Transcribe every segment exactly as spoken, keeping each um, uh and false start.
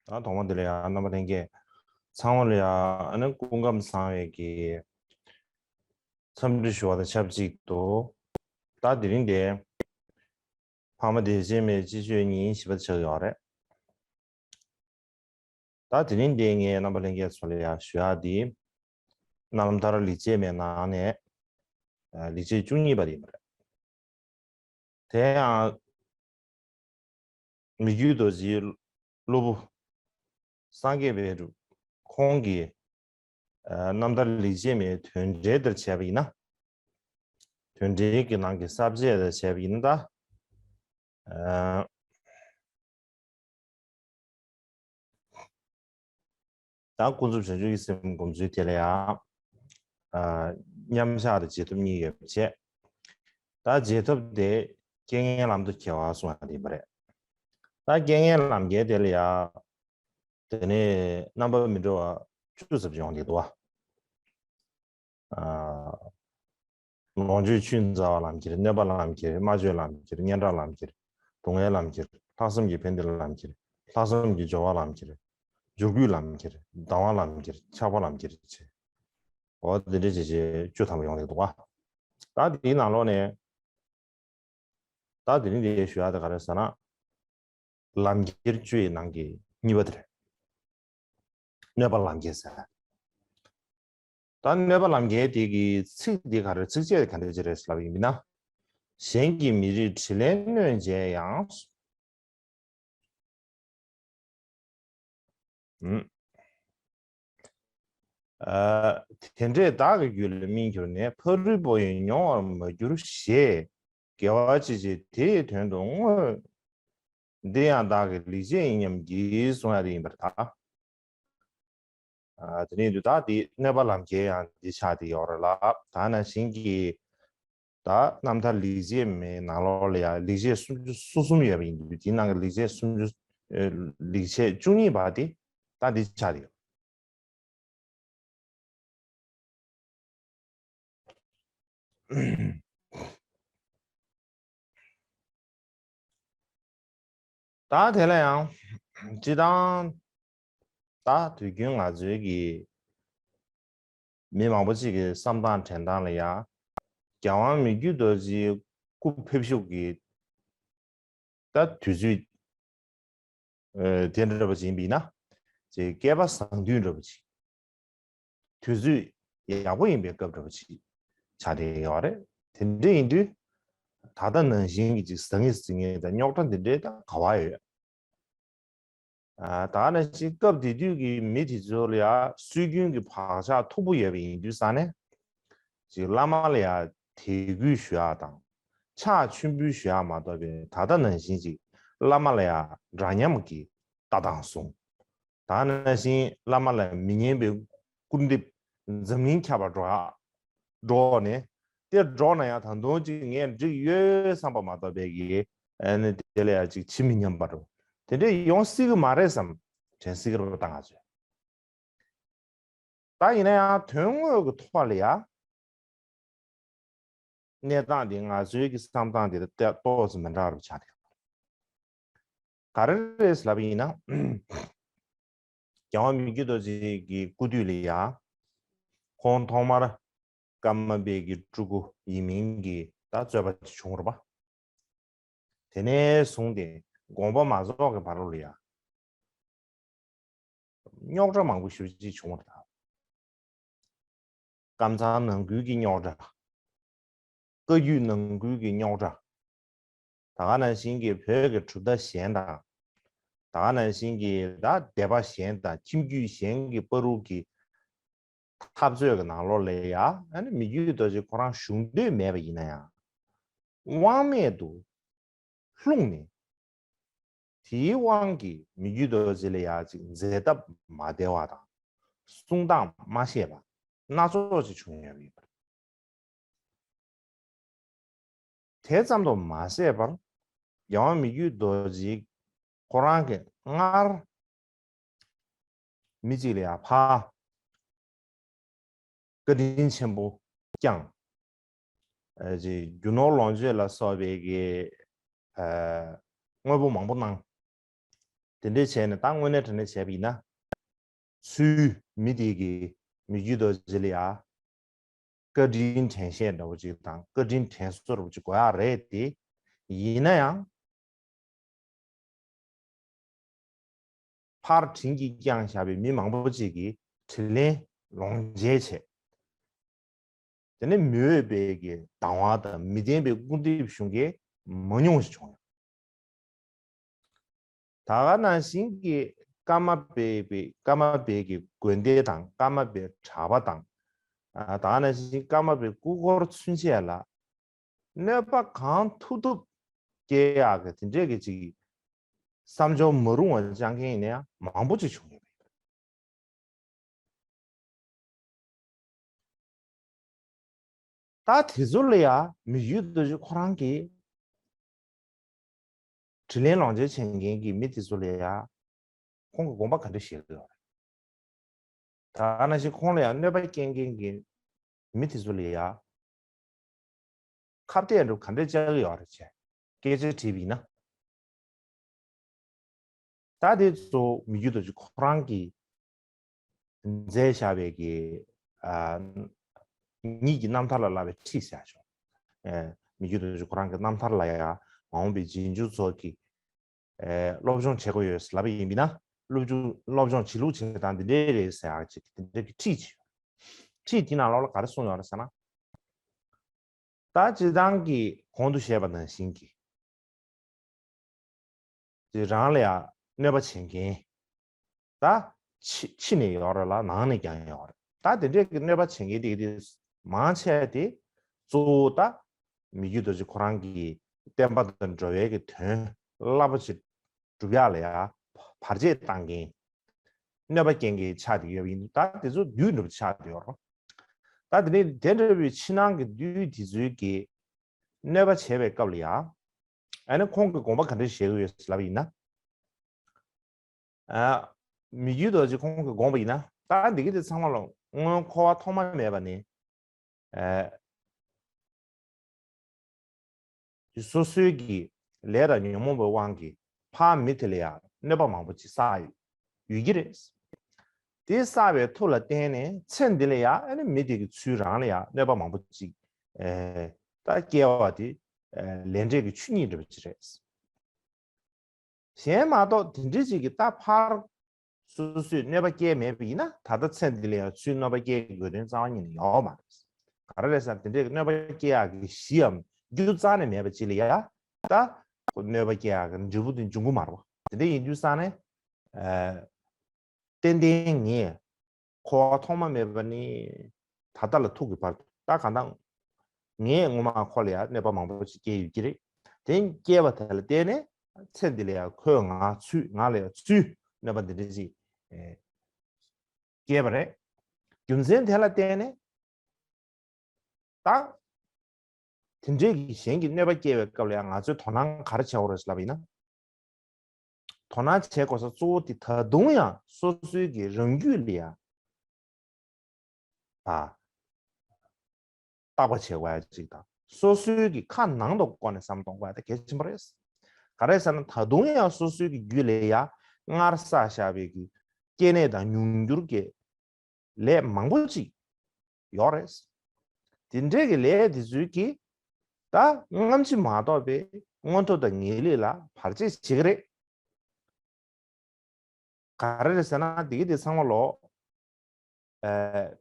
ད་ཐོག་མ་དེ་ལ་ཡང་རྣམ་པ་ལྷན་རྒྱས་ཚང་མ་ལ་ཡང་ཨ་ནི་སྐུ་ཁམས་བཟང་བའི་གི་འཚམས་འདྲི་ཞུ་བ་དང་ཆབས་ཅིག་ཏུ། ད་དེ་རིང་དེ་ཕ་མ་དེ་རྗེས་མའི་སྤྱི་སྤྱོད་ཉིན་བཞི་པ་ཆགས་ཡོད་རེད། ད་དེ་རིང་འདི་ངས་རྣམ་པ་ལྷན་རྒྱས་ཚོ་ལ་ཡང་ཞུ་ཡག་འདི། རྣམ་ཐར་ལེགས་བྱས་མའི་ནང་ནས་ལེགས་བྱས་བཅུ་གཉིས་པ་དེ་ཡིན་པ་རེད། དེ་ཡང་མི་བསྐྱོད་རྡོ་རྗེའི་སློབ་བུ། སངས་རྒྱས་པའི་གྲུབ་ཁོང་གི་རྣམ་ཐར་ལེགས་བྱས་མའི་དོན་འགྲེལ་དེར་བྱས་པ་ཡིན་ན། དོན་འགྲེལ་གྱི་ནང་གི་ས་བཅད་དེར་བྱས་པ་ཡིན་ན་ད། ད་ཀུན་རྫོབ་བྱང་ཆུབ་ཀྱི་སེམས་སྒོམ་ཚུལ་དེ་ལ་ཡང་། མཉམ་བཞག་དང་རྗེས་ཐོབ་གཉིས་ཡོད་པ་བྱས། ད་རྗེས་ཐོབ་དེ་རྐྱེན་ངན་ལམ་དུ་ཁྱེར་བ་གསུངས་པ་དེ་ཡིན་པ་རེད། ད་རྐྱེན་ངན་ལམ་ཁྱེར་དེ་ལ་ཡང་། དེ་ནས་རྣམ་པ་མི་འདྲ་བ་བཅུ་ཙམ་ཡོང་གི་འདུག་བ། ལོངས་སྤྱོད་ཆུད་ཟ་བ་ལམ་ཁྱེར། གནོད་པ་ལམ་ཁྱེར། སྨྲ་བརྗོད་ལམ་ཁྱེར། སྙན་གྲགས་ལམ་ཁྱེར། སྡུག་བསྔལ་ལམ་ཁྱེར། ལྷག་བསམ་གྱི་ཕན་བདེ་ལམ་ཁྱེར། ལྷག་བསམ་གྱི་སྦྱོར་བ་ལམ་ཁྱེར། འབྱོར་རྒུད་ལམ་ཁྱེར། སྡང་བ་ལམ་ཁྱེར། ཆགས་པ་ལམ་ཁྱེར་བྱས། འོ་དེ་འདྲ་བྱས་བྱས་བཅུ་ཐམ་པ་ཡོང་གི་འདུག་བ། ད་དེའི་ནང་ལོགས་ནས། ད་དེ་རིང་འདི་ཞུ་ཡག་དེ་ག་རེ་ཟེར་ན། ལམ་ཁྱེར་བཅུ་ཡི་ནང་གི་གཉིས་པ་དེ་རེད། གནོད་པ་ལམ་ཁྱེར་ཟེར། ད་གནོད་པ་ལམ་ཁྱེར་དེ་གི་ཚིག་འདི་ག་རེ། ཚིགས་བཅད་ག་འདྲ་ཅིག་རེད་ལབ་ཡིན་ན། གཞན་གྱི་མི་རིགས་དྲིན་ལན་གནོད་བྱས་ཡང་། ཨ། དེ་འདྲས་བདག་གི་རྒྱུད་ལ་སྨིན་གྱུར་ནས། ཕ་རོལ་པོ་ཡིས་མྱོང་བར་མ་གྱུར་ཞེས། དགེ་བ་ཅི་བྱེད་དེ་ཡི་དོན་དུ་བསྔོ། འདི་ཡང་བདག་གི་ལེགས་བྱས་ཡིན་སྙམ་བགྱིད། གསུང་ཡག་དེ་ཡིན་པར་ཐལ། ཨ། དེ་ནས་དུ་ད་དེ་གནོད་པ་ལམ་ཁྱེར་ཡང་འདི་ཆགས་བསྡད་ཡོད་རེད་ལ། ད་ནང་བཞིན་གྱི་ད་རྣམ་ཐར་ལེགས་བྱས་མའི་ནང་ལོགས་ལ་ཡང་ལེགས་བྱས་སུམ་ཅུ་སོ་གསུམ་ཡོད་པ་ཡིན་དུས། དེའི་ནང་གི་ལེགས་བྱས་སུམ་ཅུ། ཨ། ལེགས་བྱས་བཅུ་གཉིས་པ་དེ་ད་འདི་ཆགས་བསྡད་ཡོད། ད་དེ་ལ་ཡང་སྤྱིར་བཏང་ད་དུས་རྒྱུན་ང་ཚོའི་གི་མི་མང་པོ་ཅིག་གི་བསམ་སྟངས་དྲན་སྟངས་ལ་ཡང་རྒྱལ་དབང་མི་བསྐྱོད་རྡོ་རྗེའི་སྐུ་ཕེབས་བཞུགས་ཀྱི་ད་དུས་ཚོད། ཨ། དེ་འདྲ་བ་ཅིག་ཡིན་པ་ཡིན་ན། ཅིག་བསྐལ་པ་བཟང་དུས་འདྲ་བ་ཅིག་དུས་ཚོད་ཡག་པོ་ཡིན་པའི་སྐབས་འདྲ་བ་ཅིག་ཆགས་བསྡད་ཡོད་རེད། དེ་འདྲ་ཡིན་དུས། ད་ལྟ་ནང་བཞིན་གྱི་ཅིག་ཟང་ངེ་ཟིང་ངེ་དང་རྙོག་དྲ་འདི་འདྲའི་ད་ག་བ་ཡོད། ཨ། ད་ནང་བཞིན་སྐབས་དེ་དུས་ཀྱི་མི་དེ་ཚོ་ལ་ཡང་སྲོལ་རྒྱུན་གྱི་བག་ཆགས་མཐུག་པོ་ཡོད་པ་ཡིན་དུས་ཙང་ནས། ཅིག་བླ་མ་ལ་ཡང་དད་གུས་ཞུ་ཡག་དང་། ཕྱག་མཆོད་འབུལ་ཞུ་ཡག་མ་གཏོགས་པའི་ད་ལྟ་ནང་བཞིན་ཅིག་བླ་མ་ལ་ཡང་འདྲ་མཉམ་གྱི་ལྟ་སྟངས་བཟུང་། ད་ནང་བཞིན་བླ་མ་ལ་མི་སྙན་པའི་སྐུར་འདེབས་འཛམ་གླིང་ཁྱབ་པ་འགྲོ་ཡག་འགྲོ་ནས། དེ་འགྲོ་ན་ཡང་ད་དུང་ཅིག་ངས་འགྲིག་ཡོད་བསམ་པ་མ་གཏོགས་པའི་གི། ཨ་ནི་དེ་ལ་ཡང་ཅིག་ཇི་མི་སྙམ་པ་འགྲོ། དེ་འདྲས་ཡོང་སྲིད་གི་མ་རེད་བསམ། དྲན་སྲིད་གི་རེད་པ། ད་ང་ཚོས། ད་ཡིན་ན་ཡང་དོན་དངོས་ཀྱི་ཐོག་ལ་ཡང་གནས་སྟངས་དེ་ང་ཚོའི་གི་བསམ་སྟངས་དེ་ཏོག་ཙམ་མི་འདྲ་བ་ཆགས་བསྡད་ཡོད། ག་རེ་རེད་ལབ་ཡིན་ན། རྒྱལ་དབང་མི་བསྐྱོད་རྡོ་རྗེ་གི་སྐུ་དུས་ལ་ཡ། ཁོང་ཐོག་མར་ཀརྨ་པའི་གི་སྤྲུལ་སྐུ་ཡིན་མིན་གྱི་ད་རྩོད་པ་བྱུང་རེད་པ། དེ་ནས་བཟུང་སྟེ་དགོངས་པ་མ་རྫོགས་ཀྱི་བར་ལ་ཡ། རྙོག་དྲ་མང་པོ་ཞེ་པོ་ཅིག་བྱུང་བ་དང་། ཀམ་ཚང་ནང་ཁུལ་གྱི་རྙོག་དྲ། བཀའ་བརྒྱུད་ནང་ཁུལ་གྱི་རྙོག་དྲ། ད་ག་ནང་བཞིན་གྱི་བོད་ཀྱི་གྲུབ་མཐའ་གཞན་དང་། ད་ག་ནང་བཞིན་གྱི་ད་སྡེ་པ་གཞན་དང་ཁྱིམ་རྒྱུད་གཞན་གྱི་བར་དུ་གྱི་འཐབ་རྩོད་ཀྱི་ནང་ལོགས་ལ་ཡ། ཨ་ནི་མི་བསྐྱོད་རྡོ་རྗེ་ཁོ་རང་བཞུགས་འདོད་མེད་པ་ཡིན་ན་ཡང་། དབང་མེད་དུ་ལྷུང་ནས། དེའི་དབང་གིས་མི་བསྐྱོད་རྡོ་རྗེ་ལ་ཡ་ཅིག་མཛད་སྟབས་མ་བདེ་བ་དང་། གསུང་སྟངས་མ་ཤེས་པ་སྣ་ཚོགས་ཅིག་བྱུང་ཡོད་པ་ཡིན་པ་རེད། དེ་ཙམ་དུ་མ་ཟད་པར། རྒྱལ་དབང་མི་བསྐྱོད་རྡོ་རྗེ་ཁོ་རང་གིས་སྔར་མི་གཅིག་ལ་ཡ་ཕར་བཀའ་དྲིན་ཆེན་པོ་བསྐྱངས། ཨ་ཅེ་རྒྱུ་ནོར་ལོངས་སྤྱོད་ལ་སོགས་པའི་གི། ཨ། དངོས་པོ་མང་པོ་གནང་། དེ་འདྲས་བྱས་ནས་ད་དངོས་གནས་དྲང་གནས་བྱས་པ་ཡིན་ན། ཚུལ་མི་དེ་གི་མི་རྒྱུད་རྡོ་རྗེ་ལ་ཡ། བཀའ་དྲིན་དྲན་ཤེས་འདྲ་བོ་ཅིག་དང་བཀའ་དྲིན་དྲན་གསོ་འདྲ་བོ་ཅིག་དགོས་ཡག་རེད་དེ། ཡིན་ན་ཡང་། ཕར་དྲིན་གྱིས་བསྐྱངས་བཞག་པའི་མི་མང་པོ་ཅིག་གིས་དྲིན་ལན་ལོག་འཇལ་བྱས། དེ་ནས་མི་འོས་པའི་གི་སྡང་བ་དང་མི་བདེན་པའི་སྐུར་འདེབས་ཞུ་མཁན་མང་ཉུང་ཞིག་བྱུང་ཡོད། ད་ག་ནང་བཞིན་གྱི་ཀརྨ་པའི་པའི་ཀརྨ་པའི་གི་དགོན་སྡེ་དང་ཀརྨ་པའི་གྲྭ་པ་དང་། ཨ། ད་ག་ནང་བཞིན་ཀརྨ་པའི་སྐུ་འཁོར་ཚུན་ཆད་ལ་གནོད་པ་གང་ཐུབ་ཐུབ་སྐྱེལ་ཡག་གི་དེ་འདྲས་ཀྱི་ཅིག་བསམ་སྦྱོར་མ་རུང་བ་བཅངས་མཁན་ཡིན་ན་ཡང་མང་པོ་ཅིག་བྱུང་ཡོད་པ་ཡིན། ད་དེ་ཚོ་ལ་ཡ་མི་རྒྱུད་རྡོ་རྗེ་ཁོ་རང་གིས་དྲིན་ལན་ལོག་འཇལ་བྱེད་མཁན་གྱི་མི་དེ་ཚོ་ལ་ཡ་ཁོང་གི་དགོངས་པ་ག་འདྲ་བཞེས་ཀྱི་ཡོད་རེད། ད་ག་ནང་བཞིན་ཁོང་ལ་ཡ་གནོད་པ་སྐྱེལ་མཁན་གྱི་མི་དེ་ཚོ་ལ་ཡ་ཁ་གཏད་འདྲ་ག་འདྲ་བཅག་གི་ཡོད་རེད་ཅེས་སྐད་ཆ་དྲིས་པ་ཡིན་ན། ད་དེ་ཚོ་མི་རྒྱུད་རྡོ་རྗེ་ཁོ་རང་གིས་མཛད་བཞག་པའི་གི། ཨ། ཉིད་ཀྱི་རྣམ་ཐར་ལ་བསླབ་པའི་ཁྲིད་ཟེར་ཡག་བྱུང་། ཨེ། མི་རྒྱུད་རྡོ་རྗེ་ཁོ་རང་གི་རྣམ་ཐར་ལ་ཡང་མ་འོངས་པའི་རྗེས་འཇུག་ཚོ་གིས། ཨེ། སློབ་སྦྱོང་བྱེད་དགོས་ཡོད་ལབ་པ་ཡིན་པས་ན། སློབ་སྦྱོང་སློབ་སྦྱོང་བྱེད་ལུགས་བྱེད་སྟངས་འདི་འདྲས་རེད་ཟེར་ཡག་ཅིག་འདི་འདྲས་ཀྱི་ཁྲིད་ཅིག་ཁྲིད་དེ་ནང་ལོགས་ལ་ག་རེ་གསུངས་ཡོད་རེད་ཟེར་ན། ད་སྤྱིར་བཏང་གི་གོང་དུ་བཤད་པ་ནང་བཞིན་གྱི། དེ་རང་ལ་ཡང་གནོད་པ་བྱེད་མཁན། ད་ཕྱི་ཕྱི་ནས་ཡོད་རེད་ལ་ནང་ནས་ཀྱང་ཡོད་རེད། ད་དེ་འདྲས་ཀྱི་གནོད་པ་བྱེད་མཁན་དེ་དེ་མང་ཆེ་དེ་གཙོ་བོ་ད་མི་རྒྱུད་རྡོ་རྗེ་ཁོ་རང་གི་བསྟན་པ་དང་འགྲོ་བའི་གི་དོན་རླབས་པོ་ཆེ་སྒྲུབ་ཡག་ལ་ཡང་བར་ཆད་བཏང་མཁན། གནོད་པ་སྐྱེལ་མཁན་ཆགས་བསྡད་ཡོད་པ་ཡིན་དུས། ད་དེ་ཚོ་བདུད་འདྲ་པོ་ཆགས་བསྡད་ཡོད་རེད། ད་དེ་ནས་དེ་འདྲ་བའི་ཕྱི་ནང་གི་བདུད་དེ་ཚོའི་གི་གནོད་པ་བྱས་པའི་སྐབས་ལ་ཡང་། ཨ་ནི་ཁོང་གི་དགོངས་པ་ག་འདྲ་བཞེས་ཀྱི་ཡོད་ལབ་ཡིན་ན། ཨ། མི་རྒྱུད་རྡོ་རྗེ་ཁོང་གི་དགོངས་པ་ཡིན་ན། ད་འདི་གི་དེ་ཚང་མ་ལ་སྔོན་འཁོར་བ་ཐོག་མ་མེད་པ་ནས། ཨ། སོ་སོའི་གི་ལས་དང་ཉོན་མོངས་པའི་དབང་གིས་ཕར་མི་དེ་ལ་ཡང་གནོད་པ་མང་པོ་ཅིག་བསགས་ཡོད་ཀྱི་རེད། དེ་བསགས་པའི་མཐུ་ལ་བརྟེན་ནས་ཚེ་འདི་ལ་ཡང་ཨ་ནི་མི་དེ་གི་ཚུལ་རང་ལ་ཡང་གནོད་པ་མང་པོ་ཅིག་ཨེ། ད་སྐྱེ་བ་དེ། ཨེ། ལས་འབྲས་ཀྱི་ཆོས་ཉིད་འདྲ་པོ་ཅིག་རེད། གཞན་མ་གཏོགས་དེ་འདྲ་ཅིག་གིས་ད་ཕར་སོ་སོས་གནོད་པ་སྐྱེལ་མེད་པ་ཡིན་ན། ད་ལྟ་ཚེ་འདི་ལ་ཡང་ཚུར་གནོད་པ་སྐྱེལ་དགོས་དོན་རྩ་བ་ཉིད་ནས་ཡོད་མ་རེད། ག་རེ་རེད་ཟེར་ན། དེ་འདྲའི་གནོད་པ་སྐྱེལ་ཡག་གི་གཞིའམ་རྒྱུ་རྩ་ནས་མེད་པ་ཅིག་ལ་ཡང་ད་གནོད་པ་སྐྱེལ་ཡག་གི་འབྲས་བུ་དེ་འབྱུང་གི་མ་རེད་པ། དེ་འདྲ་ཡིན་དུས་ཙང་ནས། ཨ། ཏན་ཏན་ངས་འཁོར་བ་ཐོག་མ་མེད་པ་ནས་ད་ལྟ་ལ་ཐུག་གི་བར་དུ། ད་གང་ལྟར་ངས་སྔོན་མ་ཁོ་ལ་ཡང་གནོད་པ་མང་པོ་ཞིག་སྐྱེལ་ཡོད་ཀྱི་རེད། དེ་སྐྱེལ་བ་དེ་ལ་བརྟེན་ནས་ཚེ་འདི་ལ་ཡང་ཁོས་ང་ཚུར། ང་ལ་ཡང་ཚུར་གནོད་པ་འདི་འདྲ་ཞིག་ཨེ། སྐྱེལ་བ་རེད། རྒྱུ་མཚན་དེ་ལ་བརྟེན་ནས། ད་དེ་འདྲའི་གི་གཞན་གྱིས་གནོད་པ་སྐྱེལ་བའི་སྐབས་ལ་ཡང་ང་ཚོས་དོ་སྣང་ག་རེ་བྱེད་དགོས་རེད་ལབ་པ་ཡིན་ན། དོ་སྣང་བྱེད་དགོས་ས་གཙོ་བོ་དེ་ད་དུང་ཡང་སོ་སོའི་གི་རང་རྒྱུད་ལ་ཡང་། ཨ། བརྟག་པ་བྱེད་དགོས་ཡ་གཅིག་དང་། སོ་སོའི་གི་ཁ་ནང་དུ་བསྐོར་ནས་བསམ་གཏོང་དགོས་ཡ་དེ་གལ་ཆེན་པོ་རེད། ག་རེ་ཟེར་ན། ད་དུང་ཡང་སོ་སོའི་གི་རྒྱུད་ལ་ཡང་སྔར་བསགས་བཞག་པའི་གི་སྐྱེ་གནས་དང་མྱོང་འགྱུར་གྱི་ལས་མང་པོ་ཅིག་ཡོད་རེད། དེ་འདྲའི་གི་ལས་དེ་ཚོའི་གི་ད་སྔ་ཕྱི་མ་གཏོགས་པའི་མངོན་མཐོ་དང་ངེས་ལེགས་ལ་བར་ཆད་བྱེད་ཀྱི་རེད། ག་རེ་རེད་ཟེར་ན། དེ་གི་དེ་ཚང་མ་ལོ། ཨ།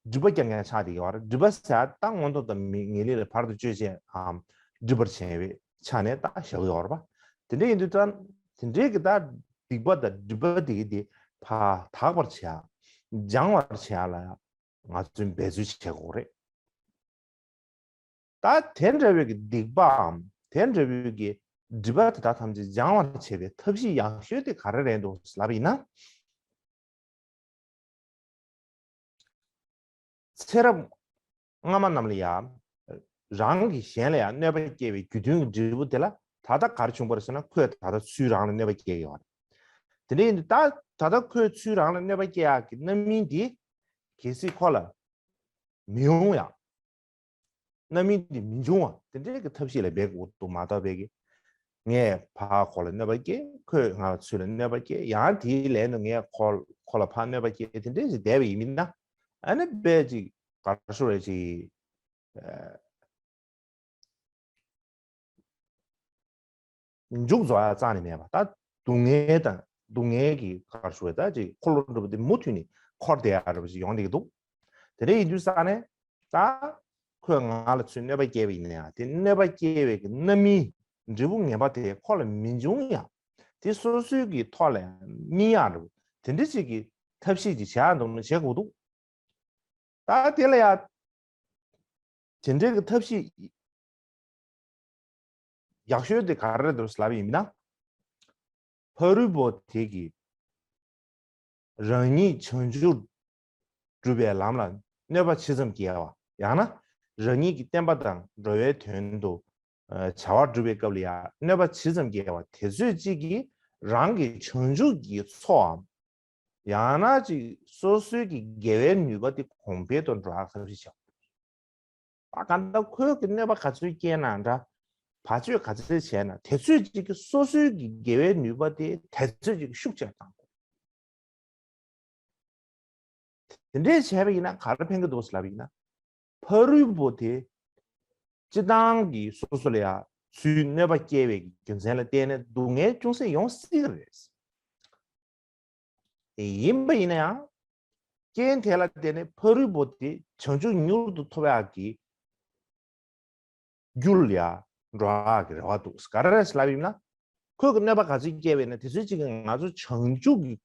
སྒྲིབ་པ་རྐྱང་རྐྱང་ཆགས་བསྡད་ཀྱི་ཡོད་རེད། སྒྲིབ་པ་ཟེར་ཡ་ད་མངོན་མཐོ་དང་མི་ངེས་ལེགས་ལ་བར་དུ་གཅོད་བྱེད་ཨམ། སྒྲིབ་པར་བྱེད་པའི་ཆ་ནས་ད་བཞག་གི་ཡོད་རེད་པ། དེ་འདྲ་ཡིན་དུས་ད་དེ་འདྲའི་གི་ད་སྡིག་པ་དང་སྒྲིབ་པ་དེ་གི་དེ་ཕར་དག་པར་བྱེད་ཡ། སྦྱང་བར་བྱེད་ཡ་ལ་ང་ཚོས་འབད་རྩོལ་བྱེད་དགོས་རེད། ད་དེ་འདྲ་བའི་གི་སྡིག་པའམ་དེ་འདྲ་བའི་གི་སྒྲིབ་པ་དེ་དག་ཐམས་ཅད་སྦྱང་བར་བྱེད་པའི་ཐབས་ཤེས་ཡག་ཤོས་དེ་ག་རེ་རེད་འདུག་ལབ་ཡིན་ན། ཚེ་རབས་སྔ་མ་རྣམས་ལ་ཡང་རང་གིས་གཞན་ལ་ཡང་གནོད་པ་སྐྱེལ་བའི་རྒྱུ་མཐུན་གྱི་འབྲས་བུ་དེ་ལ་ད་ལྟ་ག་རེ་བྱུང་བ་རེད་ཟེར་ན། ཁོས་ད་ལྟ་ཚུར་རང་ལ་གནོད་པ་སྐྱེལ་ཡོད་རེད། དེ་འདྲ་ཡིན་དུས་ད་ད་ལྟ་ཁོས་ཚུར་རང་ལ་གནོད་པ་སྐྱེལ་ཡག་གི་རྣམ་སྨིན་དེ་གལ་སྲིད་ཁོ་ལ་མི་ཡོང་ཡ། རྣམ་སྨིན་དེ་མི་འབྱུང་བ་དེ་འདྲའི་གི་ཐབས་ཤེས་ལ་འབད་དགོས་འདུག་མ་གཏོགས་པའི་གི་ ངས་ཕར་ཁོ་ལ་གནོད་པ་སྐྱེལ། ཁོས་ང་ལ་ཚུར་ལ་གནོད་པ་སྐྱེལ། ཡང་དེའི་ལན་དུ་ངས་ཁོ་ཁོ་ལ་ཕར་གནོད་པ་སྐྱེལ། དེ་འདྲས་ཅིག་བསྡད་པ་ཡིན་མིན་ན། ཨ་ནི་དཔེ་ཅིག་ག་རེ་ཞུ་རེད། ཅིག་མཇུག་རྫོགས་ཡ་རྩ་ནས་མེད་པ། ད་སྡུག་བསྔལ་དང་སྡུག་བསྔལ་གྱི་ག་རེ་ཞུ་རེད། ད་ཅིག་འཁོར་ལོ་འདྲ་པོ་དེ་མུ་མཐུད་ནས་འཁོར་བསྡད་ཡ་འདྲ་པོ་ཅིག་ཡོང་བསྡད་ཀྱི་འདུག་དེ་འདྲ་ཡིན་དུས་ཙང་ནས། ད་ཁོས་ང་ལ་ཚུར་གནོད་པ་སྐྱེལ་བ་ཡིན་ན་ཡང་། དེ་གནོད་པ་སྐྱེལ་བའི་གི་རྣམ་སྨིན་འབྲས་བུ་ངན་པ་དེ་ཁོ་ལ་མི་འབྱུང་ཡ། དེ་སོ་སོའི་གི་ཐོག་ལ་ཡང་སྨིན་ཡ་འདྲ་པོ་དེ་འདྲ་ཅིག་གི་ཐབས་ཤེས་ཅིག་བྱེད་ཡ་འདུག་ན་བྱེད་དགོས་འདུག་ད་དེ་ལ་ཡ། དེ་འདྲའི་གི་ཐབས་ཤེས་ཡག་ཤོས་དེ་ག་རེ་རེད་འདུག་ལབ་ཡིན་ན། ཕ་རོལ་པོ་དེ་གིས་རང་ཉིད་བྱང་ཆུབ་སྒྲུབ་པའི་ལམ་ལ་གནོད་པ་ཇི་ཙམ་བསྐྱལ་བ། ཡང་ན་རང་ཉིད་ཀྱི་བསྟན་པ་དང་འགྲོ་བའི་དོན་དུ་བྱ་བ་སྒྲུབ་པའི་སྐབས་ལ་ཡང་གནོད་པ་ཇི་ཙམ་བསྐྱལ་བ་དེ་ཚོད་ཅིག་གིས་རང་གི་བྱང་ཆུབ་ཀྱི་ཚོགས་འམ། ཡང་ན་ཅིག་སོ་སོའི་གི་དགེ་བའི་ནུས་པ་དེ་གོང་འཕེལ་དུ་འགྲོ་བ་ཐབས་ཤེས་བྱ། ད་གང་ལྟར་ཁོས་གི་གནོད་པ་ག་ཚོད་བསྐྱལ་ན་འདྲ། བར་ཆད་ག་ཚོད་བྱས་ན། དེ་ཚོད་ཅིག་གི་སོ་སོའི་གི་དགེ་བའི་ནུས་པ་དེ་དེ་ཚོད་ཅིག་ཤུགས་ཆེར་བཏང་དགོས། དེ་འདྲས་བྱས་པ་ཡིན་ན་ག་རེ་ཕན་གི་འདུག་ལབ་ཡིན་ན། ཕ་རོལ་པོ་དེ་སྤྱི་བཏང་གི་སོ་སོ་ལ་ཡ་ཚུར་གནོད་པ་སྐྱེལ་བའི་རྒྱུ་མཚན་ལ་བརྟེན་ནས་སྡུག་བསྔལ་ཅུང་ཟད་ཡོང་སྲིད་ཀྱི་རེད། ཡིན་པ་ཡིན་ན་ཡང་། རྐྱེན་དེ་ལ་བརྟེན་ནས་ཕ་རོལ་པོ་དེ་བྱང་ཆུབ་མྱུར་དུ་ཐོབ་ཡག་གི་རྒྱུ་ལ་ཡ་འགྲོ་ཡག་གི་རེ་བ་འདུག་ག་རེ་རེད་ལབ་ཡིན་ན། ཁོས་གི་གནོད་པ་ག་ཚོད་བསྐྱལ་བས་ན་དེ་ཚོད་ཅིག་གིས་ང་ཚོ་བྱང་ཆུབ་ཀྱི་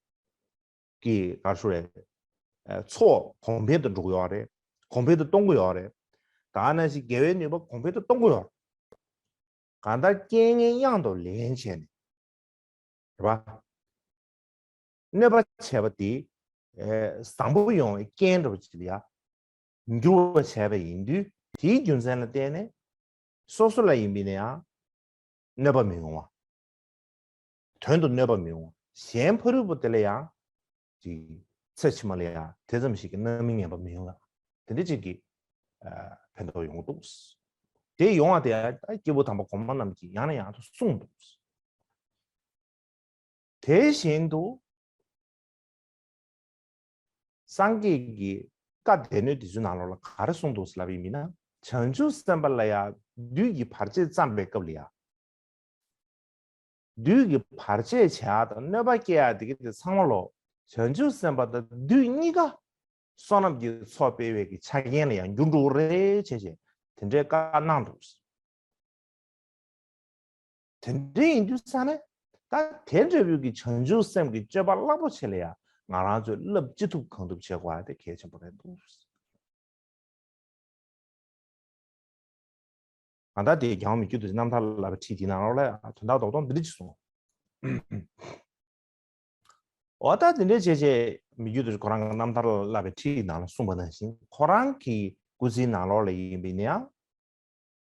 གི་ག་རེ་ཞུ་རེད། ཚོགས་གོང་འཕེལ་དུ་འགྲོ་གི་ཡོད་རེད། གོང་འཕེལ་དུ་གཏོང་གི་ཡོད་རེད། ད་ནང་བཞིན་དགེ་བའི་ནུས་པ་གོང་འཕེལ་དུ་གཏོང་གི་ཡོད་རེད། གང་ལྟར་རྐྱེན་ངན་གཡང་དུ་ལེན་བྱས་ནས། རེད་པ། གནོད་པ་བྱས་པ་དེ་བཟང་པོ་ཡོང་བའི་རྐྱེན་འདྲ་པོ་ཅིག་ལ་ཡ་འགྱུར་བ་བྱས་པ་ཡིན་དུས། དེའི་རྒྱུ་མཚན་ལ་བརྟེན་ནས་སོ་སོ་ལ་ཡིན་པས་ན་ཡང་གནོད་པ་མི་ཡོང་བ། དོན་དུ་གནོད་པ་མི་ཡོང་བ། གཞན་ཕ་རོལ་པོ་དེ་ལ་ཡང་ཅིག་ཚེ་ཕྱི་མ་ལ་ཡང་དེ་ཙམ་ཞིག་གི་རྣམ་སྨིན་ངན་པ་མི་ཡོང་བ། དེ་འདྲ་ཅིག་གི་ཕན་ཐོགས་ཡོང་གི་འདུག་དེ་ཡོང་བ་དེ་ཡང་སྐྱེས་བུ་དམ་པ་གོང་མ་རྣམས་ཀྱིས་ཡང་ནས་ཡང་དུ་གསུངས་འདུག་དེ་བཞིན་དུ། སངས་རྒྱས་ཀྱི་བཀའ་སྡེ་སྣོད་འདི་ཚོའི་ནང་ལོགས་ལ་ག་རེ་གསུངས་འདུག་ལབ་ཡིན་ན། བྱང་ཆུབ་སེམས་དཔའ་ལ་ཡང་བདུད་ཀྱིས་བར་ཆད་བརྩམས་པའི་སྐབས་ལ་ཡང་། བདུད་ཀྱིས་བར་ཆད་བྱེད་ཡག་དང་གནོད་པ་སྐྱེལ་ཡག་དེ་གི་དེ་ཚང་མ་ལོ། བྱང་ཆུབ་སེམས་དཔའ་དང་བདུད་གཉིས་ཀ་བསོད་ནམས་ཀྱི་ཚོགས་སྤེལ་བའི་གི་ཆ་རྐྱེན་ལ་ཡང་འགྱུར་འགྲོ་གི་རེད་བྱས་བྱས་དེ་འདྲའི་བཀའ་གནང་འདུག་དེ་འདྲ་ཡིན་དུས་ཙང་ནས། ད་དེ་འདྲ་བོའི་གི་བྱང་ཆུབ་སེམས་ཀྱི་སྤྱོད་པ་རླབས་པོ་ཆེ་ལ་ཡང་ང་རང་ཚོས་བསླབ་ཅི་ཐུབ་གང་ཐུབ་བྱེད་དགོས་པ་དེ་གལ་ཆེན་པོ་རེད་འདུག་ཨ། ད་དེ་རྒྱལ་བ་མི་བསྐྱོད་རྡོ་རྗེ་རྣམ་ཐར་ལ་བའི་ཁྲིད་དེའི་ནང་ལོགས་ལ་དོན་དག་རྡོག་རྡོག་འདི་འདྲ་ཅིག་གསུངས། འོ་ད་དེ་འདྲ་བྱས་བྱས་མི་བསྐྱོད་རྡོ་རྗེ་ཁོ་རང་གི་རྣམ་ཐར་ལ་བའི་ཁྲིད་ནང་ལ་གསུངས་པ་ནང་བཞིན། ཁོ་རང་གི་སྐུ་ཚེའི་ནང་ལོགས་ལ་ཡིན་པའི་ནའང་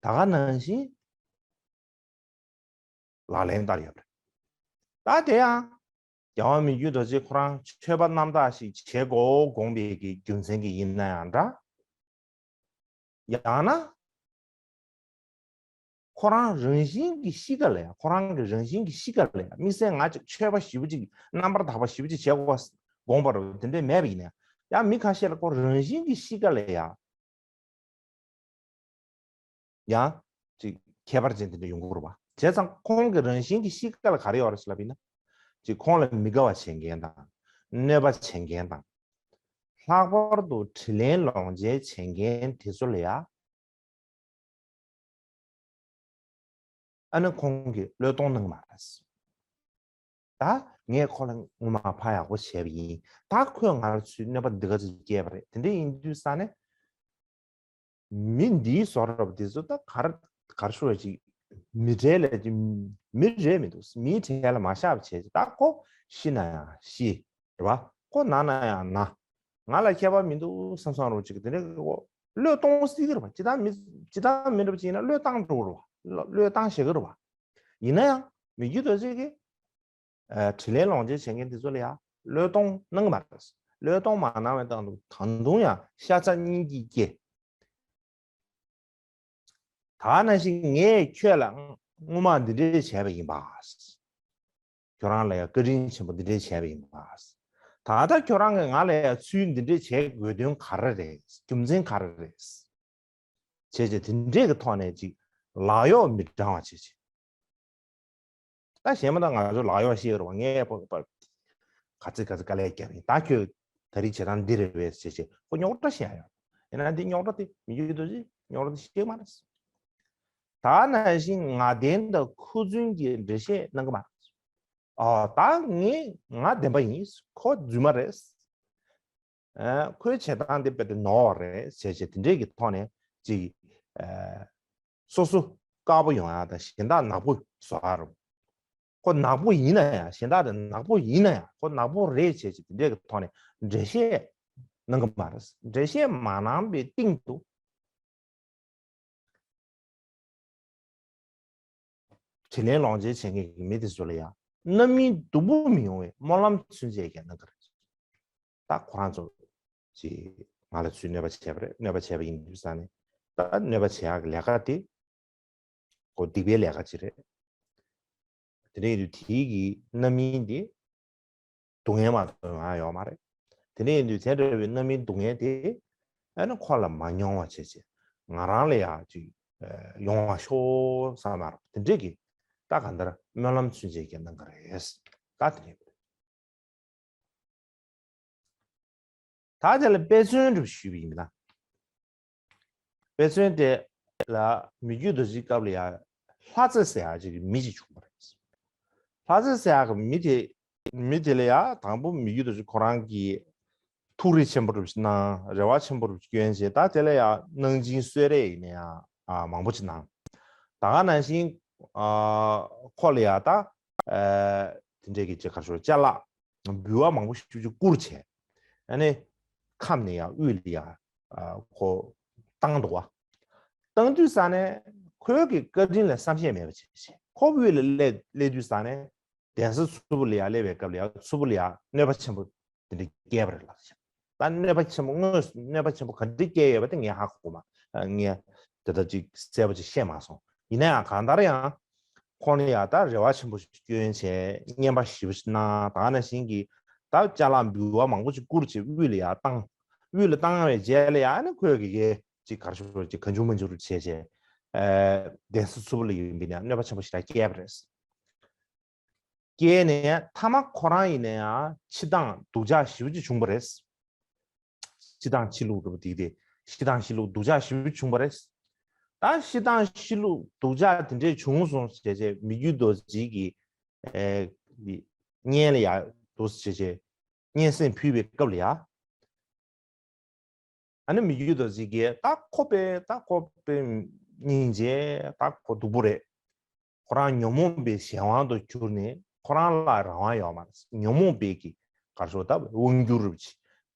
ད་ག་ནང་བཞིན་ལག་ལེན་བསྟར་ཡོད་རེད། ད་དེ་ཡང་རྒྱལ་བ་མི་བསྐྱོད་རྡོ་རྗེ་ཁོ་རང་ཆོས་པ་རྣམ་དག་ཞིག་བྱེད་དགོས་དགོངས་པའི་གི་རྒྱུ་མཚན་གྱིས་ཡིན་ན་ཡང་འདྲ། ཡང་ན། ཁོ་རང་རང་བཞིན་གྱི་གཤིས་ཀ་ལ་ཡང་། ཁོ་རང་གི་རང་བཞིན་གྱི་གཤིས་ཀ་ལ་ཡང་། དམིགས་བསལ་ང་ཅིག་ཆོས་པ་ཞེ་པོ་ཅིག་རྣམ་པར་དག་པ་ཞེ་པོ་ཅིག་བྱེད་དགོས་དགོངས་པ་རེད། དེ་འདྲ་མེད་པ་ཡིན་ན་ཡང་། མི་ཁ་ཤས་ལ་ཁོ་རང་བཞིན་གྱི་གཤིས་ཀ་ལ་ཡང་། ཡང་ཅིག་ཁྱད་པར་ཅན་དེ་འདྲ་ཡོང་གི་རེད་པ། བྱས་ཙང་ཁོང་གི་རང་བཞིན་གྱི་གཤིས་ཀ་ལ་ག་རེ་ཡོད་རེད་ཟེར་ལབ་ཡིན་ན། ཅིག་ཁོང་ལ་མི་དགའ་བ་བྱེད་མཁན་དང་། གནོད་པ་བྱེད་མཁན་དང་། ལྷག་པར་དུ་དྲིན་ལན་ལོག་འཇལ་བྱེད་མཁན་དེ་ཚོ་ལ་ཡ། ཨ་ནི་ཁོང་གིས་བློས་གཏོང་གནང་གི་མ་རེད། ད་ངས་ཁོ་ལ་ངོ་མ་ཕར་ཡག་པོ་བྱས་པ་ཡིན། ད་ཁོས་ང་ལ་ཚུར་གནོད་པ་འདི་ག་ཚོད་བསྐྱལ་བ་རེད། དེ་འདྲ་ཡིན་དུས་ཙང་ནས། མི་འདིའི་བཟོ་འདྲ་པོ་འདི་ཚོ་ད་ག་རེ་ག་རེ་ཞུ་བ་ཅིག་མི་གྲལ་ལ་ཅིག་མི་རེད་མི་འདུག་མིའི་གྲལ་ལ་མ་བཞག་པ་བྱས་ཅིག་ད་ཁོ་ཤི་ན་ཡང་ཤི། རེད་པ། ཁོ་ན་ན་ཡང་ན། ང་ལ་ཁྱད་པར་མི་འདུག་བསམ་བསམ་རོ་ཅིག་དེ་འདྲ་ཁོ་བློས་གཏོང་སྲིད་ཀྱི་རེད་པ། ཅི་ལྟར་མི་ཅི་ལྟར་མི་འདྲ་པོ་ཅིག་ཡིན་ན་བློས་བཏང་འགྲོ་གི་རེད་པ། བློས་བཏང་བཞག་གི་རེད་པ། ཡིན་ན་ཡང་མི་རྒྱུད་དོ་ཅིག་གིས། ཨ། དྲིན་ལན་ལོག་འཇལ་བྱེད་མཁན་དེ་ཚོ་ལ་ཡང་བློས་གཏོང་གནང་གི་མ་རེད། བློས་གཏོང་མ་གནང་བའི་སྟེང་དུ་ད་དུང་ཡང་ཤ་ཚ་སྙིང་སྐྱིད་སྐྱེ། ད་ནང་བཞིན་ངས་ཁྱོད་ལ་ སྔོན་མ་འདི་འདྲས་བྱས་པ་ཡིན་པ། ཁྱོད་རང་ལ་ཡང་བཀའ་དྲིན་ཆེན་པོ་འདི་འདྲས་བྱས་པ་ཡིན་པ། ད་ལྟ་ཁྱོད་རང་གིས་ང་ལ་ཡང་ཚུལ་འདི་འདྲས་བྱེད་དགོས་དོན་ག་རེ་རེད། རྒྱུ་མཚན་ག་རེ་རེད། བྱས་བྱས་དེ་འདྲས་ཀྱི་ཐོག་ནས་ཅིག་ལག་གཡོག་མི་བགྲང་བ་བྱས་བྱས། ད་གཞན་མ་ད་ང་ཚོ་ལག་གཡོག་ཤེས་ཀྱི་རེད་བ། ངས་པ་པ་ག་ཚོད་ག་ཚོད་དཀའ་ལས་བརྒྱབ་ཡིན། ད་ཁྱོད་ད་རེས་བྱེད་སྟངས་འདི་རེད་པས་ཟེར་བྱས་ཁོ་རྙོག་དྲ་བཤད་ཡོད། ཡིན་ན་འདི་རྙོག་དྲ་དེ་མི་རྒྱུད་རྡོ་རྗེ་རྙོག་དྲ་དེ་ཤེས་མ་རེད། ད་ནང་བཞིན་ང་བདེན་དང་ཁོ་རྫུན་གྱི་འགྲེལ་བཤད་གནང་གི་མ་རེད། ཨོ་ད་ངས་ང་བདེན་པ་ཡིན། ཁོ་རྫུན་མ་རེད། ཨ་ཁོའི་བྱེད་སྟངས་དེ་དཔེ་དེ་ནོར་བ་རེད་ཟེར་བྱས་དེ་འདྲས་ཀྱི་ཐོག་ནས་ཅིག་ཨ་སོ་སོ་དཀར་པོ་ཡོང་ཡ་དང་གཞན་དག་ནག་པོ་བཟོ་ཡ་རུ། ཁོ་ནག་པོ་ཡིན་ན་ཡང་གཞན་དག་དེ་ནག་པོ་ཡིན་ན་ཡང་ཁོ་ནག་པོ་རེད་བྱས་བྱས་དེ་འདྲས་ཀྱི་ཐོག་ནས་འགྲེལ་བཤད་གནང་གི་མ་རེད། འགྲེལ་བཤད་མ་གནང་པའི་སྟེང་དུ། དྲིན་ལན་ལོག་འཇལ་བྱེད་མཁན་གྱི་མི་དེ་ཚོ་ལ་ཡང་རྣམ་སྨིན་སྡུག་པོ་མི་ཡོང་བའི་སྨོན་ལམ་ཚུན་ཆད་ཀྱང་གནང་གི་རེད། ད་ཁོ་རང་ཚོ་ཅིག་ང་ལ་ཚུར་གནོད་པ་བྱས་པ་རེད། གནོད་པ་བྱས་པ་ཡིན་དུས་ཙང་ནས་ད་གནོད་པ་བྱེད་ཡག་གི་ལས་ཀ་དེ་ཁོ་སྡིག་པའི་ལས་ཀ་ཅིག་རེད། དེ་འདྲ་ཡིན་དུས་དེའི་གི་རྣམ་སྨིན་དེ་སྡུག་བསྔལ་མ་གཏོགས་ཡོང་ཡ་ཡོད་མ་རེད། དེ་འདྲ་ཡིན་དུས་དེ་འདྲ་བའི་རྣམ་སྨིན་སྡུག་བསྔལ་དེ་ཨ་ནི་ཁོ་ལ་མ་མྱོང་བ་བྱས་བྱས་ང་རང་ལ་ཡང་ཅིག་ཡོང་བ་ཤོག་བསམ་པ་རེད། དེ་འདྲས་ཀྱི་ད་གང་ལྟར་སྨོན་ལམ་ཚུན་ཆད་ཀྱི་གནང་གི་རེད། ད་དེ་འདྲས། ད་དེ་ལ་དཔེ་མཚོན་འདྲ་པོ་ཞུས་པ་ཡིན་ན། དཔེ་མཚོན་དེ་ལ་མི་རྒྱུད་རྡོ་རྗེའི་སྐབས་ལ་ཡང་ལྷ་རྩེ་ཟེར་ཡག་ཅིག་གི་མི་ཅིག་བྱུང་བ་རེད། ལྷ་རྩེ་ཟེར་ཡག་གི་མི་དེ་མི་དེ་ལ་ཡང་དང་པོ་མི་རྒྱུད་རྡོ་རྗེ་ཁོ་རང་གིས་ཐུགས་རེ་ཆེན་པོ་འདྲ་པོ་ཞིག་གནང་། རེ་བ་ཆེན་པོ་འདྲ་པོ་ཞིག་བསྐྱོན་བྱས། ད་དེ་ལ་ཡང་གནང་སྦྱིན་གསོལ་རས་ཡིན་ན་ཡང་མང་པོ་ཅིག་གནང་། ད་ག་ནང་བཞིན་ཁོ་ལ་ཡང་ད་དེ་འདྲས་ཀྱི་ཅིག་ག་རེ་ཞུ་ཅ་ལག་འབུལ་བ་མང་པོ་ཞིག་བསྐུར་བྱས། ཨ་ནི་ཁམས་ནས་ཡང་དབུས་ལ་ཡང་ཨ་ཁོ་བཏང་འདུག་བ། བཏང་དུས་ཙང་ནས་ཁོའི་གི་བཀའ་དྲིན་ལ་བསམ་ཤེས་མེད་པ་བྱས་བྱས་ཁོ་དབུས་ལ་སླེབས་སླེབས་དུས་ཙང་ནས་གདན་ས་མཚུར་ཕུ་ལ་ཡང་སླེབས་པའི་སྐབས་ལ་ཡང་མཚུར་ཕུ་ལ་ཡང་གནོད་པ་ཆེན་པོ་དེ་འདྲ་བསྐྱལ་བ་རེད་ལགས། ད་གནོད་པ་ཆེན་པོ་དངོས་སུ་གནོད་པ་ཆེན་པོ་ག་འདྲ་བསྐྱལ་ཡོད་པ་དེ་ངས་ཧ་གོ་མ། ངས་དེ་ལྟར་ཅིག་གསལ་པོ་ཅིག་ཤེས་མ་སོང་། ཡིན་ན་ཡང་གང་ལྟར་ཡང་ཁོང་ལ་ཡང་ད་རེ་བ་ཆེན་པོ་ཞིག་བསྐྱོན་བྱས་བསྙེན་པ་ཞེ་པོ་ཞིག་གནང་། ད་ག་ནང་བཞིན་གྱི་ད་ཅ་ལག་འབུལ་བ་མང་པོ་ཞིག་བསྐུར་བྱས་དབུས་ལ་ཡང་བཏང་། དབུས་ལ་བཏང་བའི་རྗེས་ལ་ཡང་ནི་ཁོས་གི་གི་ཅིག་ག་རེ་ཞུ་ཅིག་གང་བྱུང་མང་བྱུང་རུ་བྱས་བྱས་གདན་ས་མཚུར་ཕུ་ལ་ཡིན་པས་ན་གནོད་པ་ཆེན་པོ་ཞིག་ད་བསྐྱལ་བ་རེད། བསྐྱལ་ནས་མཐའ་མ་ཁོ་རང་ཡིན་ན་ཡང་ཕྱི་ཐང་སྡུག་ཅག་ཞེ་པོ་ཅིག་བྱུང་བ་རེད། ཕྱི་ཐང་ཕྱི་ལུགས་འདྲ་པོ་དེ་དེ་ཕྱི་ཐང་ཕྱི་ལུགས་སྡུག་ཅག་ཞེ་པོ་བྱུང་བ་རེད། ད་ཕྱི་ཐང་ཕྱི་ལུགས་སྡུག་ཅག་དེ་འདྲས་བྱུང་སོང་ཟེར་བྱས་མི་རྒྱུད་རྡོ་རྗེ་གི་ཨེ་གི་བསྙེན་ལ་ཡ་འདུག་ཟེར་བྱས་བསྙེན་སེམས་ཕུལ་བའི་སྐབས་ལ་ཡ། ཨ་ནི་མི་རྒྱུད་རྡོ་རྗེ་གིས་ད་ཁོ་དཔེ་ད་ཁོ་དཔེ་སྙིང་རྗེ་ད་ཁོ་སྡུག་པོ་རེད། ཁོ་རང་ཉོན་མོངས་པའི་གཞན་དབང་དུ་གྱུར་ནས་ཁོ་རང་ལ་རང་དབང་ཡོད་མ་རེད། ཉོན་མོངས་པའི་གི་ག་རེ་ཞུ་ད་དབང་སྒྱུར་རུ་ཆེ་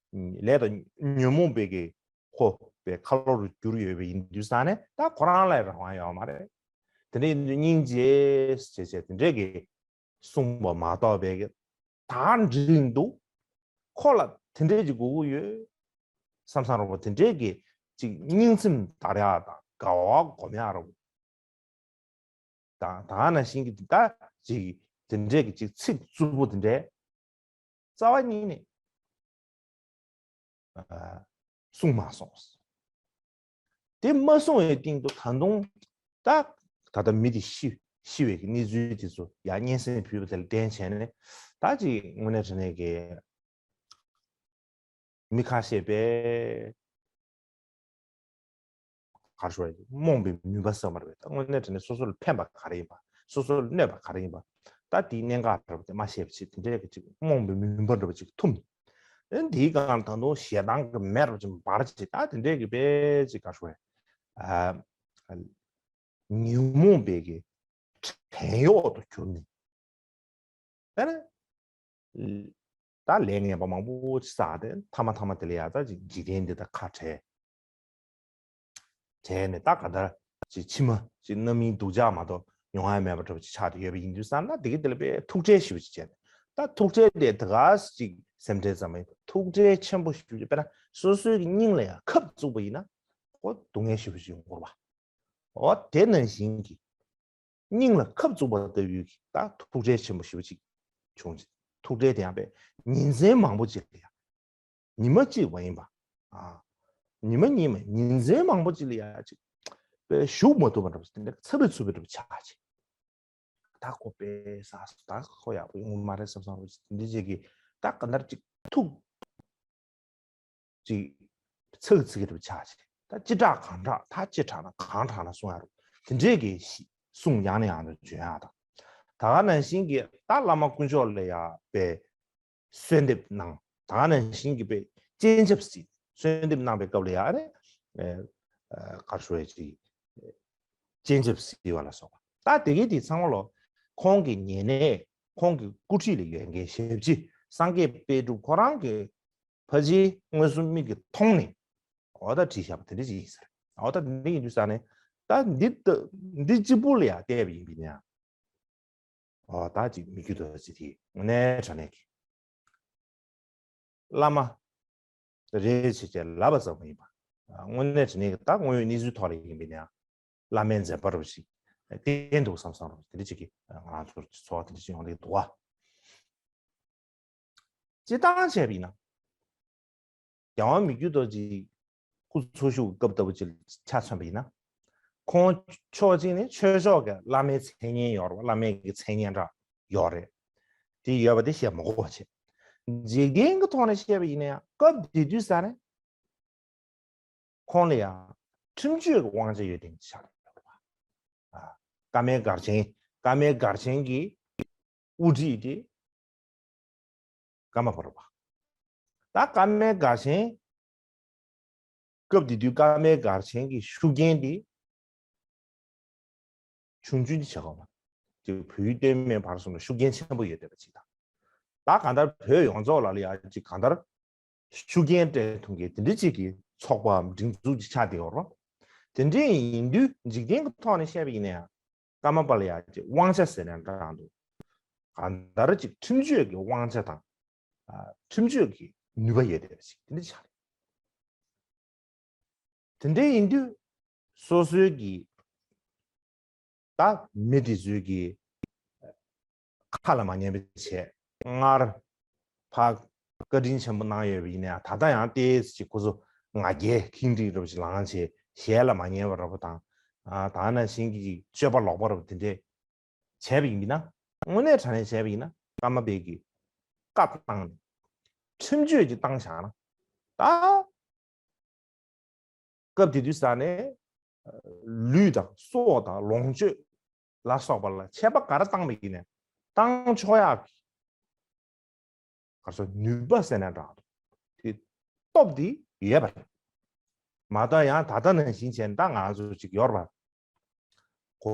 ལས་དང་ཉོན་མོངས་པའི་གི་ཁོ་པའི་ཁ་ལོ་རུ་གྱུར་ཡོད་པ་ཡིན་དུས་ཙང་ནས་ད་ཁོ་རང་ལ་རང་དབང་ཡོད་མ་རེད། དེ་འདྲ་ཡིན་དུས་སྙིང་རྗེ་ཟེར་བྱས་དེ་འདྲས་གི་གསུངས་པ་མ་གཏོགས་པའི་གི་ད་འགྲིག་འདུག་ཁོ་ལ་དེ་འདྲས་ཀྱི་དགོས་ཀྱི་ཡོད་བསམ་བསམ་རོགས་པ་དེ་འདྲས་ཀྱི་ཅིག་སྙིང་ཚིམ་དར་ཡག་དང་དགའ་བ་སྒོམ་ཡག་རོགས་དང་ད་ནང་བཞིན་གྱི་ད་ཅིག་དེ་འདྲས་ཀྱི་ཅིག་ཚིག་རྩུབ་པོ་དེ་འདྲས་རྩ་བ་ཉིད་ནས་གསུངས་མ་སོང་། དེ་མ་གསུངས་པའི་སྟེང་དུ་ད་དུང་ད་ད་ལྟ་མི་དེ་ཤི་ཤི་བའི་གནས་ཚུལ་དེ་ཚོ་ཡང་སྙན་སེང་ཕུལ་བ་དེ་ལ་བརྟེན་བྱས་ནས་ད་ཅིག་དངོས་གནས་དྲང་གནས་ཀྱི་མི་ཁ་ཤས་པས་ག་རེ་ཞུ་དགོས་རེད། རྨོངས་པའི་མུན་པ་ཟེར་བ་རེད་པས། ད་དངོས་གནས་དྲང་གནས་སོ་སོ་ལ་ཕན་པ་ག་རེ་ཡིན་པ། སོ་སོ་ལ་གནོད་པ་ག་རེ་ཡིན་པ། ད་དེའི་གནད་འགག་རེད་པ། དེ་མ་ཤེས་པ་བྱས་དེ་འདྲའི་གི་ཅིག་རྨོངས་པའི་མུན་པ་འདྲ་པོ་ཅིག་འཐུམས། ཨེ་འདིའི་སྒང་ལ་ད་དུང་ཞེ་སྡང་གི་མེ་རོ་ཅིག་འབར་བྱས། ད་དེ་འདྲའི་གི་དཔེ་ཅིག་ག་རེ་ཞུ་དགོས་རེད། ཨ་ཉོན་མོངས་པའི་གི་བྲན་གཡོག་ཏུ་གྱུར་ནས། ད་ནི་ད་ལས་ངན་པ་མང་པོ་ཅིག་བསགས་ཏེ་མཐའ་མ་མཐའ་མ་དེ་ལ་ཡ་ད་ཅིག་འཇིག་རྟེན་འདི་དང་ཁ་བྲལ། བྲལ་ནས་ད་ག་ད་ཅིག་ཕྱི་མ་ཅིག་རྣམ་སྨིན་སྡུག་ཅག་མ་གཏོགས་མྱོང་ཡ་མེད་པ་འདྲ་པོ་ཅིག་ཆགས་ཏེ་ཡོད་པ་ཡིན་དུས་ཙང་ན་དེ་གི་དེ་ལ་དཔེ་ཐུགས་ཁྲལ་ཞེ་པོ་ཅིག་བྱས་ནས། ད་ཐུགས་ཁྲལ་དེ་ད་ག་ཅིག་སེམས་ཁྲལ་ཙམ་མ་ཡིན་པར་ཐུགས་ཁྲལ་ཆེན་པོ་ཞེ་པོ་ཅིག་དཔེར་ན་སོ་སོའི་གི་སྙིང་ལ་ཡང་ཁབ་བཙུགས་པ་ཡིན་ན་ཁོ་སྡུག་བསྔལ་ཞེ་པོ་ཅིག་ཡོང་གི་རེད་པ། འོ་དེ་ནང་བཞིན་གྱི་ སྙིང་ལ་ཁབ་བཙུགས་པ་ལྟ་བུའི་གི་ད་ཐུགས་ཁྲལ་ཆེན་པོ་ཞེ་པོ་ཅིག་བྱུང་། ཐུགས་ཁྲལ་དེ་ཡང་པས་ཉིན་མཚན་མང་པོ་ཅིག་ལ་ཡ། ཉི་མ་གཅིག་མ་ཡིན་པ། ཨ། ཉི་མ་གཉིས་མ་ཉིན་མཚན་མང་པོ་ཅིག་ལ་ཡ་ཅིག་པས་བཞུགས་མ་ཐུབ་པ་འདྲ་པོ་དེ་འདྲ་ཚ་བའི་ཚུབ་པའི་འདྲ་པོ་ཆགས་ཅིག་ད་ཁོ་དཔེ་ཟ་སོ་ད་ཁོ་ཡག་པོ་ཡོང་གི་མ་རེད་བསམ་བསམ་རོ་འདི་བྱེད་ཀྱི་ད་ག་འདར་ཅིག་ཐུག་ཅིག་ཚག་ཚིག་རུ་ཆགས་ཅིག་ད་ཅི་དྲག་གང་དྲག་ད་ཅི་དྲག་ན་གང་དྲག་ན་གསུང་ཡ་རུ་དེ་འདྲས་ཀྱི་གསུང་ཡང་ནས་ཡང་དུ་བརྗོད་ཡ་དང་། ད་ག་ནང་བཞིན་གྱི་ད་བླ་མ་དཀོན་མཆོག་ལ་ཡ་པའི་གསོལ་འདེབས་གནང་། ད་ག་ནང་བཞིན་གྱི་པའི་སྤྱན་ཆབ་སྲིད་གསོལ་འདེབས་གནང་པའི་སྐབས་ལ་ཡ་རེ་གར་ཤོ་ཡ་ཅིག་སྤྱན་ཆབ་སྲིད་པ་ལ་སོགས་པ་ད་དེ་གའི་དེ་ཚང་མ་ལོ་ཁོང་གི་ཉེ་གནས་ཁོང་གི་སྐུ་ཁྲིད་ལ་ཡོད་མཁན་ཞབས་ཕྱི་སངས་རྒྱས་དཔལ་སྒྲུབ་ཁོ་རང་གི་ཕ་ཇི་མངོན་སུམ་མིག་གིས་མཐོང་ནས་འོ་ད་བྲིས་བཞག་པ་དེ་འདྲ་ཅིག་ཡིན་ཟེར། འོ་ད་འདི་ཡིན་དུས་ས་ནས་ད་འདི་ལྟ་འདི་གཅིག་པུ་ལ་ཡ་བལྟས་པ་ཡིན་པས་ན་འོ་ད་ཅིག་མི་རྒྱུད་དོ་ཅིག་དེ་དངོས་གནས་དྲང་གནས་ཀྱི་བླ་མ་རེད་ཅེས་བྱས་ལབ་པ་ཙམ་མ་ཡིན་པ། དངོས་གནས་དྲང་གནས་ཀྱི་ད་དངོས་ཡོད་གནས་ཚུལ་ཐོག་ལ་ཡིན་པས་ན་བླ་མའི་མཛད་པ་རུ་ཞིག་བསྟན་འདུག་བསམ་བསམ་རུ་དེ་འདྲ་ཅིག་གི་ང་རང་ཚོར་ཚོར་བ་དེ་འདྲ་ཅིག་ཡོང་གི་འདུག་བ། སྤྱིར་བཏང་བྱས་པ་ཡིན་ན། རྒྱལ་དབང་མི་བསྐྱོད་རྡོ་རྗེ་སྐུ་འཚོ་བཞུགས་སྐབས་ལྟ་བུ་ཅིག་ཆ་མཚོན་པ་ཡིན་ན། ཁོང་ཕྱོགས་གཅིག་ནས་ཆོས་ཕྱོགས་ཀྱི་བླ་མའི་མཚན་སྙན་ཡོད་རེད་བ། བླ་མའི་གི་མཚན་སྙན་འདྲ་ཡོད་རེད། དེ་ཡོད་པ་དེ་བཤད་མ་དགོས་པ་བྱས། འཇིག་རྟེན་གྱི་ཐོག་ནས་བཤད་པ་ཡིན་ན་ཡང་སྐབས་དེ་དུས་ས་ནས། ཁོང་ལ་ཡང་ཁྲིམས་གཅོད་ཀྱི་དབང་ཆ་ཡོད་དེ་ཆགས་ཡོད་པ། ཨ། བཀའ་མའི་སྒར་ཆེན་བཀའ་མའི་སྒར་ཆེན་གྱི་དབུ་ཁྲིད་དེ་ཀརྨ་པ་རེད་པ། ད་བཀའ་མའི་སྒར་ཆེན་སྐབས་དེ་དུས་བཀའ་མའི་སྒར་ཆེན་གྱི་ཤུགས་རྐྱེན་དེ་ཆུང་ཆུང་ཅིག་བྱ་དགོས་པ། ཅིག་བོད་ཡུལ་སྟོད་སྨད་བར་གསུམ་ལ་ཤུགས་རྐྱེན་ཆེན་པོ་ཡོད་བསྡད་པ་ཅིག་དང་། ད་གང་ལྟར་བོད་ཡོངས་རྫོགས་ལ་ལ་ཡ་ཅིག་གང་ལྟར་ཤུགས་རྐྱེན་སྤྲད་ཐུབ་མཁན་དེ་འདྲ་ཅིག་གི་ཚོགས་པའམ་སྒྲིག་འཛུགས་ཅིག་ཆགས་བསྡད་ཡོད་རེད། དེ་འདྲ་ཡིན་དུས་འཇིག་རྟེན་གྱི་ཐོག་ནས་བཤད་པ་ཡིན་ན་ཡང་ཀརྨ་པ་ལ་ཡ་ཅིག་དབང་ཆ་ཟེར་ནས་འདྲ་འདུག་གང་ལྟར་ཅིག་ཁྲིམས་གཅོད་ཀྱི་དབང་ཆ་དང་། ཨ། ཁྲིམས་གཅོད་ཀྱི་ནུས་པ་ཡོད་བསྡད་པ་ཅིག་དེ་འདྲ་ཆགས་རེད། དེ་འདྲ་ཡིན་དུས་སོ་སོའི་གི་ད་མི་དེ་ཚོའི་གི་ཁ་ལ་མ་ཉན་པ་བྱས། སྔར་ཕར་བཀའ་དྲིན་ཆེན་པོ་གནང་ཡོད་པ་ཡིན་ན་ཡང་ད་ལྟ་ཡང་ཏོག་ཙམ་ཅིག་ཁོ་ཚོ་ང་རྒྱལ་ཁེངས་དྲེགས་འདྲ་པོ་ཅིག་ལངས་བྱས་གཞས་ལ་མ་ཉན་པ་འདྲ་པོ་དང་། ཨ། ད་ནང་བཞིན་གྱི་སྤྱོད་པ་ལོག་པ་འདྲ་པོ་དེ་འདྲས་བྱས་པ་ཡིན་པས་ན། དངོས་གནས་དྲང་གནས་བྱས་པ་ཡིན་ན་ཀརྨ་པའི་གི་བཀའ་བཏང་ནས་ཁྲིམས་གཅོད་ཅིག་བཏང་བཞག་ན། ད་སྐབས་དེ་དུས་ས་ནས་ལུས་དང་སྲོག་དང་ལོངས་སྤྱོད་ལ་སོགས་པ་ལ་ཆད་པ་ག་རེ་བཏང་པ་ཡིན་ནས་བཏང་ཆོག་ཡག་གི་ག་རེ་ཟེར་ནུས་པ་ཟེར་ན་འདྲ་འདུག་དེ་སྟོབས་དེ་ཡོད་པ་རེད། མ་གཏོགས་ཡང་ད་ལྟ་ནང་བཞིན་བྱས་ན་ད་ང་ཚོ་ཅིག་ཡོད་རེད་པ། ཁོ་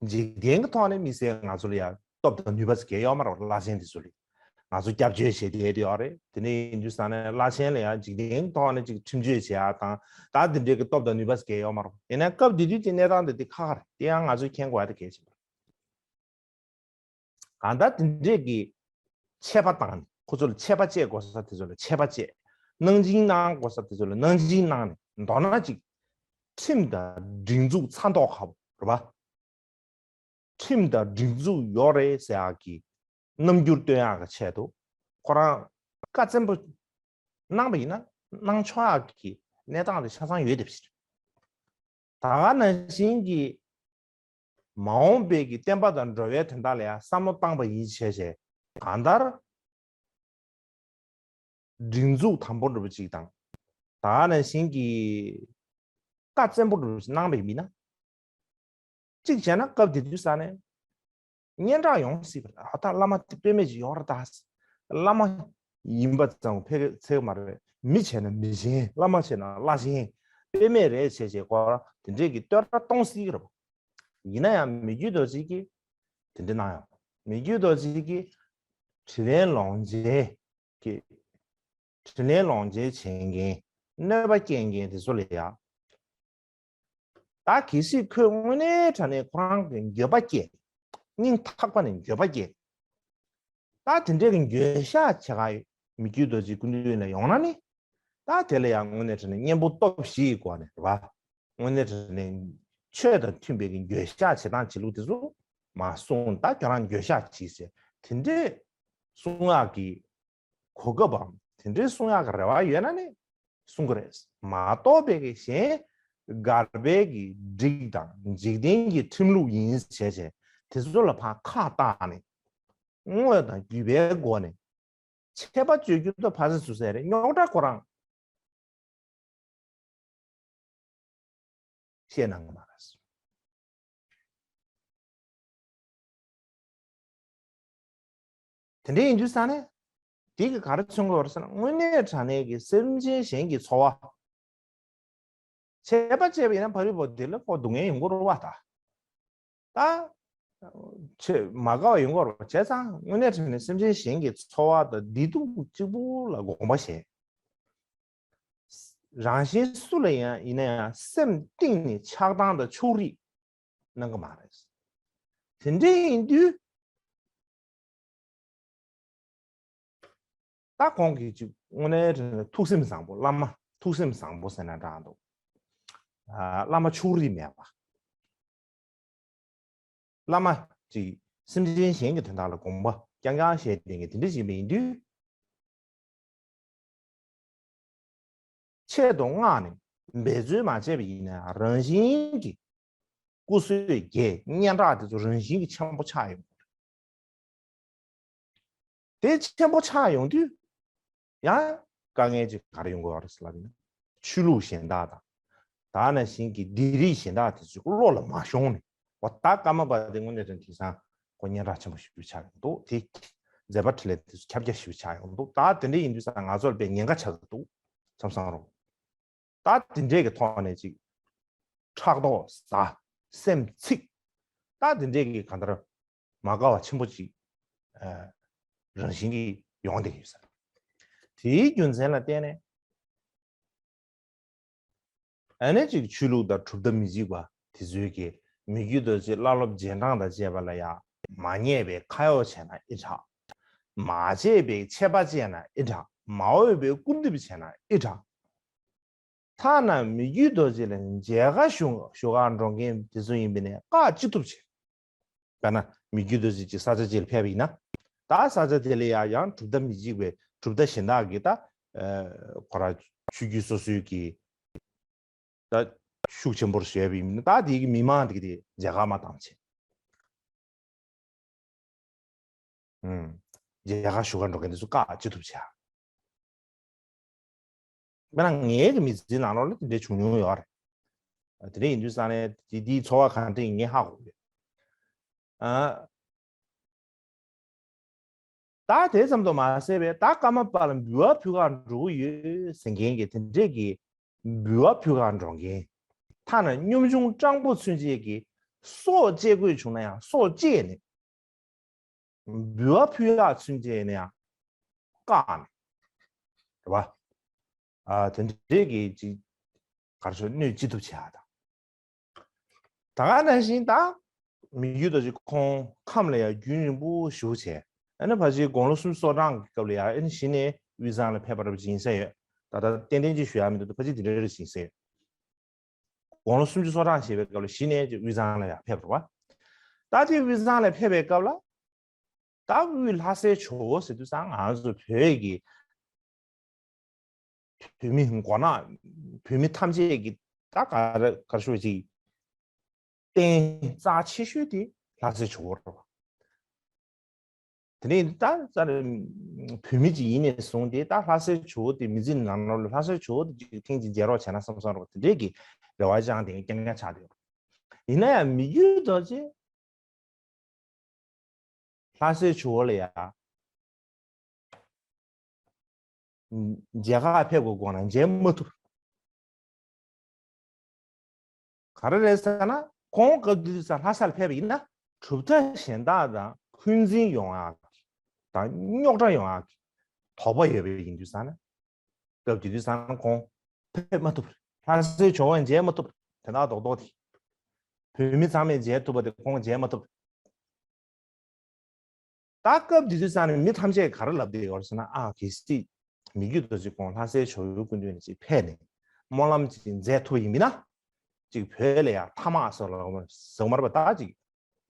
འཇིག་རྟེན་གྱི་ཐོག་ནས་དམིགས་བསལ་ང་ཚོ་ལ་ཡང་སྟོབས་དང་ནུས་པ་ཟེར་མཁན་ཡོད་མ་རེད་པ། བླ་ཆེན་དེ་ཚོ་ལ་ང་ཚོ་སྐྱབས་བཅོལ་བྱེད་བསྡད་ཡོད་རེད། དེ་ནས་ཡིན་དུས་ས་ནས་བླ་ཆེན་ལ་ཡང་འཇིག་རྟེན་གྱི་ཐོག་ནས་ཅིག་ཁྲིམས་གཅོད་བྱེད་ཡག་དང་ད་དེ་འདྲའི་གི་སྟོབས་དང་ནུས་པ་ཟེར་མཁན་ཡོད་མ་རེད་པ། ཡིན་ན་སྐབས་དེ་དུས་ཀྱི་གནས་སྟངས་དེ་དེ་ཁག་ཁག་རེད། དེ་ཡང་ང་ཚོས་མཁྱེན་དགོས་ཡག་དེ་གལ་ཆེན་པོ་རེད། གང་ལྟར་དེ་འདྲས་ཀྱི་ཆད་པ་བཏང་ནས་ཁོ་ཚོ་ལ་ཆད་པ་བཅད་དགོས་ས་དེ་ཚོ་ལ་ཆད་པ་བཅད། གནང་སྦྱིན་གནང་དགོས་ས་དེ་ཚོ་ལ་གནང་སྦྱིན་གནང་ནས་མདོར་ན་ཅིག་ཁྲིམས་དང་སྒྲིག་འཛུགས་ཚ་མདོག་ཁ་པོ་རེད་པ། ཁྲིམས་དང་སྒྲིག་འཛུགས་ཡོད་རེད་ཟེར་ཡག་གི་རྣམ་འགྱུར་སྟོན་ཡག་གི་ཆེད་དུ་ཁོ་རང་བཀའ་བཙན་པོ་གནང་པ་ཡིན་ན་གནང་ཆོག་ཡག་གི་གནས་སྟངས་དེ་ཆ་ཚང་ཡོད་བསྡད་པ་ཞིག་རེད། ད་ག་ནང་བཞིན་གྱི་མ་འོངས་པའི་གི་བསྟན་པ་དང་འགྲོ་བའི་དོན་དག་ལ་ཡང་བསམ་བློ་བཏང་པ་ཡིན་བྱས་བྱས་གང་ལྟར་སྒྲིག་འཛུགས་དམ་པོ་འདྲ་པོ་ཅིག་དང་། ད་ག་ནང་བཞིན་གྱི་བཀའ་བཙན་པོ་འདྲ་པོ་ཅིག་གནང་པ་ཡིན་ན། གཅིག་བྱས་ན་སྐབས་དེ་དུས་ས་ནས་སྙན་གྲགས་ཡོང་སྲིད་པ་རེད། ཨ་ད་བླ་མ་དེ་དཔེ་མེད་ཅིག་ཡོད་རེད་ད། བླ་མ་ཡིན་པ་ཙམ་ཕལ་ཆེར་མ་རེད། མི་བྱས་ན་མི་ཆེན། བླ་མ་བྱས་ན་བླ་ཆེན། དཔེ་མེད་རེད་བྱས་བྱས་ཁོ་རང་དེ་འདྲས་ཀྱི་བསྟོད་ར་གཏོང་སྲིད་ཀྱི་རེད་པ། ཡིན་ན་ཡང་མི་བསྐྱོད་རྡོ་རྗེ་གིས་དེ་འདྲ་གནང་ཡོད། མི་བསྐྱོད་རྡོ་རྗེ་གིས་དྲིན་ལན་ལོག་འཇལ་གྱི་དྲིན་ལན་ལོག་འཇལ་བྱེད་མཁན་གནོད་པ་སྐྱེལ་མཁན་དེ་ཚོ་ལ་ཡང་། ད་གལ་སྲིད་ཁོས་དངོས་གནས་དྲང་གནས་ཁོ་རང་གི་འགྱོད་པ་སྐྱེས། སྙིང་ཐག་པ་ནས་འགྱོད་པ་སྐྱེས། ད་དེ་འདྲའི་གི་འགྱོད་བཤགས་བྱེད་ག་མི་བསྐྱོད་རྡོ་རྗེ་སྐུ་མདུན་ལ་ཡོང་ན་ནི། ད་དེ་ལ་ཡང་དངོས་གནས་དྲང་གནས་གཉེན་པོ་སྟོབས་བཞི་ཡི་སྒོ་ནས་རེད་པ། དངོས་གནས་དྲང་གནས་ ཆོས་དང་མཐུན་པའི་གི་འགྱོད་བཤགས་བྱེད་སྟངས་བྱེད་ལུགས་དེ་ཚོ་མ་གསུངས། ད་ཁྱོད་རང་འགྱོད་བཤགས་བྱེད་ཟེར། དེ་འདྲའི་གསུང་ཡག་གི་གོ་སྐབས་བམ་དེ་འདྲའི་གསུང་ཡག་གི་རེ་བ་ཡོད་ན་ནི་གསུང་གི་རེད། མ་གཏོགས་པའི་གི་གཞན་གར་པའི་གི་སྒྲིག་དང་འཇིག་རྟེན་གྱི་ཁྲིམས་ལུགས་ཡིན་བྱས་བྱས་དེ་ཚོ་ལ་ཕར་ཁ་བཏགས་ནས་དངོས་དང་བརྒྱུད་པའི་སྒོ་ནས་ཆད་པ་གཅོད་རྒྱུ་དང་ཕ་སེ་སུ་སེ་རེད། རྙོག་དྲ་ཁོ་རང་བཤད་གནང་གི་མ་རེད། དེ་འདྲ་ཡིན་དུས་ས་ནས་དེ་གི་ག་རེ་མཚོན་གི་ཡོད་རེད་ཟེར་ན། དངོས་གནས་དྲང་གནས་ཀྱི་སེམས་ཅན་གཞན་གྱི་འཚོ་བ། ཆད་པ་བཅད་པ་ཡིན་ན་ཕ་རི་བོ་དེ་ལ་ཁོ་སྡུག་བསྔལ་ཡོང་གི་རེད་བ། ད་ད་ཆེ་མ་དགའ་བ་ཡོང་གི་རེད་བ། བྱས་ཙང་དངོས་གནས་དྲང་གནས་སེམས་ཅན་གཞན་གྱི་འཚོ་བ་དང་བདེ་སྡུག་གཅིག་པུ་ལ་དགོངས་པ་བཞེས། རང་གཞན་སུ་ལ་ཡང་ཡིན་ན་ཡང་སེམས་གཏིང་ནས་ཆགས་སྡང་དང་ཕྱོགས་རིས་གནང་གི་མ་རེད། དེ་འདྲ་ཡིན་དུས་ད་ཁོང་གིས་ཅིག་དངོས་གནས་དྲང་གནས་ཐུགས་སེམས་བཟང་པོ། བླ་མ་ཐུགས་སེམས་བཟང་པོ་ཟེར་ན་འདྲ་འདུག་ཨ། བླ་མ་ཕྱོགས་རིས་མེད་པ། བླ་མ་ཅིག་སེམས་ཅན་གཞན་གྱི་དོན་དག་ལ་དགོངས་པ་རྐྱང་རྐྱང་བཞེས་བསྡད་མཁན་དེ་འདྲ་ཞིག་ཡིན་དུས། ཆེད་དུ་མངགས་ནས་འབད་རྩོལ་མ་བྱས་པ་ཡིན་ན་རང་བཞིན་གྱིས་སྐུ་བསོད་རྒྱས་སྙན་གྲགས་དེ་ཚོ་རང་བཞིན་གྱིས་ཆེན་པོ་ཆགས་ཡོང་། དེ་ཆེན་པོ་ཆགས་ཡོང་དུས་ཡང་དཀའ་ངལ་ཅིག་ག་རེ་ཡོང་གི་ཡོད་རེད་ཟེར་ལབ་ན། ཆོས་ལུགས་གཞན་དག་དང་། ད་ནང་བཞིན་གྱི་སྡིག་རིས་གཞན་དག་དེ་ཚོ་བློ་ལ་མ་ཤོང་ནས། འོ་ད་ཀརྨ་པ་དེ་དངོས་གནས་དྲང་དེང་སང་ཁོ་སྙན་གྲགས་ཆེན་པོ་ཞེ་པོ་ཆགས་ཡོང་འདུག་དེ་མཛད་པ་འཕྲིན་ལས་དེ་ཚོ་ཁྱབ་རྒྱ་ཞེ་པོ་ཆགས་ཡོང་འདུག་ད་དེ་འདྲ་ཡིན་དུས་ཙང་ང་ཚོར་དཔེ་ཉེན་ཁ་ཆགས་ཀྱི་འདུག་བསམ་བསམ་རུང་། ད་དེ་འདྲས་ཀྱི་ཐོག་ནས་ཅིག་ཕྲག་དོག་ཟ། སེམས་འཚིག་ད་དེ་འདྲས་ཀྱི་གང་ལྟར་མ་དགའ་བ་ཆེན་པོ་ཅིག་ཨ། རང་བཞིན་གྱིས་ཡོང་བསྡད་ཀྱི་ཡོད་ས་རེད། དེའི་རྒྱུ་མཚན་ལ་བརྟེན་ནས། ཨ་ནི་ཅིག་ཆོས་ལུགས་དང་གྲུབ་མཐའ་མི་གཅིག་པ་དེ་ཚོའི་གི་མི་བརྒྱུད་རྡོ་རྗེ་བླ་སློབ་རྗེས་འབྲང་དང་བཅས་པ་ལ་ཡང་མ་ཉེས་པའི་ཁ་གཡོག་བྱས་ན་ཨི་དྲག་མ་བྱས་པའི་ཆད་པ་བཅད་ན་ཨི་དྲག་མ་འོས་པའི་སྐུར་འདེབས་བྱས་ན་ཨི་དྲག་ཐ་ན་མི་བརྒྱུད་རྡོ་རྗེ་ལ་མཇལ་ཁ་ཞུ་ཞུ་གར་འགྲོ་མཁན་དེ་ཚོ་ཡིན་པས་ནས་བཀག་ཅི་ཐུབ་བྱེད། དཔེར་ན་མི་བརྒྱུད་རྡོ་རྗེ་ཅིག་ས་ཆ་ཅིག་ལ་ཕེབས་པ་ཡིན་ན། ད་ས་ཆ་དེ་ལ་ཡང་ཡང་གྲུབ་མཐའ་མི་གཅིག་པའི་གྲུབ་མཐའ་གཞན་དག་གིས་ད་ཁོ་རང་ཆོས་བརྒྱུད་སོ་སོའི་གི་ད་ཤུགས་ཆེན་པོར་བྱས་པ་ཡིན་ན། ད་དེ་གི་མི་མང་དེ་གི་དེ་མཇལ་ཁ་མ་བཏང་བྱེད། ཨུམ། མཇལ་ཁ་ཞུ་གར་འགྲོ་མཁན་དེ་ཚོ་བཀག་ཅི་ཐུབ་བྱ། དཔེར་ན་ངའི་གི་མི་ཚེའི་ནང་ལོགས་ལ་དེ་འདྲའི་བྱུང་མྱོང་ཡོད་རེད། དེ་འདྲ་ཡིན་དུས་ཙང་ནས་དེ་དེའི་ཚོར་བ་གང་འདྲ་ཡིན་ངས་ཧ་གོ་གི་ཡོད། ཨ། ད་དེ་ཙམ་དུ་མ་ཟད་པའི་ད་ཀརྨ་པ་ལ་འབུལ་བ་ཕུལ་གར་འགྲོ་གི་ཡོད་ཟེར་མཁན་གྱི་དེ་འདྲས་ཀྱི་འབུལ་བ་ཕུལ་གར་འགྲོ་མཁན། ཐ་ན་གཉོམ་ཆུང་སྤྲང་པོ་ཚུན་ཆད་ཀྱི་སྲོག་བཅད་དགོས་བྱུང་ན་ཡང་སྲོག་བཅད་ནས་འབུལ་བ་ཕུལ་ཡག་ཚུན་ཆད་ནས་ཡང་བཀག་ནས་རེད་བ། ཨ། དེ་འདྲས་ཀྱི་ཅིག་གར་ཤོག་གནོད་ཅི་ཐུབ་བྱེད་ཡག་དང་། ད་ག་ནང་བཞིན་ད་མི་བརྒྱུད་རྡོ་རྗེ་ཁོང་ཁམས་ལ་ཡང་རྒྱུན་རིང་པོ་བཞུགས་བྱས། ཨ་ནི་ཕལ་ཆེར་དགུང་ལོ་སུམ་ཅུ་སོ་གྲངས་ཀྱི་སྐབས་ལ་ཡང་ཨ་ནི་གཞི་ནས་དབུས་གཙང་ལ་ཕེབས་པ་འདྲ་པོ་ཅིག་ཡིན་ས་ཡོད། ད་ལྟ་ཏན་ཏན་ཅིག་ཞུ་ཡག་མི་འདུག་ད་ཕལ་ཆེར་དེ་འདྲ་རེ་ཞིག་ཡིན་ས་ཡོད། དགུང་ལོ་སུམ་ཅུ་སོ་གྲངས་བཞེས་པའི་སྐབས་ལ་གཞི་ནས་ཅིག་དབུས་གཙང་ལ་ཡང་ཕེབས་རེད་བ། ད་དེ་དབུས་གཙང་ལ་ཕེབས་པའི་སྐབས་ལ། ད་དབུས་ལྷ་སའི་ཇོ་བོ་ཟེར་དུས་ཙང་ང་ཚོ་བོད་ཀྱི་བོད་མི་མགོ་ནག་བོད་མི་ཐམས་ཅད་ཀྱི་ད་ག་རེ་ག་རེ་ཞུ་ཅིག་རྟེན་རྩ་ཆེ་ཤོས་དེ་ལྷ་སའི་ཇོ་བོ་རེད་བ། དེ་ནས་ད་ཙ་བོད་མི་ཅིག་ཡིན་ནས་བཟུང་སྟེ་ད་ལྷ་སའི་ཇོ་བོ་དེ་མི་ཚེ་ནང་ལོགས་ལ་ལྷ་སའི་ཇོ་བོ་དེ་ཅིག་ཐེངས་ཅིག་མཇལ་རོགས་བྱས་ན་བསམ་བསམ་རོགས་དེ་འདྲས་ཀྱི་རེ་བ་བཅངས་ཏེ་རྐྱང་རྐྱང་ཆགས་བསྡད་ཡོད། ཡིན་ན་ཡང་མི་བརྒྱུད་རྡོ་རྗེ་ལྷ་སའི་ཇོ་བོ་ལ་ཡ་མཇལ་ཁ་ཕེབས་དགོས་དགོངས་ན་མཇལ་མ་ཐུབ། ག་རེ་རེད་ཟེར་ན་ཁོང་སྐབས་དེ་དུས་ཙང་ལྷ་སར་ཕེབས་པ་ཡིན་ན་གྲུབ་མཐའ་གཞན་དག་དང་འཁོན་འཛིན་ཡོང་ཡག་དང་རྙོག་དྲ་ཡོང་ཡག་གི་དོགས་པ་ཡོད་པ་ཡིན་དུས་ཙང་ན། སྐབས་དེ་དུས་ཙང་ཁོང་ཕེབས་མ་ཐུབ། ལྷ་སའི་ཇོ་བོ་མཇལ་མ་ཐུབ། དེ་དག་རྡོག་རྡོག་དེ། བོད་མི་ཚང་མས་མཇལ་ཐུབ་པ་དེ་ཁོང་མཇལ་མ་ཐུབ། ད་སྐབས་དེ་དུས་ཙང་ནས་མི་ཐམས་ཅད་ག་རེ་ལབ་བསྡད་ཡོད་རེད་ཟེར་ན། ཨ། གལ་སྲིད་མི་བརྒྱུད་རྡོ་རྗེ་ཁོང་ལྷ་སའི་ཇོ་བོའི་སྐུ་མདུན་ནས་ཅིག་ཕེབས་ནས་སྨོན་ལམ་ཅིག་མཛད་ཐུབ་པ་ཡིན་མིན་ན། ཅིག་བོད་ལ་ཡང་ཐ་མག་ཟེར་ལ་ཟེར་མར་བ་ད་ཅིག་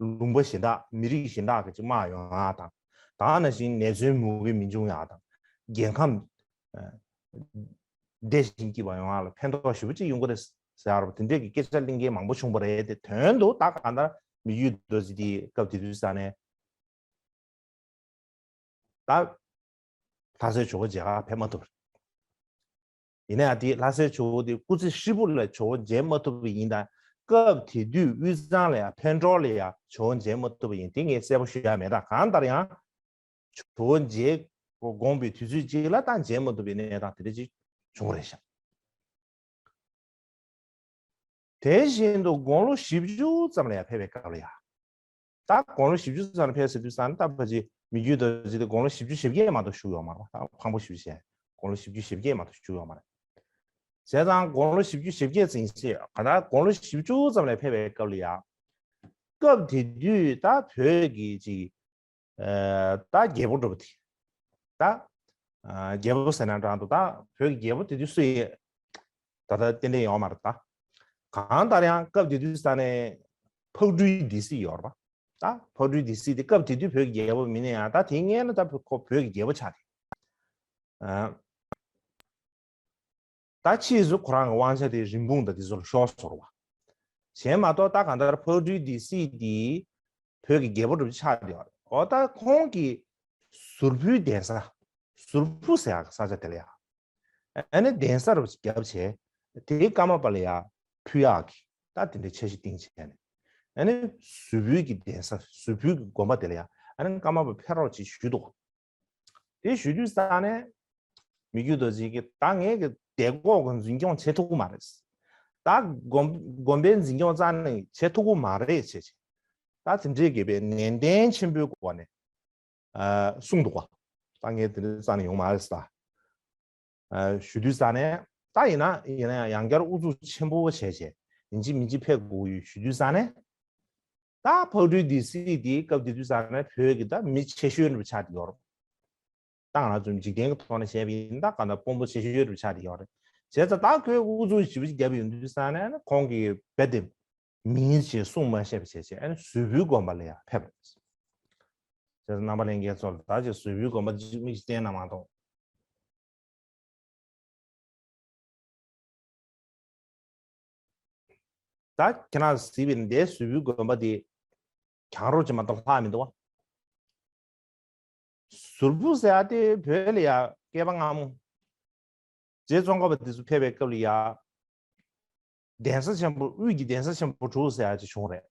ལུང་པ་གཞན་དག་མི་རིགས་གཞན་དག་གི་ཅིག་དམག་ཡོང་ཡག་དང་། ད་ནང་བཞིན་ནད་མཚོན་མུ་གེ་མི་འབྱུང་ཡག་དང་། རྒྱལ་ཁམས་བདེ་ཞིང་སྐྱིད་པ་ཡོང་ཡག་ལ་ཕན་ཐོགས་ཞེ་པོ་ཅིག་ཡོང་གི་རེད་ཟེར་བ་དེ་འདྲས་ཀྱི་སྐད་ཆ་གླེང་མཁན་མང་པོ་བྱུང་བ་རེད་དེ། དོན་དུ་ད་གང་ལྟར་མི་རྒྱུད་རྡོ་རྗེ་དེ་སྐབས་དེ་དུས་ས་ནས། ད་ལྷ་སའི་ཇོ་བོ་མཇལ་ཁ་ཕེབས་མ་ཐུབ་པ་རེད། ཡིན་ན་ཡང་དེ་ལྷ་སའི་ཇོ་བོ་དེ་སྐུ་ཚེ་ཧྲིལ་པོ་ལ་ཇོ་བོ་མཇལ་མ་ཐུབ་པ་ཡིན་ད། སྐབས་དེ་དུས་དབུས་གཙང་ལ་ཡང་འཕན་གྲོགས་ལ་ཡང་ཇོ་བོ་མཇལ་མ་ཐུབ་པ་ཡིན་དེ་ངས་གསལ་པོ་ཞུ་ཡ་མེད། ད་གང་ལྟར་ཡང་ཇོ་བོ་མཇལ་དགོངས་པའི་དུས་ཚོད་ཅིག་ལ་ད་མཇལ་མ་ཐུབ་པའི་གནས་སྟངས་དེ་འདྲ་ཅིག་བྱུང་བ་རེད་ཤག་དེ་བཞིན་དུ་དགུང་ལོ་བཞི་བཅུ་ཙམ་ལ་ཡང་ཕེབས་པའི་སྐབས་ལ་ཡང་། ད་དགུང་ལོ་བཞི་བཅུ་ཙམ་ལ་ཕེབས་ཟེར་དུས་ཙང་ད་ཕལ་ཆེར་མི་རྒྱུད་རྡོ་རྗེ་དེ་དགུང་ལོ་བཞི་བཅུ་ཞེ་བརྒྱད་མ་གཏོགས་བཞུགས་ཡོད་མ་རེད། ད་ཕངས་པོ་ཞེ་པོ་བྱས་དགུང་ལོ་བཞི་བཅུ་ཞེ་བརྒྱད་མ་གཏོགས་བཞུགས་ཡོད་མ་རེད། བྱས་ཙང་དགུང་ལོ་བཞི་བཅུ་ཞེ་བརྒྱད་ཙམ་ཞིག་ག་ད་དགུང་ལོ་བཞི་བཅུ་ཙམ་ལ་ཕེབས་པའི་སྐབས་ལ་ཡང་། སྐབས་དེ་དུས་ད་བོད་ཀྱི་ཅིག་ད་རྒྱལ་པོ་འདྲ་པོ་དེ། ད་རྒྱལ་པོ་ཟེར་ན་འདྲ་འདུག་ད་བོད་ཀྱི་རྒྱལ་པོ་དེ་དུས་སུ་ཡིན། ད་ལྟ་ཏན་ཏན་ཡོད་མ་རེད་ད། གང་ལྟར་ཡང་སྐབས་དེ་དུས་ས་ནས་ཕག་གྲུའི་སྡེ་སྲིད་ཡོད་རེད་པ། ད་ཕག་གྲུའི་སྡེ་སྲིད་དེ་སྐབས་དེ་དུས་བོད་ཀྱི་རྒྱལ་པོ་མིན་ན་ཡང་ད་དེ་སྔོན་ལ་ད་ཁོ་བོད་ཀྱི་རྒྱལ་པོ་ཆགས་ཏེ། ད་ཕྱིས་སུ་ཁོ་རང་གི་དབང་ཆ་དེ་རིན་སྤུངས་དང་དེ་ཚོ་ལ་ཤོར་སོང་བ། གཞན་མ་གཏོགས་ད་གང་ལྟར་ཕག་གྲུའི་སྡེ་སྲིད་དེ་བོད་ཀྱི་རྒྱལ་པོ་འདྲ་པོ་ཆགས་བསྡད་ཡོད་རེད། འོ་ད་ཁོང་གིས་ཟུར་ཕུའི་གདན་ས། ཟུར་ཕུ་ཟེར་ཡག་ས་ཆ་དེ་ལ་ཡ། ཨ་ནི་གདན་ས་འདྲ་པོ་ཞིག་བརྒྱབ་བྱས། དེའི་ཀརྨ་པ་ལ་ཡ་ཕུལ་ཡག་གི་ད་དེ་འདྲའི་འཆར་གཞི་བཏིང་བྱས་ནས། ཨ་ནི་ཟུར་ཕུའི་གི་གདན་ས་ཟུར་ཕུའི་གི་དགོན་པ་དེ་ལ་ཡ་ཨ་ནི་ཀརྨ་པ་ཕེབས་རོགས་ཅེས་ཞུས་འདུག་དེ་ཞུ་དུས་ཙང་ནས་མི་རྒྱུད་རྡོ་རྗེ་གིས་ད་ངས་ཀྱི་དེ་སྐོར་གྱི་འཛིན་སྐྱོང་བྱེད་ཐུབ་ཀྱི་མ་རེད། ད་དགོན་དགོན་པའི་འཛིན་སྐྱོང་རྩ་ནས་བྱེད་ཐུབ་ཀྱི་མ་རེད་ཅེས་བྱས། ད་དེ་འདྲའི་གི་པའི་ནན་ཏན་ཆེན་པོའི་སྒོ་ནས་ཨ་གསུངས་འདུག་པ། ད་ངས་དེ་འདྲའི་རྩ་ནས་ཡོང་མ་རེད་ཟེར། ཨ་ཞུ་དུས་ཙང་ནས་ད་ཡིན་ན་ཡིན་ན་ཡང་ཡང་བསྐྱར་ཨུ་ཚུགས་ཆེན་པོ་བྱས་བྱས་ཡིན་གཅིག་མིན་གཅིག་ཕེབས་དགོས་ཡོད་ཞུ་དུས་ཙང་ནས། ད་ཕག་གྲུའི་སྡེ་སྲིད་དེའི་སྐབས་དེ་དུས་ཙང་ནས་བོད་ཀྱི་ད་མི་ཆེ་ཤོས་འདྲ་པོ་ཆགས་བསྡད་ཡོད་རེད། ད་ང་རང་ཚོ་འཇིག་རྟེན་གྱི་ཐོག་ནས་བཤད་པ་ཡིན་ན་ད་གང་ལྟར་དཔོན་པོ་ཆེ་ཤོས་འདྲ་པོ་ཆགས་བསྡད་ཡོད་རེད། བྱས་ཙང་ད་ཁོས་ཨུ་ཚུགས་ཞེ་པོ་ཅིག་བརྒྱབ་ཡོང་དུས་ཙང་ནས་ཁོང་གིས་རྦད་དེ་མིང་ཞིག་གསུང་མ་ཤེས་པ་བྱས་བྱས་ཨ་ནི་ཟུར་ཕུའི་དགོན་པ་ལ་ཡང་ཕེབས་རེད། བྱས་ཙང་རྣམ་པ་ལྷན་རྒྱས་ཚོ་ལ་ད་ཅིག་ཟུར་ཕུའི་དགོན་པ་ཅིག་མིག་ཅིག་བསྟན་ན་མ་གཏོགས། ད་ཁྱེད་རང་གཟིགས་པའི་འདས་ཟུར་ཕུའི་དགོན་པ་དེ་གྱང་རོ་ཅིག་མ་གཏོགས་ལྷག་མི་འདུག་བ། ཟུར་ཕུ་ཟེར་ཡ་དེ་བོད་ལ་ཡ་བསྐལ་པ་སྔ་མོ། རྗེ་ཙོང་ཁ་པ་དེ་ཚོ་ཕེབས་པའི་སྐབས་ལ་ཡ། གདན་ས་ཆེན་པོ་དབུས་ཀྱི་གདན་ས་ཆེན་པོ་དྲུག་ཟེར་ཡ་ཅིག་བྱུང་རེད།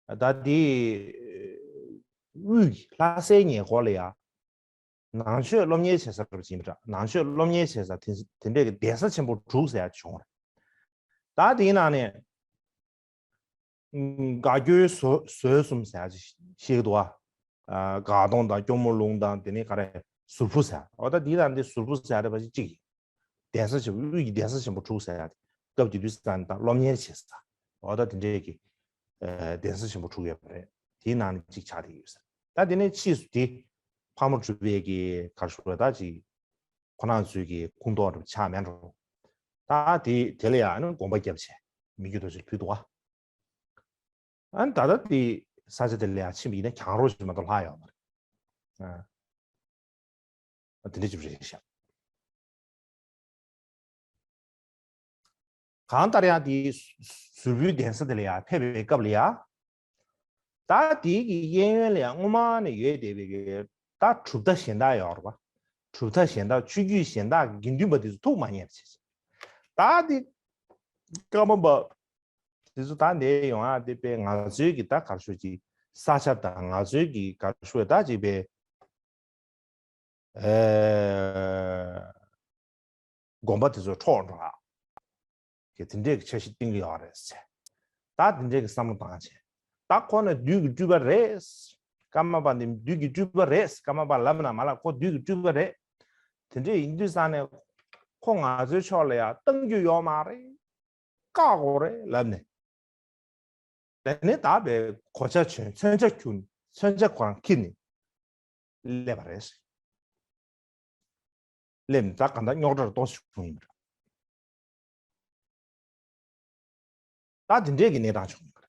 ད་དེ་དབུས་ཀྱི་ལྷ་སའི་ཉེ་འཁོར་ལ་ཡ། ནང་ཆོས་སློབ་གཉེར་བྱེད་ས་རུ་ཕྱིན་པ་འདྲ། ནང་ཆོས་སློབ་གཉེར་བྱེད་ས་དེ་དེ་འདྲས་ཀྱི་གདན་ས་ཆེན་པོ་དྲུག་ཟེར་ཡ་ཅིག་བྱུང་རེད། ད་དེའི་ནང་ནས་དགའ་སྐྱོའི་ཟོལ་ཟོལ་གསུམ་ཟེར་ཡ་ཅིག་ཤེས་ཀྱི་འདུག་ཨ། དགའ་གདོང་དང་སྐྱོར་མོ་ལུང་དང་དེ་ནས་ག་རེ་ཟུར་ཕུ་ཟེར། འོ་ད་དེའི་ནང་འདི་ཟུར་ཕུ་ཟེར་ཡ་རེད་པ་ཅིག་གཅིག་ཡིན། གདན་ས་ཆེན་པོ་དབུས་ཀྱི་གདན་ས་ཆེན་པོ་དྲུག་ཟེར་ཡ་དེ་སྐབས་དེ་དུས་ཙང་ད་སློབ་གཉེར་བྱེད་ས། འོ་ད་དེ་འདྲས་ཀྱི་ཨ་གདན་ས་ཆེན་པོ་དྲུག་ཡོད་པ་རེད། དེའི་ནང་ནས་གཅིག་ཆགས་བསྡད་ཡོད་ས། ད་དེ་ནས་ཕྱིས་སུ་དེ་ཕག་མོ་གྲུ་པའི་གི་ག་རེ་ཞུ་དགོས་ད་ཅིག་ཁོ་རང་ཚོའི་གི་ཁུངས་གཏོགས་འདྲ་ཆགས་མེད་འགྲོ། ད་དེ་དེ་ལ་ཡང་ཨ་ནི་དགོངས་པ་བརྒྱབ་བྱས་མི་རྒྱུད་རྡོ་རྗེར་ཕུལ་འདུག་ག་ཨ་ནི་ད་ལྟ་དེ་ས་ཆ་དེ་ལ་ཡང་ཕྱིན་པ་ཡིན་ན་གྱང་རོ་ཞིག་མ་གཏོགས་ལྷག་ཡོད་མ་རེད། ཨ། དེ་འདྲ་ཅིག་རེད་ཤག་གང་ལྟར་ཡང་དེའི་ཟུར་ཕུའི་གདན་ས་དེ་ལ་ཡང་ཕེབས་པའི་སྐབས་ལ་ཡང་། ད་དེའི་གི་གཡས་གཡོན་ལ་ཡང་སྔོན་མ་ནས་ཡོད་བསྡད་པའི་གི་ད་གྲུབ་མཐའ་གཞན་དག་ཡོད་རེད་པ། གྲུབ་མཐའ་གཞན་དག་ཆོས་བརྒྱུད་གཞན་དག་གི་དགེ་འདུན་པ་དེ་ཚོ་ཐུགས་མ་མཉེས་པ་བྱས། ད་དེ་ཀརྨ་པ་དེ་ཚོ་ད་འདིར་ཡོང་ཡག་དེ་དཔེ་ང་ཚོའི་གི་ད་ག་རེ་ཞུ་ཅིག་ས་ཆ་དང་ང་ཚོའི་གི་ག་རེ་ཞུ་ད་ཅིག་དཔེ། ཨེ། དགོན་པ་དེ་ཚོ་འཕྲོག་འགྲོ་ཡག་གི་དེ་འདྲས་ཀྱི་འཆར་གཞི་བཏིང་གི་ཡོད་རེད་ཟེར། ད་དེ་འདྲས་ཀྱི་བསམ་བློ་བཏང་བྱས། ད་ཁོ་ནི་བདུད་ཀྱི་སྤྲུལ་པ་རེད། ཀརྨ་པ་འདི་བདུད་ཀྱི་སྤྲུལ་པ་རེད། ཀརྨ་པ་ལབ་ན་མ་ལབ་ཁོ་བདུད་ཀྱི་སྤྲུལ་པ་རེད། དེ་འདྲས་ཡིན་དུས་ཙང་ནས་ཁོ་ང་ཚོའི་ཕྱོགས་ལ་ཡ་གཏང་རྒྱུ་ཡོད་མ་རེད། བཀག་དགོས་རེད་ལབ་ནས། དེ་ནས་ད་བའི་གོ་ཆ་གྱོན་མཚོན་ཆ་གྱོན་མཚོན་ཆ་ཁོ་རང་འཁྱེར་ནས་སླེབས་པ་རེད། སླེབས་ནས་ད་གང་ལྟར་རྙོག་དྲ་ཏོག་ཙམ་བྱུང་ཡིན་པ་རེད། ད་དེ་འདྲས་ཀྱི་གནས་སྟངས་བྱུང་ཡོད་པ་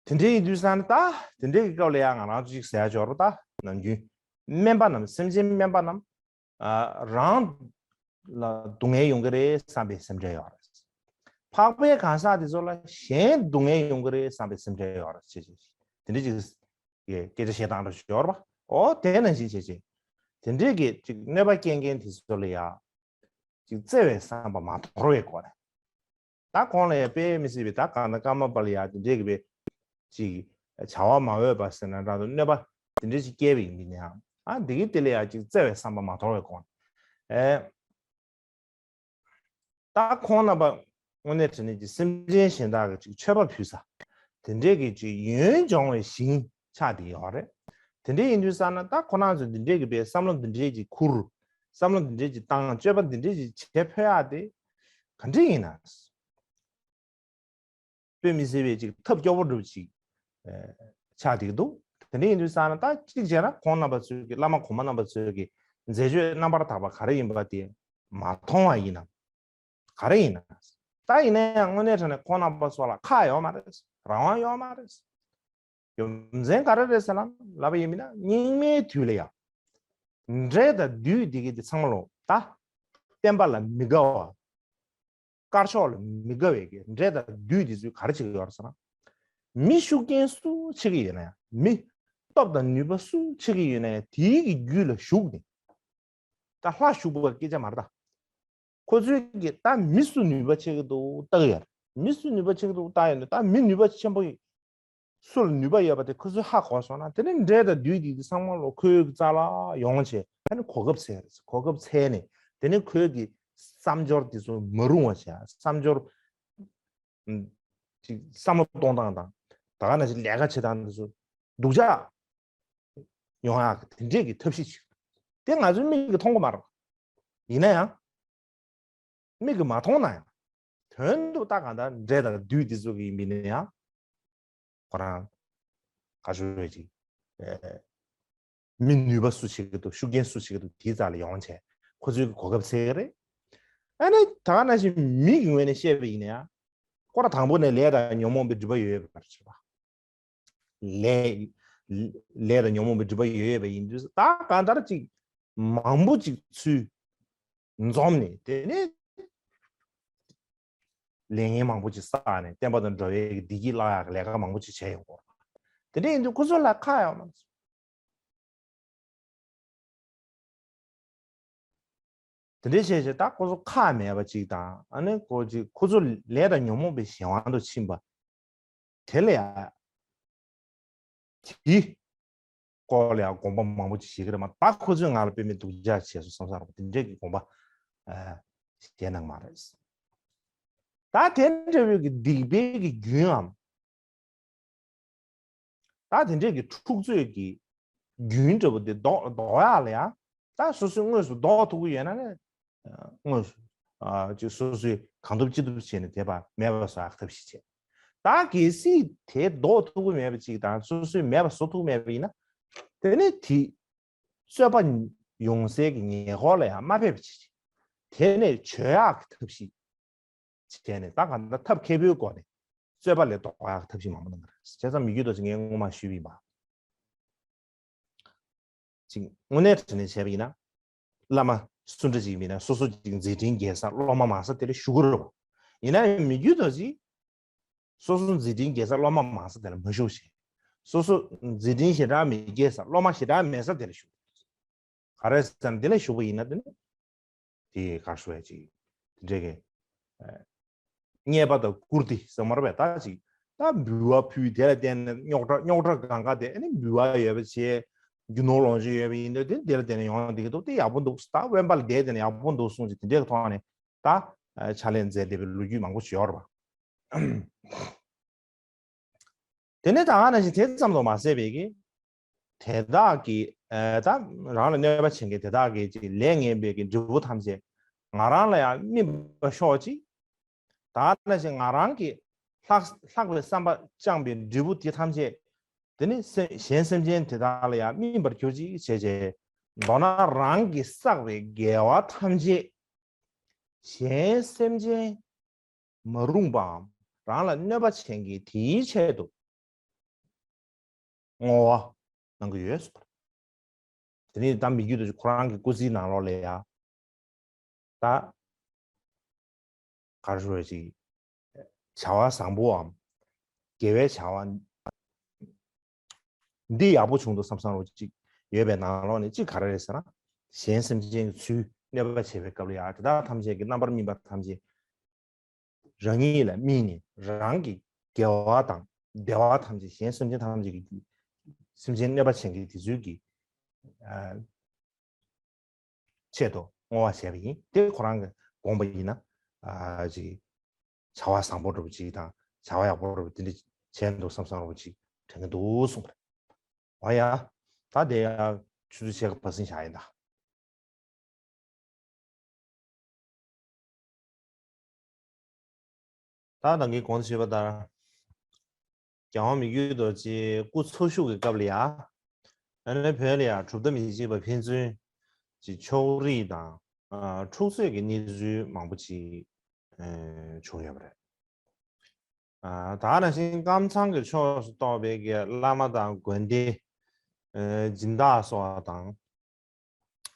རེད། དེ་འདྲས་ཡིན་དུས་ཙང་ནི་ད་དེ་འདྲས་ཀྱི་སྐབས་ལ་ཡང་ང་རང་ཚོ་ཅིག་ཟེར་ཡ་འབྱོར་པ་ད་ནམ་རྒྱུན་སྨན་པ་རྣམས་སེམས་ཅན་སྨན་པ་རྣམས་ཨ་རང་ལ་སྡུག་བསྔལ་ཡོང་གི་རེད་བསམ་པའི་སེམས་ཁྲལ་ཡོད་རེད། འཕགས་པའི་གང་ཟག་དེ་ཚོ་ལ་གཞན་སྡུག་བསྔལ་ཡོང་གི་རེད་བསམ་པའི་སེམས་ཁྲལ་ཡོད་རེད་ཅེས་བྱས་དེ་འདྲས་ཅིག་སྐད་ཆ་བཤད་སྟངས་འདྲ་ཞིག་ཡོད་རེད་པ། འོ་དེ་ནང་བཞིན་བྱས་བྱས་དེ་འདྲས་ཀྱི་ཅིག་གནོད་པ་སྐྱེལ་མཁན་དེ་ཚོ་ལ་ཡ་ཅིག་བརྩེ་བའི་བསམ་པ་མ་དོར་བའི་སྒོ་ནས། ད་ཁོང་ལ་ཡང་དཔེ་མི་སྲིད་པའི་ད་གང་ལྟར་ཀརྨ་པ་ལ་ཡང་དེ་འདྲའི་གི་བའི་ཅིག་བྱ་བ་མ་འོས་པ་ཟེར་ན་འདྲ་འདུག་གནོད་པ་དེ་འདྲའི་ཅིག་སྐྱེལ་བའི་མི་ནི་ཡང་ཨ་འདི་གི་དེ་ལ་ཡང་ཅིག་བརྩེ་བའི་བསམ་པ་མ་དོར་བའི་སྒོ་ནས་ཨེ། ད་ཁོང་རྣམ་པ་དངོས་གནས་དྲང་གནས་ཀྱི་སེམས་ཅན་གཞན་དག་གི་ཅིག་མཆོད་པ་ཕུལ་ས་དེ་འདྲའི་གི་ཅིག་ཡོན་སྦྱོང་བའི་ཞིང་ཆགས་བསྡད་ཡོད་རེད། དེ་འདྲའི་ཡིན་དུས་ཙང་ན་ད་ཁོ་རང་ཚོ་འདི་འདྲའི་གི་བའི་བསམ་བློ་འདི་འདྲའི་ཅིག་ཁུར། བསམ་བློ་འདི་འདྲའི་ཅིག་བཏང་སྤྱོད་པ་འདི་འདྲའི་ཅིག་བྱེད་ཕོད་ཡག་དེ་ག་འདྲ་ཡིན་ན། དཔེ་མི་སྲིད་པའི་ཅིག་ཐབས་སྐྱོ་པོ་འདྲ་པོ་ཅིག་ཆགས་བསྡད་ཀྱི་འདུག་དེ་འདྲ་ཡིན་དུས་ཙང་ན་ད་གཅིག་བྱས་ན་ཁོང་རྣམ་པ་ཚོས་ཀྱི་བླ་མ་གོང་མ་རྣམ་པ་ཚོས་ཀྱི་མཛད་སྤྱོད་རྣམ་པར་དག་པ་ག་རེ་ཡིན་པ་དེ་མ་མཐོང་བ་ཡིན་ནམ། ག་རེ་ཡིན་ན། ད་ཡིན་ན་ཡང་དངོས་གནས་དྲང་གནས་ཁོང་རྣམ་པ་ཚོ་ལ་ཁག་ཡོད་མ་རེད། རང་དབང་ཡོད་མ་རེད། རྒྱུ་མཚན་ག་རེ་རེད་ཟེར་ན་ལབ་པ་ཡིན་མིན་ན་སྙིགས་མའི་དུས་ལ་ཡང་འདྲེ་དང་བདུད་འདི་གི་འདི་ཚང་མ་ལོ་ད་བསྟན་པ་ལ་མི་དགའ་བ། དཀར་ཕྱོགས་ལ་མི་དགའ་བའི་གི་འདྲེ་དང་བདུད་འདི་ཚོས་ག་རེ་བྱེད་ཀྱི་ཡོད་རེད་ཟེར་ན། མི་ཤུགས་རྐྱེན་སུ་ཆེ་གི་ཡོད་ན་ཡང་མི་སྟོབས་དང་ནུས་པ་སུ་ཆེ་གི་ཡོད་ན་ཡང་དེའི་གི་རྒྱུད་ལ་ཞུགས་ནས། ད་ལྷ་ཞུགས་པ་སྐད་ཆ་མ་རེད་ད། ཁོ་ཚོའི་གི་ད་མི་སུ་ནུས་པ་ཆེ་གི་འདུག་ལྟ་གི་ཡོད་རེད། མི་སུ་ནུས་པ་ཆེ་གི་འདུག་ལྟ་ཡོད་ནས་ད་མི་ནུས་པ་ཆེན་པོ་སུ་ལ་ནུས་པ་ཡོད་པ་དེ་ཁོ་ཚོས་ཧ་གོ་སོང་ན་དེ་ནི་འདྲེ་དང་བདུད་འདི་ཚང་མ་ལོ་ཁོའི་རྩ་ལ་ཡོང་བྱས་ཨ་ནི་གོ་སྐབས་འཚོལ་རེད། གོ་སྐབས་འཚོལ་ནས་དེ་ནི་ཁོའི་གི་བསམ་སྦྱོར་དེ་ཚོ་མ་རུང་བ་བྱས་བསམ་སྦྱོར་ཅིག་བསམ་བློ་གཏོང་སྟངས་དང་ད་ག་ནང་བཞིན་ལས་ཀ་བྱེད་སྟངས་དེ་ཚོ་སྡུག་ཅག་ཡོང་ཡག་དེ་འདྲས་ཀྱི་ཐབས་ཤེས་ཅིག་དེ་ང་ཚོའི་མིག་གིས་མཐོང་གི་མ་རེད། ཡིན་ན་ཡང་། མིག་གིས་མ་མཐོང་ན་ཡང་། དོན་དུ་ལྟ་གང་ལྟར་འདྲེ་དང་བདུད་འདི་ཚོ་གི་ཡིན་པ་ཡིན་ན་ཡང་། ཁོ་རང་ག་ཞུ་བའི་ཅིག་ཨེ། མི་ནུས་པ་སུ་ཞིག་གི་འདུག་ཤུགས་རྐྱེན་སུ་ཞིག་གི་འདུག་དེའི་རྩ་ལ་ཡོང་བྱས་ཁོ་ཚོའི་གི་གོ་སྐབས་འཚོལ་གི་རེད། ཨ་ནི་ད་ག་ནང་བཞིན་མི་གི་ངོས་ནས་བཤད་པ་ཡིན་ན་ཡང་། སྐོར་དང་པོ་ནས་ལས་དང་ཉོན་མོངས་པའི་སྒྲིབ་པ་ཡོད་པར་བྱེད་པ། ལས། ལས་དང་ཉོན་མོངས་པའི་སྒྲིབ་པ་ཡོད་ཡོད་པ་ཡིན་དུས་ད་གང་ལྟར་ཅིག་མང་པོ་ཅིག་ཚུར་འཛོམས་ནས་དེ་ནས་ལས་ངན་མང་པོ་ཅིག་བསགས་ནས་བསྟན་པ་དང་འགྲོ་བའི་བདེ་སྐྱིད་བརླག་ཡག་ལས་ཀ་མང་པོ་ཅིག་བྱས་ཡོད་སྐོར། དེ་འདྲ་ཡིན་དུས་ཁོ་ཚོ་ལ་ཁག་ཡོད་མ་རེད། དེ་འདྲའི་བྱས་བྱས་ད་ཁོ་ཚོ་ཁག་མེད་པ་ཅིག་དང་ཨ་ནི་ཁོ་ཅིག་ཁོ་ཚོ་ལས་དང་ཉོན་མོངས་པའི་གཞན་དབང་དུ་ཕྱིན་པ། དེ་ལ་ཡང་དེའི་སྐོར་ལ་ཡང་དགོངས་པ་མང་པོ་ཅིག་བཞེས་ཀྱི་རེད་མ་གཏོགས་ཁོ་ཚོས་ང་ལ་དཔེ་མི་སྡུག་ཅག་བྱས་སོང་བསམ་ས་རོགས་དེ་འདྲའི་གི་དགོངས་པ་བཞེས་གནང་མ་རེད། ད་དེ་འདྲ་བའི་གི་སྡིག་པའི་གི་རྒྱུན་འམ། ད་དེ་འདྲས་ཀྱི་འཁྲུག་རྩོད་ཀྱི་རྒྱུན་འདྲ་པོ་དེ་ཟློག་ཟློག་ཡག་ལ་ཡང་ད་སོ་སོས་དངོས་སུ་ཟློག་ཐུབ་ཀྱི་ཡོད་ན་ནི་དངོས་སུ་ཅིག་སོ་སོས་གང་ཐུབ་ཅི་ཐུབ་བྱས་ནས་དེ་བ་མེད་པ་བཟོ་ཡག་ཐབས་ཤེས་བྱས། ད་གལ་སྲིད་དེ་ཟློག་ཐུབ་ཀྱི་མེད་པ་ཅིག་དང་སོ་སོས་མེད་པ་བཟོ་ཐུབ་ཀྱི་མེད་པ་ཡིན་ན་དེ་ནི་དེ་རྩོད་པ་ཡོང་སའི་གི་ཉེ་འཁོར་ལ་ཡང་མ་ཕེབས་པ་བྱས་བྱས་དེ་ནས་བྱོས་ཡག་གི་ཐབས་ཤེས། བྱས་ནས་ད་གང་ལྟར་ཐབས་མཁས་པོའི་སྒོ་ནས་རྩོད་པ་ལས་ལྡོག་ཡག་ཐབས་ཤེས་མང་པོ་གནང་གི་རེད། བྱས་ཙང་མི་རྒྱུད་དོ་ཅིག་ངས་སྔོན་མ་ཞུས་པ་ཡིན་པ། ཅིག་དངོས་གནས་དྲང་གནས་བྱས་པ་ཡིན་ན། བླ་མ་སུ་འདྲ་ཅིག་ཡིན་ན་སོ་སོ་ཅིག་མཛད་འཕྲིན་རྒྱས་ས་སློབ་མ་མང་ས་དེ་ལ་ཞུགས་ཀྱི་རེད་པ། ཡིན་ན་ཡང་མི་རྒྱུད་དོ་ཅིག་སོ་སོ་མཛད་འཕྲིན་རྒྱས་ས་སློབ་མ་མང་ས་དེ་ལ་མ་ཞུགས་ཤིང་། སོ་སོ་མཛད་འཕྲིན་ཞེ་དྲག་མི་རྒྱས་ས་སློབ་མ་ཞེ་དྲག་མེད་ས་དེ་ལ་ཞུགས། ག་རེ་ཟེར་ན་འདི་ལ་ཞུགས་པ་ཡིན་ན་དེ་ནི། དེ་ག་ཞུ་ཡ་ཅིག་དེ་འདྲའི་གི། ཨ། རྙེད་པ་དང་བཀུར་སྟི་ཟེར་མ་རེད་པས་ད་ཅིག་ད་འབུལ་བ་ཕུལ་དེ་ལ་བརྟེན་ནས་རྙོག་དྲ་རྙོག་དྲ་གང་ག་དེ་ཨ་ནི་འབུལ་བ་ཡོད་པ་བྱས། རྒྱུ་ནོར་ལོངས་སྤྱོད་ཡོད་པ་ཡིན་ན་དེ་དེ་ལ་བརྟེན་ནས་ཡོང་བསྡད་ཀྱི་འདུག་དེ་ཡག་པོ་འདུག་ད་དབེན་པ་ལ་བསྡད་དེ་ནས་ཡག་པོ་འདུག་གསུངས་ཅིག་དེ་འདྲའི་གི་ཐོག་ནས་ད་ཕྱག་ལས་མཛད་བསྡད་པའི་ལོ་རྒྱུས་མང་པོ་ཞིག་ཡོད་རེད་པ། དེ་ནས་ད་ག་ནང་བཞིན་དེ་ཙམ་དུ་མ་ཟད་པའི་གི། དེ་དག་གིས་ཨ་ད་རང་ལ་གནོད་པ་བྱེད་མཁན་དེ་དག་གིས་ཅིག་ལས་ངན་པའི་གི་འབྲས་བུ་ཐམས་ཅད་ང་རང་ལ་ཡང་སྨིན་པ་ཤོག་ཅིག་ད་ག་ནང་བཞིན་ང་རང་གིས་ལྷག་ལྷག་པའི་བསམ་པ་བཅངས་པའི་འབྲས་བུ་དེ་ཐམས་ཅད་དེ་ནི་སེ་གཞན་སེམས་ཅན་དེ་དག་ལ་ཡང་སྨིན་པར་གྱུར་ཅིག་བྱས་བྱས། མདོར་ན་རང་གིས་བསགས་པའི་དགེ་བ་ཐམས་ཅད་ གཞན་སེམས་ཅན་མ་རུངས་པའམ་རང་ལ་གནོད་པ་བྱེད་མཁན་དེའི་ཆེད་དུ་བསྔོ་བ་གནང་གི་ཡོད་གསུངས་པ་རེད། དེ་ནས་ད་མི་རྒྱུད་དུ་ཁོ་རང་གི་སྐུ་ཚེའི་ནང་ལོགས་ལ་ཡ། ད་ག་རེ་ཞུ་བ་ཅིག་བྱ་བ་བཟང་པོའམ་དགེ་བའི་བྱ་བ་འདི་ཡག་པོ་བྱུང་འདུག་བསམ་བསམ་རོ་ཅིག་ཡོད་པའི་ནང་ལོགས་ནས་གཅིག་ག་རེ་རེད་ཟེར་ན། གཞན་སེམས་ཅན་གྱི་ཚུལ་གནོད་པ་བྱེད་པའི་སྐབས་ལ་ཡ་དེ་དག་ཐམས་ཅད་ཀྱི་རྣམ་པར་སྨིན་པ་ཐམས་ཅད་རང་ཉིད་ལ་སྨིན་ནས་རང་གི་དགེ་བ་དང་བདེ་བ་ཐམས་ཅད་གཞན་སེམས་ཅན་ཐམས་ཅད་ཀྱི་སེམས་ཅན་གནོད་པ་བྱེད་མཁན་དེ་ཚུལ་གྱི་ཆེད་དུ་བསྔོ་བ་བྱས་པ་ཡིན། དེ་ཁོ་རང་གི་དགོངས་པ་ཡིན་ན། ཨ་ཅིག་བྱ་བ་བཟང་པོ་འདྲ་པོ་ཅིག་དང་བྱ་བ་ཡག་པོ་འདྲ་པོ་དེ་འདྲ་བྱས་འདུག་བསམ་བསམ་འདྲ་པོ་ཅིག་དྲན་གྱི་འདུག་གསུངས་པ་རེད། འོ་ཡ། ད་དེ་ཡ་ཆུ་ཚོད་ཕྱེད་ཀ་བར་ཟིན་བཞག་ཡིན་ད། ད་ད་གིན་གོང་དུ་ཞུས་པ་ལྟར། རྒྱལ་དབང་མི་བསྐྱོད་རྡོ་རྗེ་སྐུ་འཚོ་བཞུགས་ཀྱི་སྐབས་ལ་ཡ། ཨ་ནི་བོད་ལ་ཡ་གྲུབ་མཐའ་མི་གཅིག་པ་ཕན་ཚུན་གྱི་ཕྱོགས་རིས་དང་། ཨ་འཁྲུག་རྩོད་ཀྱི་གནས་ཚུལ་མང་པོ་ཅིག་ཨ་བྱུང་ཡོད་པ་རེད། ཨ་ད་ནང་བཞིན་ཀམ་ཚང་གི་ཕྱོགས་སུ་གཏོགས་པའི་གི་བླ་མ་དང་དགོན་སྡེ། ཨ་སྦྱིན་བདག་སོགས་དང་།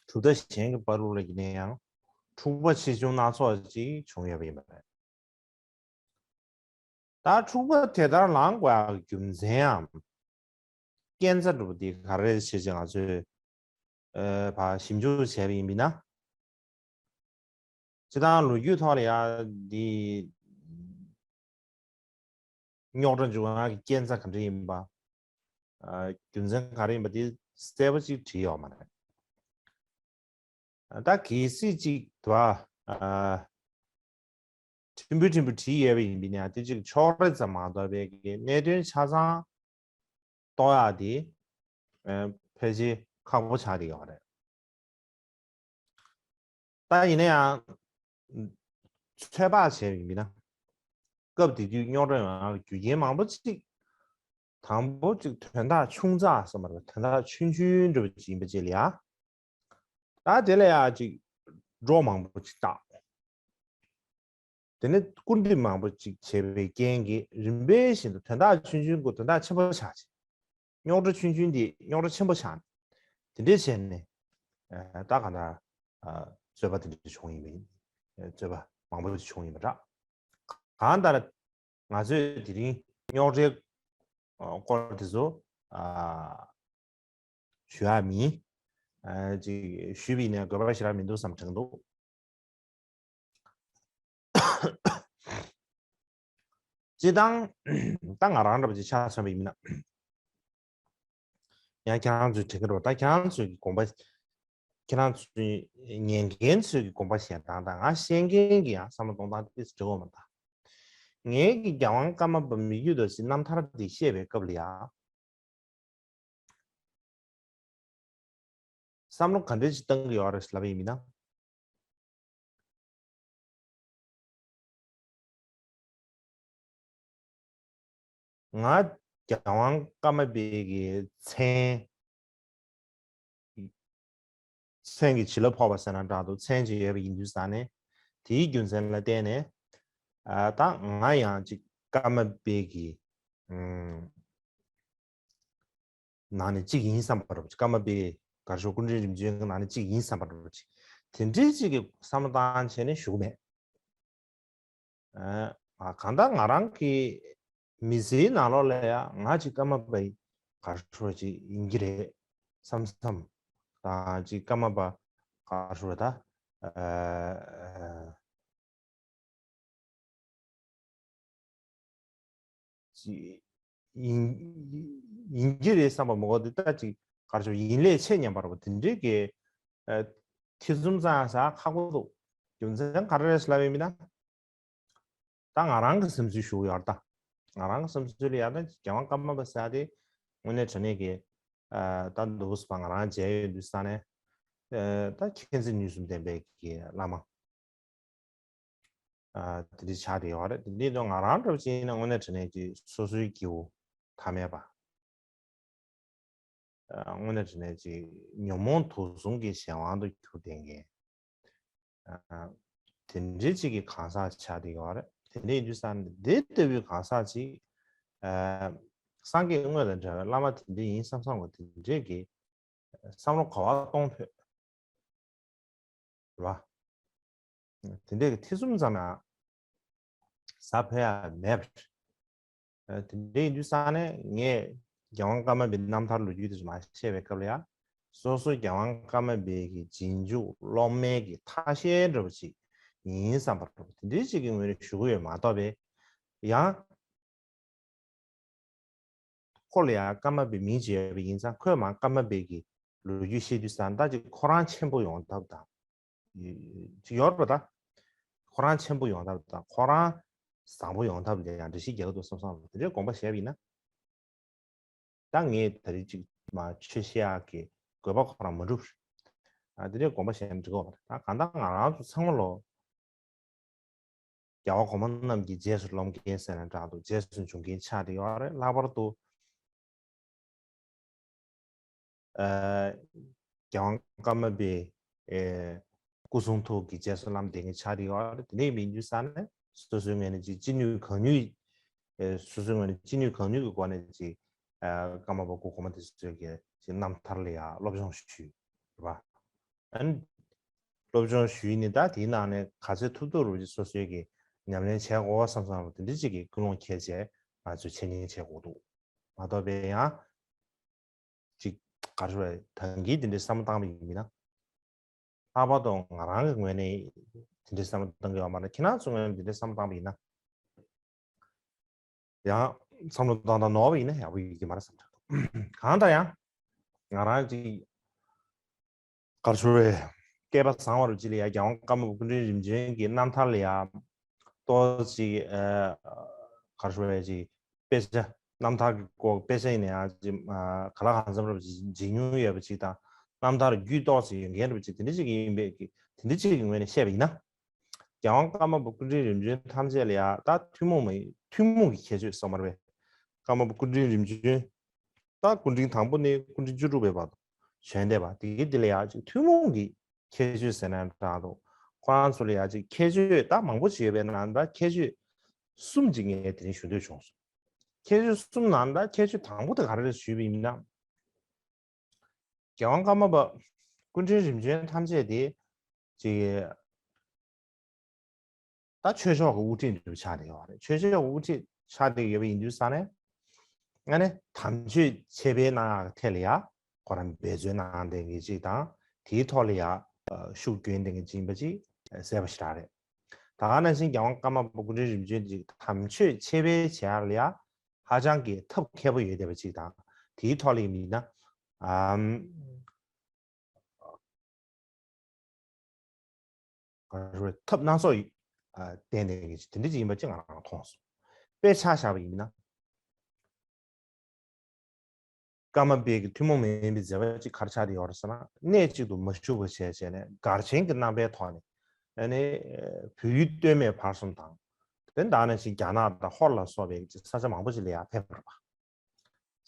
གྲུབ་མཐའ་གཞན་གྱི་བར་དུ་ལ་ཡིན་ན་ཡང་འཁྲུག་པ་ཆེ་ཆུང་སྣ་ཚོགས་ཅིག་བྱུང་ཡོད་པ་ཡིན་པ་རེད། ད་འཁྲུག་པ་དེ་ལྟར་ལངས་དགོས་ཡག་གི་རྒྱུ་མཚན་འམ། རྐྱེན་རྩ་འདྲ་པོ་དེ་ག་རེ་རེད་ཅེས་ང་ཚོས་ཨ་ཕར་ཞིབ་འཇུག་བྱས་པ་ཡིན་པ་ཡིན་ན། སྤྱིར་བཏང་ལོ་རྒྱུས་ཐོག་ལ་ཡ་འདི་རྙོག་དྲ་འབྱུང་ཡག་གི་རྐྱེན་རྩ་ག་འདྲ་ཡིན་པ། ཨ་རྒྱུ་མཚན་ག་རེ་ཡིན་པ་དེ་གསལ་པོ་ཅིག་བྲིས་ཡོད་མ་རེད། ཨ་ད་གལ་སྲིད་ཅིག་དུ་བ་ཨ་ཕྲན་བུ་ཕྲན་བུ་བྲིས་ཡོད་པ་ཡིན་པ་ཡིན་ན་དེ་ཅིག་ཕྱོགས་རིས་ཙམ་མ་གཏོགས་པའི་གི་གནད་དོན་ཆ་ཚང་རྟོགས་ཡག་དེ་ཨ་ཕལ་ཆེར་ཁག་པོ་ཆགས་བསྡད་ཡོད་རེད། ད་ཡིན་ན་ཡང་ཚོད་དཔག་བྱས་པ་ཡིན་ན། སྐབས་དེ་དུས་རྙོག་དྲ་ཡོང་ཡག་རྒྱུ་རྐྱེན་མང་པོ་ཅིག་དང་པོ་ཅིག་དོན་དག་ཆུང་ཙག་བསམ་པ་རེད། དོན་དག་ཆུང་ཆུང་འདྲ་པོ་ཅིག་ཡིན་པ་ཅིག་ལ་ཡ། ད་དེ་ལ་ཡ་ཅིག་འགྲོ་མང་པོ་ཅིག་བཏགས། དེ་ནས་སྐུར་འདེབས་མང་པོ་ཅིག་བྱས་པའི་རྐྱེན་གྱིས་རིམ་པས་བཞིན་དུ་དོན་དག་ཆུང་ཆུང་གི་དོན་དག་ཆེན་པོ་ཆགས་ཅིང་། རྙོག་དྲ་ཆུང་ཆུང་དེ་རྙོག་དྲ་ཆེན་པོ་ཆགས་ནས། དེ་འདྲས་བྱས་ནས་ཨ་ད་ག་ན་ཨ་རྩོད་པ་དེ་འདྲས་བྱུང་ཡིན་པ་ཡིན། རྩོད་པ་མང་པོ་ཅིག་བྱུང་ཡིན་པ་འདྲ། གང་ལྟར་ང་ཚོས་དེ་རིང་རྙོག་དྲའི་ཨ་སྐོར་དེ་ཚོ་ཨ་ཞུ་ཡག་མིན། ཨ་ཅིག་ཞུས་པ་ཡིན་ན་དགོས་པ་ཞེ་དྲག་མི་འདུག་བསམ་དྲན་འདུག་སྤྱིར་བཏང་ད་ང་རང་འདྲ་པོ་ཅིག་ཆ་མཚོན་པ་ཡིན་ན། ཡང་ཁྱེད་རང་ཚོས་དྲན་གྱི་རེད་པ། ད་ཁྱེད་རང་ཚོའི་གི་དགོངས་པ། ཁྱེད་རང་ཚོའི་ཉན་མཁན་ཚོའི་གི་དགོངས་པ་བཞེས་སྟངས་དང་ང་བཤད་མཁན་གྱི་ཡང་བསམ་བློ་གཏོང་སྟངས་ཏོག་ཙམ་འདྲ་པོ་མ་གཏོགས། ངའི་གི་རྒྱལ་དབང་ཀརྨ་པ་མི་བསྐྱོད་རྡོ་རྗེའི་རྣམ་ཐར་འདི་བཤད་པའི་སྐབས་ལ་ཡང་། བསམ་བློ་ག་འདྲས་ཅིག་བཏང་གི་ཡོད་རེད་ལབ་པ་ཡིན་ན། ང་རྒྱལ་དབང་ཀརྨ་པའི་གི་མཚན། མཚན་གྱི་བྱིན་རླབས་ཕོག་པ་ཟེར་ན་འདྲ་འདུག་མཚན་ཅིག་ཡོད་པ་ཡིན་དུས་ཙང་ནས། དེའི་རྒྱུ་མཚན་ལ་བརྟེན་ནས། ཨ་ད་ང་ཡང་ཅིག་ཀརྨ་པའི་གི་ཨུམ། ནང་ནས་གཅིག་ཡིན་བསམ་པ་འདྲ་པོ་ཅིག་ཀརྨ་པའི་གར་ཤོག་སྐུ་ཕྲེང་རིམ་བྱོན་གྱི་ནང་ནས་གཅིག་ཡིན་བསམ་པ་འདྲ་པོ་ཅིག་དེ་འདྲའི་ཅིག་གི་བསམ་བློ་བཏང་བྱས་ནས་བཞུགས་མེད། ཨ་གང་ལྟར་ང་རང་གི་མི་ཚེའི་ནང་ལོགས་ལ་ཡང་ང་ཅིག་ཀརྨ་པའི་གར་ཤོག་ཅིག་ཡིན་གྱི་རེད་བསམ་བསམ་དང་། ཅིག་ཀརྨ་པ་གར་ཤོག་ད་ཨ། ཅིག་ཡིན་ཡིན་གྱི་རེད་བསམ་པ་མ་གཏོགས། དེ་ལྟར་ཅིག་གར་ཤོག་ཡིན་ལས་ཆེ་སྙམ་པ་འདྲ་པོ་དེ་འདྲའི་གི་ཨ་ཐེ་ཚོམ་ཙམ་ཟ་ཁག་པོ་འདུག་རྒྱུ་མཚན་ག་རེ་རེད་ལབ་པ་ཡིན་ན། ད་ང་རང་གི་བསམ་ཚུལ་ཞུ་གི་ཡོད་རེད་ད། ང་རང་གི་བསམ་ཚུལ་ལ་ཡ་ད་རྒྱལ་དབང་ཀརྨ་པ་ཟེར་ཡག་དེ་དངོས་གནས་དྲང་གནས་ཀྱི་ཨ་ད་འདུག་སེ་ང་རང་མཇལ་ཡོད་དུས་ཙང་ནས། ཨ་ད་མཁྱེན་བརྩེ་ནུས་གསུམ་ལྡན་པའི་གི་བླ་མ། ཨ་དེ་འདྲ་ཆགས་བསྡད་ཡོད་རེད། དེ་འདྲ་དང་ང་རང་འདྲ་པོ་ཅིག་ཡིན་ན་དངོས་གནས་དྲང་གནས་ཀྱི་སོ་སོའི་སྐྱེ་བོ་ཐ་མལ་པ། ཨ་དངོས་གནས་དྲང་གནས་ཀྱི་ཉོན་མོངས་དུག་གསུམ་གྱི་གཞན་དབང་དུ་གྱུར་བསྡད་མཁན། ཨ་ དེ་འདྲའི་ཅིག་གི་གང་ཟག་ཆགས་བསྡད་ཡོད་རེད། དེ་འདྲའི་ཡིན་དུས་ཙང་ནས་དེ་ལྟ་བུའི་གང་ཟག་ཅིག་ཨ་སངས་རྒྱས་དངོས་དང་འདྲ་བའི་བླ་མ་དེ་འདྲའི་ཡིན་བསམ་བསམ་གོ། དེ་འདྲའི་གི་བསམ་བློ་ག་བ་གཏོང་ཕོད། རེད་བ། དེ་འདྲའི་གི་ཐེ་ཚོམ་ཙམ་ཡང་ཟ་ཕོད་ཡ་མེད་པ་རེད། དེ་འདྲ་ཡིན་དུས་ཙང་ནས་ངས་རྒྱལ་དབང་ཀརྨ་པའི་རྣམ་ཐར་ལོ་རྒྱུས་དེ་ཚོ་མར་བཤད་པའི་སྐབས་ལ་ཡ། སོ་སོ་རྒྱལ་དབང་ཀརྨ་པའི་གི་རྗེས་འཇུག་སློབ་མའི་གི་ཐ་ཤལ་འདྲ་བོ་ཅིག་ཡིན་བསམ་པ་འདྲ་བོ་དེ་འདྲའི་ཅིག་གི་ངོས་ནས་ཞུ་གི་ཡོད་མ་གཏོགས་པའི། ཡང་ཁོ་ལ་ཡང་ཀརྨ་པའི་མིང་བརྗོད་པ་ཡིན་ཙང་ཁོས་མར་ཀརྨ་པའི་གི་ལོ་རྒྱུས་བཤད་དུས་ཙང་ད་ཅིག་ཁོ་རང་ཆེན་པོ་ཡོང་ཐབས་དང་། ཅིག་ཡོད་རེད་པ་ད། ཁོ་རང་ཆེན་པོ་ཡོང་ཐབས་དང་ཁོ་རང་བཟང་པོ་ཡོང་ཐབས་ལ་ཡང་འགྲེལ་བཤད་རྒྱག་གི་འདུག་བསམ་བསམ་དེ་འདྲའི་དགོངས་པ་བཞེས་པ་ཡིན་ན། ད་ངས་ད་རེས་ཅིག་མར་ཆོས་བཤད་ཡག་གི་དགོས་པ་ཁོ་རང་མ་འགྲུབ། ཨ་དེ་འདྲའི་དགོངས་པ་བཞེས་ན་འགྲིག་གི་རེད་པ། ད་གང་ལྟར་ང་རང་ཚོ་ཚང་མ་ལོ། རྒྱལ་བ་གོང་མ་རྣམས་ཀྱི་རྗེས་སུ་སློབ་མཁན་ཟེར་ན་འདྲ་འདུག་རྗེས་སུ་འཇུག་མཁན་ཆགས་བསྡད་ཡོད་རེད། ལྷག་པར་དུ་ཨ་རྒྱལ་དབང་ཀརྨ་པའི་ཨེ་སྐུ་གསུང་ཐུགས་ཀྱི་རྗེས་སུ་བླངས་བསྡད་མཁན་ཆགས་བསྡད་ཡོད་རེད། དེ་འདྲ་མིན་དུས་ཙང་ནས་སོ་སོའི་ངོས་ནས་ཅིག་ཅི་ནུས་གང་ནུས་ཨེ་སོ་སོའི་ངོས་ནས་ཅི་ནུས་གང་ནུས་ཀྱི་སྒོ་ནས་ཅིག་ཨ་ཀརྨ་པ་སྐུ་གོང་མ་དེ་ཚོའི་གི་ཅིག་རྣམ་ཐར་ལ་ཡང་སློབ་སྦྱོང་ཞུས་རེད་པ། ཨན། སློབ་སྦྱོང་ཞུས་ནས་ད་དེའི་ནང་ནས་ག་ཚོད་ཐུབ་ཐུབ་རུ་སོ་སོའི་གི་ཉམས་ལེན་བྱེད་དགོས་བསམ་བསམ་རུ་དེ་འདྲ་ཅིག་གི་ཀུན་སློང་འཁྱེར་བྱས་ང་ཚོས་འཆད་ཉན་བྱེད་དགོས་འདུག་མ་གཏོགས་པའི་ཡང་ཅིག་ག་རེ་ཞུ་རེད། ད་གིན་དེ་འདྲའི་བསམ་བློ་བཏང་བ་ཡིན་ན། ལྷག་པར་དུ་ང་རང་གི་ངོས་ནས་དེ་འདྲའི་བསམ་བློ་བཏང་གི་ཡོད་མ་རེད། ཁྱེད་རང་ཚོའི་ངོས་ནས་དེ་འདྲའི་བསམ་བློ་བཏང་བ་ཡིན་ན། ཡང་བསམ་བློ་བཏང་སྟངས་ནོར་བ་ཡིན་ན་ཡག་པོ་ཡོད་ཀྱི་མ་རེད་བསམ་གྱི་འདུག་གང་ལྟར་ཡང་ང་རང་ཅིག་ག་རེ་ཞུ་རེད། སྐལ་པ་བཟང་བ་རུ་ཅིག་ལ་ཡང་རྒྱལ་དབང་ཀརྨ་པ་སྐུ་ཕྲེང་རིམ་བྱོན་གྱི་རྣམ་ཐར་ལ་ཡང་ཏོག་ཙམ་ཅིག་ཨ་ག་རེ་ཞུ་རེད། ཅིག་དཔེ་ཆ་རྣམ་ཐར་གྱི་སྐོར་དཔེ་ཆ་ཡིན་ན་ཡང་ཅིག་ཨ་གང་ལ་གང་འཚམ་རུ་ཅིག་མཇལ་མྱོང་ཡོད་པ་ཅིག་དང་རྣམ་ཐར་རྒྱུས་ཏོག་ཙམ་ཡོད་མཁན་རུ་ཅིག་དེ་འདྲ་ཅིག་ཡིན་པའི་གི་དེ་འདྲ་ཅིག་གི་ངོས་ནས་བཤད་པ་ཡིན་ན། རྒྱལ་དབང་ཀརྨ་པ་སྐུ་ཕྲེང་རིམ་བྱོན་ཐམས་ཅད་ལ་ཡང་ད་ཐུན་མོང་མ་ཡིན་ཐུན་མོང་གི་ཁྱད་ཆོས་སོ་མར་བས། ཀརྨ་པ་སྐུ་ཕྲེང་རིམ་བྱོན། ད་སྐུ་ཕྲེང་དང་པོ་ནས་སྐུ་ཕྲེང་བཅུ་དྲུག་པའི་བར་དུ་བྱོན་བསྡད་པ་དེ་གི་དེ་ལ་ཡང་ཅིག་ཐུན་མོང་གི་ཁྱད་ཆོས་ཟེར་ན་འདྲ་འདུག་ཁོ་རང་ཚོ་ལ་ཡང་ཅིག་ཁྱད་ཆོས་ད་མང་པོ་ཅིག་ཡོད་པའི་ནང་ད་ཁྱད་ཆོས་གསུམ་ཅིག་ངས་དེ་རིང་ཞུ་འདོད་བྱུང་སོང་། ཁྱད་ཆོས་གསུམ་ནང་ད་ཁྱད་ཆོས་དང་པོ་དེ་ག་རེ་རེད་ཞུས་པ་ཡིན་ན། རྒྱལ་དབང་ཀརྨ་པ་སྐུ་ཕྲེང་རིམ་བྱོན་ཐམས་ཅད་དེ་ཅིག་ད་ཆོས་ཕྱོགས་ཀྱི་དབུ་ཁྲིད་འདྲ་བོ་ཆགས་བསྡད་ཡོད་རེད། ཆོས་ཕྱོགས་ཀྱི་དབུ་ཁྲིད་ཆགས་བསྡད་ཡོད་པ་ཡིན་དུས་ཙང་ནས་ཨ་ནི་དམ་ཆོས་འཆད་སྤེལ་གནང་ཡག་ཐད་ལ་ཡ་ཁོ་རང་འབད་བརྩོན་གནང་བསྡད་མཁན་ཅིག་དང་དེའི་ཐོག་ལ་ཡ་ཤུགས་བསྐྱོན་བསྡད་མཁན་ཅིག་ཡིན་པ་ཅིག་གསལ་པོ་ཞེ་དྲག་རེད། ད་ག་ནང་བཞིན་རྒྱལ་དབང་ཀརྨ་པ་སྐུ་ཕྲེང་རིམ་བྱོན་གྱི་དམ་ཆོས་འཆད་སྤེལ་བྱེད་ཡག་ལ་ཡ་ཧ་ཅང་གི་ཐབས་མཁས་པོ་ཡོད་བསྡད་པ་ཅིག་དང་དེའི་ཐོག་ལ་ཡིན་ན་ཨམ་ག་རེ་ཐབས་སྣ་ཚོགས་ཡོད་ཨ་བསྟན་ནས་གི་དེ་འདྲ་ཅིག་ཡིན་པ་ཅིག་ང་རང་མཐོང་སོང་། དཔེ་ཆ་བཞག་པ་ཡིན་ན། ཀརྨ་པའི་གི་ཐུན་མོང་མ་ཡིན་པའི་མཛད་པ་ཅིག་ག་རེ་ཆགས་བསྡད་ཡོད་རེད་ཟེར་ན། གནས་གཅིག་ཏུ་མ་བཞུགས་པ་བྱས་བྱས་ནས་སྒར་ཆེན་གྱི་རྣམ་པའི་ཐོག་ནས་ཨ་ནི་བོད་ཡུལ་སྟོད་སྨད་བར་གསུམ་དང་། དེ་ད་ནང་བཞིན་རྒྱ་ནག་དང་ཧོར་ལ་སོགས་པའི་ས་ཆ་མང་པོ་ཅིག་ལ་ཡང་ཕེབས་པ་རེད་པ།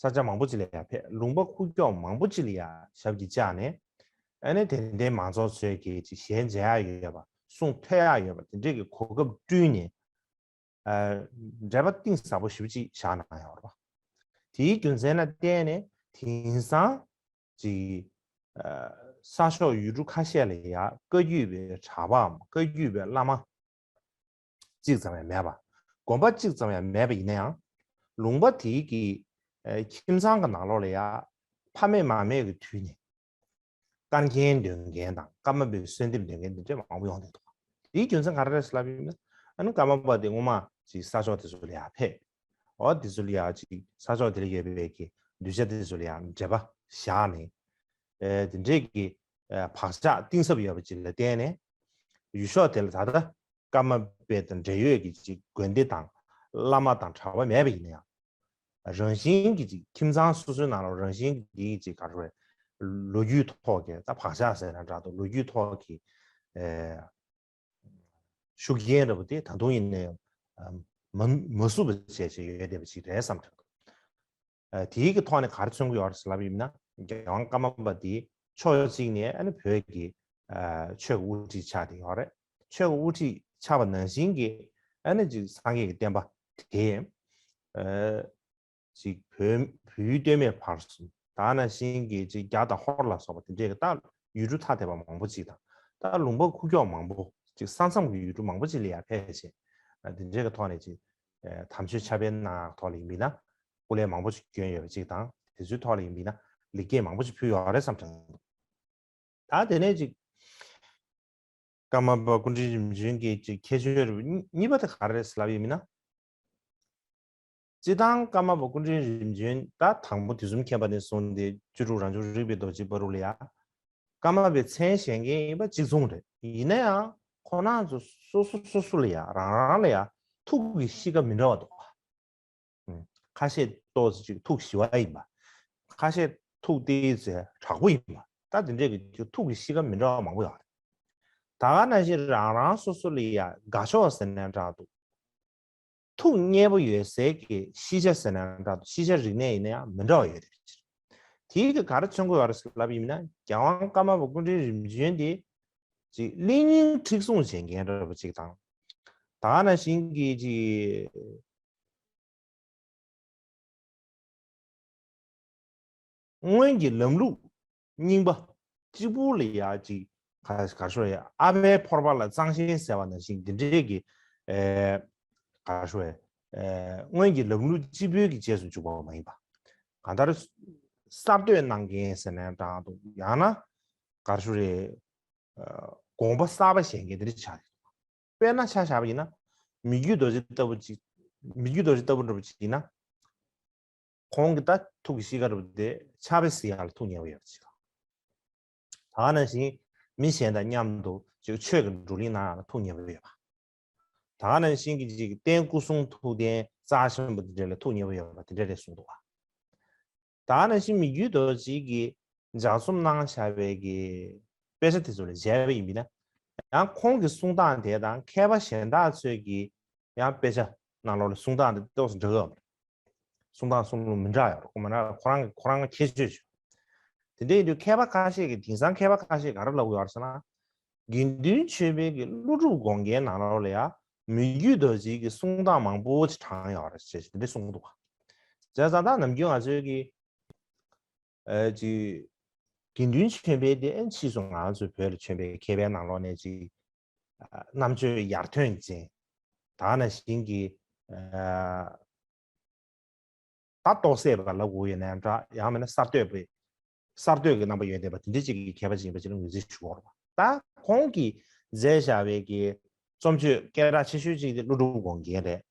ས་ཆ་མང་པོ་ཅིག་ལ་ཡང་ཕེབས། ལུང་པ་ཁུག་ཀྱོག་མང་པོ་ཅིག་ལ་ཡང་ཞབས་ཀྱིས་བཅགས་ནས། ཨ་ནི་དད་ལྡན་མང་ཚོགས་ཚོས་ཀྱིས་ཅིག་ཞལ་མཇལ་ཡག་ཡོད་པ། གསུང་ཐོས་ཡག་ཡོད་པ་དེ་འདྲས་ཀྱི་གོ་སྐབས་བསྐྲུན་ནས། ཨ་འབྲེལ་བ་གཏིང་ཟབ་པོ་ཞེ་པོ་ཅིག་བཞག་གནང་ཡོད་རེད་པ། དེའི་རྒྱུ་མཚན་ལ་བརྟེན་ནས་དེང་སང་ཅིག་ཨ་ས་ཕྱོགས་ཡུལ་གྲུ་ཁ་ཤས་ལ་ཡང་བཀའ་བརྒྱུད་པའི་གྲྭ་པའམ་བཀའ་བརྒྱུད་པའི་བླ་མ་གཅིག་ཙམ་ཡང་མེད་པ། དགོན་པ་གཅིག་ཙམ་ཡང་མེད་པ་ཡིན་ན་ཡང་། ལུང་པ་དེའི་གི་ཨ་ཁྱིམ་ཚང་གི་ནང་ལོགས་ལ་ཡང་ཕ་མེས་མ་མེས་ཀྱི་དུས་ནས། དཀར་མཁན་འདོན་མཁན་དང་ཀརྨ་པའི་གསོལ་འདེབས་འདོན་མཁན་དེ་འདྲ་མང་པོ་ཡོང་བསྡད་འདུག་དེའི་རྒྱུ་མཚན་ག་རེ་རེད་ལབ་ཡིན་ན། ཨ་ནི་ཀརྨ་པ་དེ་སྔོན་མ་ཅིག་ས་ཕྱོགས་དེ་ཚོ་ལ་ཡར་ཕེབས། འོ་དེ་ཚོ་ལ་ཡར་ཅིག་ས་ཕྱོགས་དེ་ལ་ཡོད་པའི་གི་གདུལ་བྱ་དེ་ཚོ་ལ་ཡར་འབྲེལ་བ་བཞག་ནས། ཨེ་དེ་འདྲའི་གི་ཨེ་བག་ཆགས་གཏིང་ཟབ་ཡོད་པ་ཅིག་ལ་བརྟེན་ནས། ཡུལ་ཕྱོགས་དེ་ལ་ད་ལྟ་ཀརྨ་པའི་དང་འབྲེལ་ཡོད་ཀྱི་ཅིག་དགོན་སྡེ་དང་བླ་མ་དང་གྲྭ་པ་མེད་པ་ཡིན་ན་ཡང་། རང་བཞིན་གྱི་ཅིག་ཁྱིམ་ཚང་སོ་སོའི་ནང་ལ་རང་བཞིན་གྱི་ཅིག་ག་རེ་རེད། ལོ་རྒྱུས་ཐོག་གི་ད་བག་ཆགས་ཟེར་ན་འདྲ་འདུག་ལོ་རྒྱུས་ཐོག་གི་ཨེ་ཤུགས་རྐྱེན་འདྲ་པོ་དེ་ད་དུང་ཡིན་ན་ཡང་མ་མ་བསུབས་པ་བྱས་བྱས་ཡོད་བསྡད་པ་ཅིག་རེད་བསམ་གྱི་འདུག་ཨ་དེའི་གི་ཐོག་ནས་ག་རེ་མཚོན་གྱི་ཡོད་རེད་ལབ་ཡིན་ན། རྒྱལ་དབང་ཀརྨ་པ་དེ་ཕྱོགས་གཅིག་ནས་ཨ་ནི་བོད་ཀྱི་ཨ་ཆོས་ཀྱི་དབུ་ཁྲིད་ཆགས་བསྡད་ཡོད་རེད། ཆོས་ཀྱི་དབུ་ཁྲིད་ཆགས་པ་ནང་བཞིན་གྱི་ཨ་ནི་ཅིག་སངས་རྒྱས་ཀྱི་བསྟན་པ་དེ། ཨ། ཅིག་བོད་བོད་ཡུལ་སྟོད་སྨད་བར་གསུམ་ད་ནང་བཞིན་གྱི་ཅིག་རྒྱ་དང་ཧོར་ལ་སོགས་པ་དེ་འདྲའི་གི་ད་ཡུལ་གྲུ་ཐ་དད་པ་མང་པོ་ཅིག་དང་། ད་ལུང་པ་ཁུག་ཀྱོག་མང་པོ་ཅིག་ས་མཚམས་ཀྱི་ཡུལ་གྲུ་མང་པོ་ཅིག་ལ་ཡར་ཕེབས་བྱས། ཨ། དེ་འདྲའི་གི་ཐོག་ནས་ཅིག་ཨ། དམ་ཆོས་ཕྱག་དཔེ་གནང་ཡག་ཐོག་ལ་ཡིན་པས་ན་སྐུ་ལས་མང་པོ་ཅིག་བསྐྱོན་ཡོད་པ་ཅིག་དང་། དེ་ཚོའི་ཐོག་ལ་ཡིན་པས་ན་ལེགས་སྐྱེས་མང་པོ་ཅིག་ཕུལ་ཡོད་རེད་བསམ་དྲན་འདུག་ད་དེ་ནས་ཅིག་ཀརྨ་པ་སྐུ་ཕྲེང་རིམ་བྱོན་གྱི་ཅིག་ཁྱད་ཆོས་རིགས་གཉིས་པ་དེ་ག་རེ་རེད་ཟེར་ལབ་ཡིན་མིན་ན། སྤྱིར་བཏང་ཀརྨ་པ་སྐུ་ཕྲེང་རིམ་བྱོན་ད་དང་པོ་དུས་གསུམ་མཁྱེན་པ་ནས་བཟུང་སྟེ་བཅུ་དྲུག་རང་བྱུང་རིག་པའི་རྡོ་རྗེ་བ་རུ་ལ་ཡ། ཀརྨ་པའི་མཚན་བཞེངས་མཁན་ཡིན་པ་གཅིག་མཚུངས་རེད། ཡིན་ན་ཡང་ཁོང་རྣམ་ཚོ་སོ་སོ་སོ་སོ་ལ་ཡ་རང་རང་ལ་ཡ་ཐུགས་ཀྱི་གཤིས་ཀ་མི་འདྲ་བ་འདུག་ཁ་ཤས་ཏོག་ཙམ་ཅིག་ཐུགས་ཞི་བ་ཡིན་པ། ཁ་ཤས་ཐུགས་ཏོག་ཙམ་དྲག་པོ་ཡིན་པ། ད་དེ་འདྲས་ཀྱི་ཐུགས་ཀྱི་གཤིས་ཀ་མི་འདྲ་བ་མང་པོ་ཡོད་རེད། ད་ག་ནང་བཞིན་རང་རང་སོ་སོ་ལ་ཡ་དགའ་ཕྱོགས་ཟེར་ན་འདྲ་འདུག་ཐུགས་མཉེས་པོ་ཡོད་སའི་གི་ཤེས་བྱ་ཟེར་ན་འདྲ་འདུག་ཤེས་བྱ་རིག་གནས་ཡིན་ན་ཡང་མི་འདྲ་བ་ཡོད་རེད། དེའི་གི་ག་རེ་མཚོན་གྱི་ཡོད་རེད་ལབ་ཡིན་ན། རྒྱལ་དབང་ཀརྨ་པ་སྐུ་ཕྲེང་རིམ་བྱོན་དེ་ཅིག་གླེང་རྙིང་མཁྲེགས་བཟུང་བྱེད་མཁན་འདྲ་པོ་ཅིག་དང་། ད་ག་ནང་བཞིན་གྱི་ཅིག་སྔོན་གྱི་ལམ་ལུགས་རྙིང་པ་གཅིག་པུ་ལ་ཡ་ཅིག་ག་ག་ཤོ་ཡ་ཨ་ཕའི་ཕོར་པ་ལ་གཙང་ཞེན་ཟེར་བ་ནང་བཞིན་དེ་འདྲའི་གི་ཨེ་ག་ཤོ་ཡ་ཨེ་སྔོན་གྱི་ལམ་ལུགས་གཅིག་པུའི་གི་རྗེས་སུ་འཇུག་པ་མ་ཡིན་པ། གང་ལྟར་གསར་གཏོད་གནང་མཁན་ཟེར་ན་འདྲ་འདུག་ཡང་ན་ག་ཤོ་རེ་དགོངས་པ་གསར་པ་བཞེངས་མཁན་དེ་འདྲ་ཆགས་ཡོད། དཔེར་ན་ཆ་བཞག་པ་ཡིན་ན། མི་བསྐྱོད་རྡོ་རྗེ་ལྟ་བུ་ཅིག་མི་བསྐྱོད་རྡོ་རྗེ་ལྟ་བུ་འདྲ་བོ་ཅིག་ཡིན་ན། ཁོང་གི་ད་ཐུགས་ཀྱི་གཤིས་ཀ་འདྲ་བོ་དེ་ཕྱག་དཔེ་གཟིགས་ཡག་ལ་ཐུགས་མཉེས་པོ་ཡོད་པ་ཅིག་དང་། ད་ག་ནང་བཞིན་མི་གཞན་དང་མཉམ་དུ་ཅིག་ཆོས་ཀྱི་བགྲོ་གླེང་གནང་ཡག་ལ་ཐུགས་མཉེས་པོ་ཡོད་པ། ད་ག་ནང་བཞིན་གྱི་ཅིག་རྟེན་སྐུ་གསུང་ཐུགས་རྟེན་རྩ་ཆེན་པོ་དེ་འདྲ་ལ་ཐུགས་མཉེས་པོ་ཡོད་པ་དེ་འདྲ་རེད་གསུངས་འདུག་བ། ད་ག་ནང་བཞིན་མི་བསྐྱོད་རྡོ་རྗེ་གི་ལྗགས་རྩོམ་གནང་བཞག་པའི་གི་དཔེ་ཆ་དེ་ཚོ་ལ་མཇལ་བ་ཡིན་པ་ཡིན་ན། ཡང་ཁོང་གི་གསུང་སྟངས་དེ་དང་མཁས་པ་གཞན་དག་ཚོས་ཀྱི་ཡང་དཔེ་ཆ་ནང་ལོགས་ལ་གསུང་སྟངས་དེ་ཏོག་ཙམ་འདྲ་གི་ཡོད་རེད། གསུང་སྟངས་གསུང་ལུགས་མི་འདྲ་ཡོད་རེད། ཁོ་མ་ན་ཁོ་རང་གི་ཁོ་རང་གི་ཁྱད་ཆོས་ཆོས། དེ་འདྲ་ཡིན་དུས་མཁས་པ་ཁ་ཤས་ཀྱིས་དེང་སང་མཁས་པ་ཁ་ཤས་ག་རེ་ལབ་ཀྱི་ཡོད་རེད་ཟེར་ན། དགེ་འདུན་ཆོས་འཕེལ་གྱི་ཀླུ་སྒྲུབ་དགོངས་རྒྱན་ནང་ལོགས་ལ་ཡང་མི་བསྐྱོད་རྡོ་རྗེ་གི་གསུང་སྟངས་མང་པོ་ཅིག་དྲངས་ཡོད་རེད་ཅེས་དེ་འདྲ་གསུངས་འདུག་བ། བྱས་ཙང་ད་ནམ་རྒྱུན་ང་ཚོའི་གི་ཨ་ཅིག་དགེ་འདུན་ཆོས་འཕེལ་དེ་ཨ་ཕྱིས་སུ་ང་ཚོའི་བོད་ལ་བྱོན་པའི་མཁས་པའི་ནང་ལོགས་ནས་ཅིག་ཨ་རྣམ་དཔྱོད་ཡར་ཐོན་ཅན། ད་ག་ནང་བཞིན་གྱི་ཨ་ད་རྟོགས་སད་པ་ལབ་དགོས་ཡོད་ན་ཡང་འདྲ། ཡང་མིན་ན་གསར་གཏོད་པའི་གསར་གཏོད་ཀྱི་རྣམ་པ་ཡོད་བསྡད་པ་དེ་འདྲ་ཅིག་གི་མཁས་པ་ཅིག་ཡིན་པ་ཅིག་ལ་ངོས་འཛིན་ཞུ་དགོས་རེད་པ། ད་ཁོང་གིས་མཛད་བཞག་པའི་གི་རྩོམ་ཆོས་སྐད་གྲགས་ཆེ་ཤོས་ཅིག་དེ་ཀླུ་སྒྲུབ་དགོངས་རྒྱན་རེད།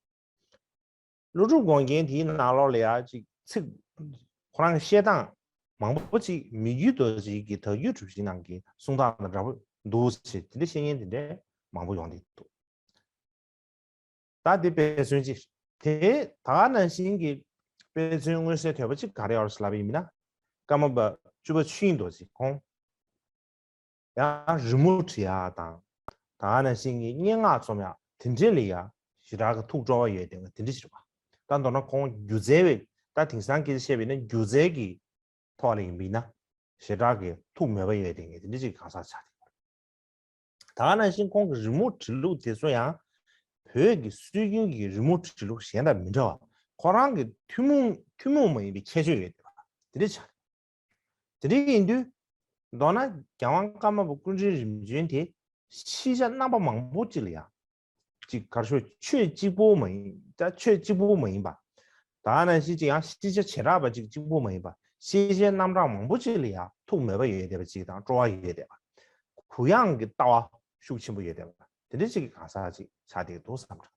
ཀླུ་སྒྲུབ་དགོངས་རྒྱན་དེའི་ནང་ལོགས་ལ་ཡང་ཅིག་ཚིག་ཁོ་རང་གི་བཤད་སྟངས་མང་པོ་ཅིག་མི་བསྐྱོད་རྡོ་རྗེ་གི་དག་བསྐྱེད་གྲུབ་ཆེན་ནང་གི་གསུང་སྟངས་དང་འདྲ་པོ་འདུག་ཅེས་དེ་འདྲ་བཤད་མཁན་དེ་འདྲ་མང་པོ་ཡོང་བསྡད་འདུག་ད་དེ་དཔེ་མཚོན་ཅིག་དེ་ད་ག་ནང་བཞིན་གྱི་དཔེ་མཚོན་མངོན་གསལ་དོད་པོ་ཅིག་ག་རེ་ཡོད་རེད་ལབ་པ་ཡིན་ན། ཀརྨ་པ་བཅུ་པ་ཆོས་དབྱིངས་རྡོ་རྗེ་ཁོང་ཡང་རི་མོ་བྲི་ཡག་དང་། ད་ག་ནང་བཞིན་གྱི་སྙན་ངག་རྩོམ་ཡག་དེ་འདྲས་ལ་ཡང་ཞེ་དྲག་གི་ཐུགས་སྤྲོ་བ་ཡོད་དེ་དེ་འདྲས་ཅིག་རེད་པ། ད་མདོར་ན་ཁོང་སྒྱུ་རྩལ་བའི་ད་དེང་སང་སྐད་ཆ་བཤད་པ་ཡིན་ན་སྒྱུ་རྩལ་གྱི་ཐོག་ལ་ཡིན་པ་ཡིན་ན་ཞེ་དྲག་གི་ཐུགས་མོས་པ་ཡོད་དེ་དེ་འདྲས་ཅིག་གང་ཟག་ཆགས་ཏེ། ད་ག་ནང་བཞིན་ཁོང་གི་རི་མོ་བྲིས་ལུགས་དེ་ཚོ་ཡང་བོད་ཀྱི་སྲོལ་རྒྱུན་གྱི་རི་མོ་བྲིས་ལུགས་གཞན་དང་མི་འདྲ་བ། ཁོ་རང་གི་ཐུན་མོང་ཐུན་མོང་མ་ཡིན་པའི་ཁྱད་ཆོས་ཡོད་བསྡད་པ་དེ་འདྲ་ཆགས། དེ་འདྲ་ཡིན་དུས་མདོར་ན་རྒྱལ་དབང་ཀརྨ་པ་སྐུ་ཕྲེང་རིམ་བྱོན་དེ་ཤེས་བྱ་རྣམ་པ་མང་པོ་ཅིག་ལ་ཡང་ཅིག་ག་རེ་ཞུ། ཆོས་གཅིག་པོ་མ་ཡིན། ད་ཆོས་གཅིག་པོ་མ་ཡིན་པ། ད་ག་ནང་བཞིན་ཅིག་ཡང་ཤེས་བྱ་བྱེ་བྲག་པ་ཅིག་གཅིག་པོ་མ་ཡིན་པ། ཤེས་བྱའི་རྣམ་གྲངས་མང་པོ་ཅིག་ལ་ཡང་ཐུགས་མོས་པ་ཡོད་བསྡད་པ་ཅིག་དང་སྤྲོ་བ་ཡོད་བསྡད་པ། གུ་ཡངས་ཀྱི་ལྟ་བ་ཤུགས་ཆེན་པོ་ཡོད་བསྡད་པ་དེ་འདྲ་ཅིག་གི་གང་ཟག་ཅིག་ཆགས་བསྡད་འདུག་བསམ་དྲན་འདུག་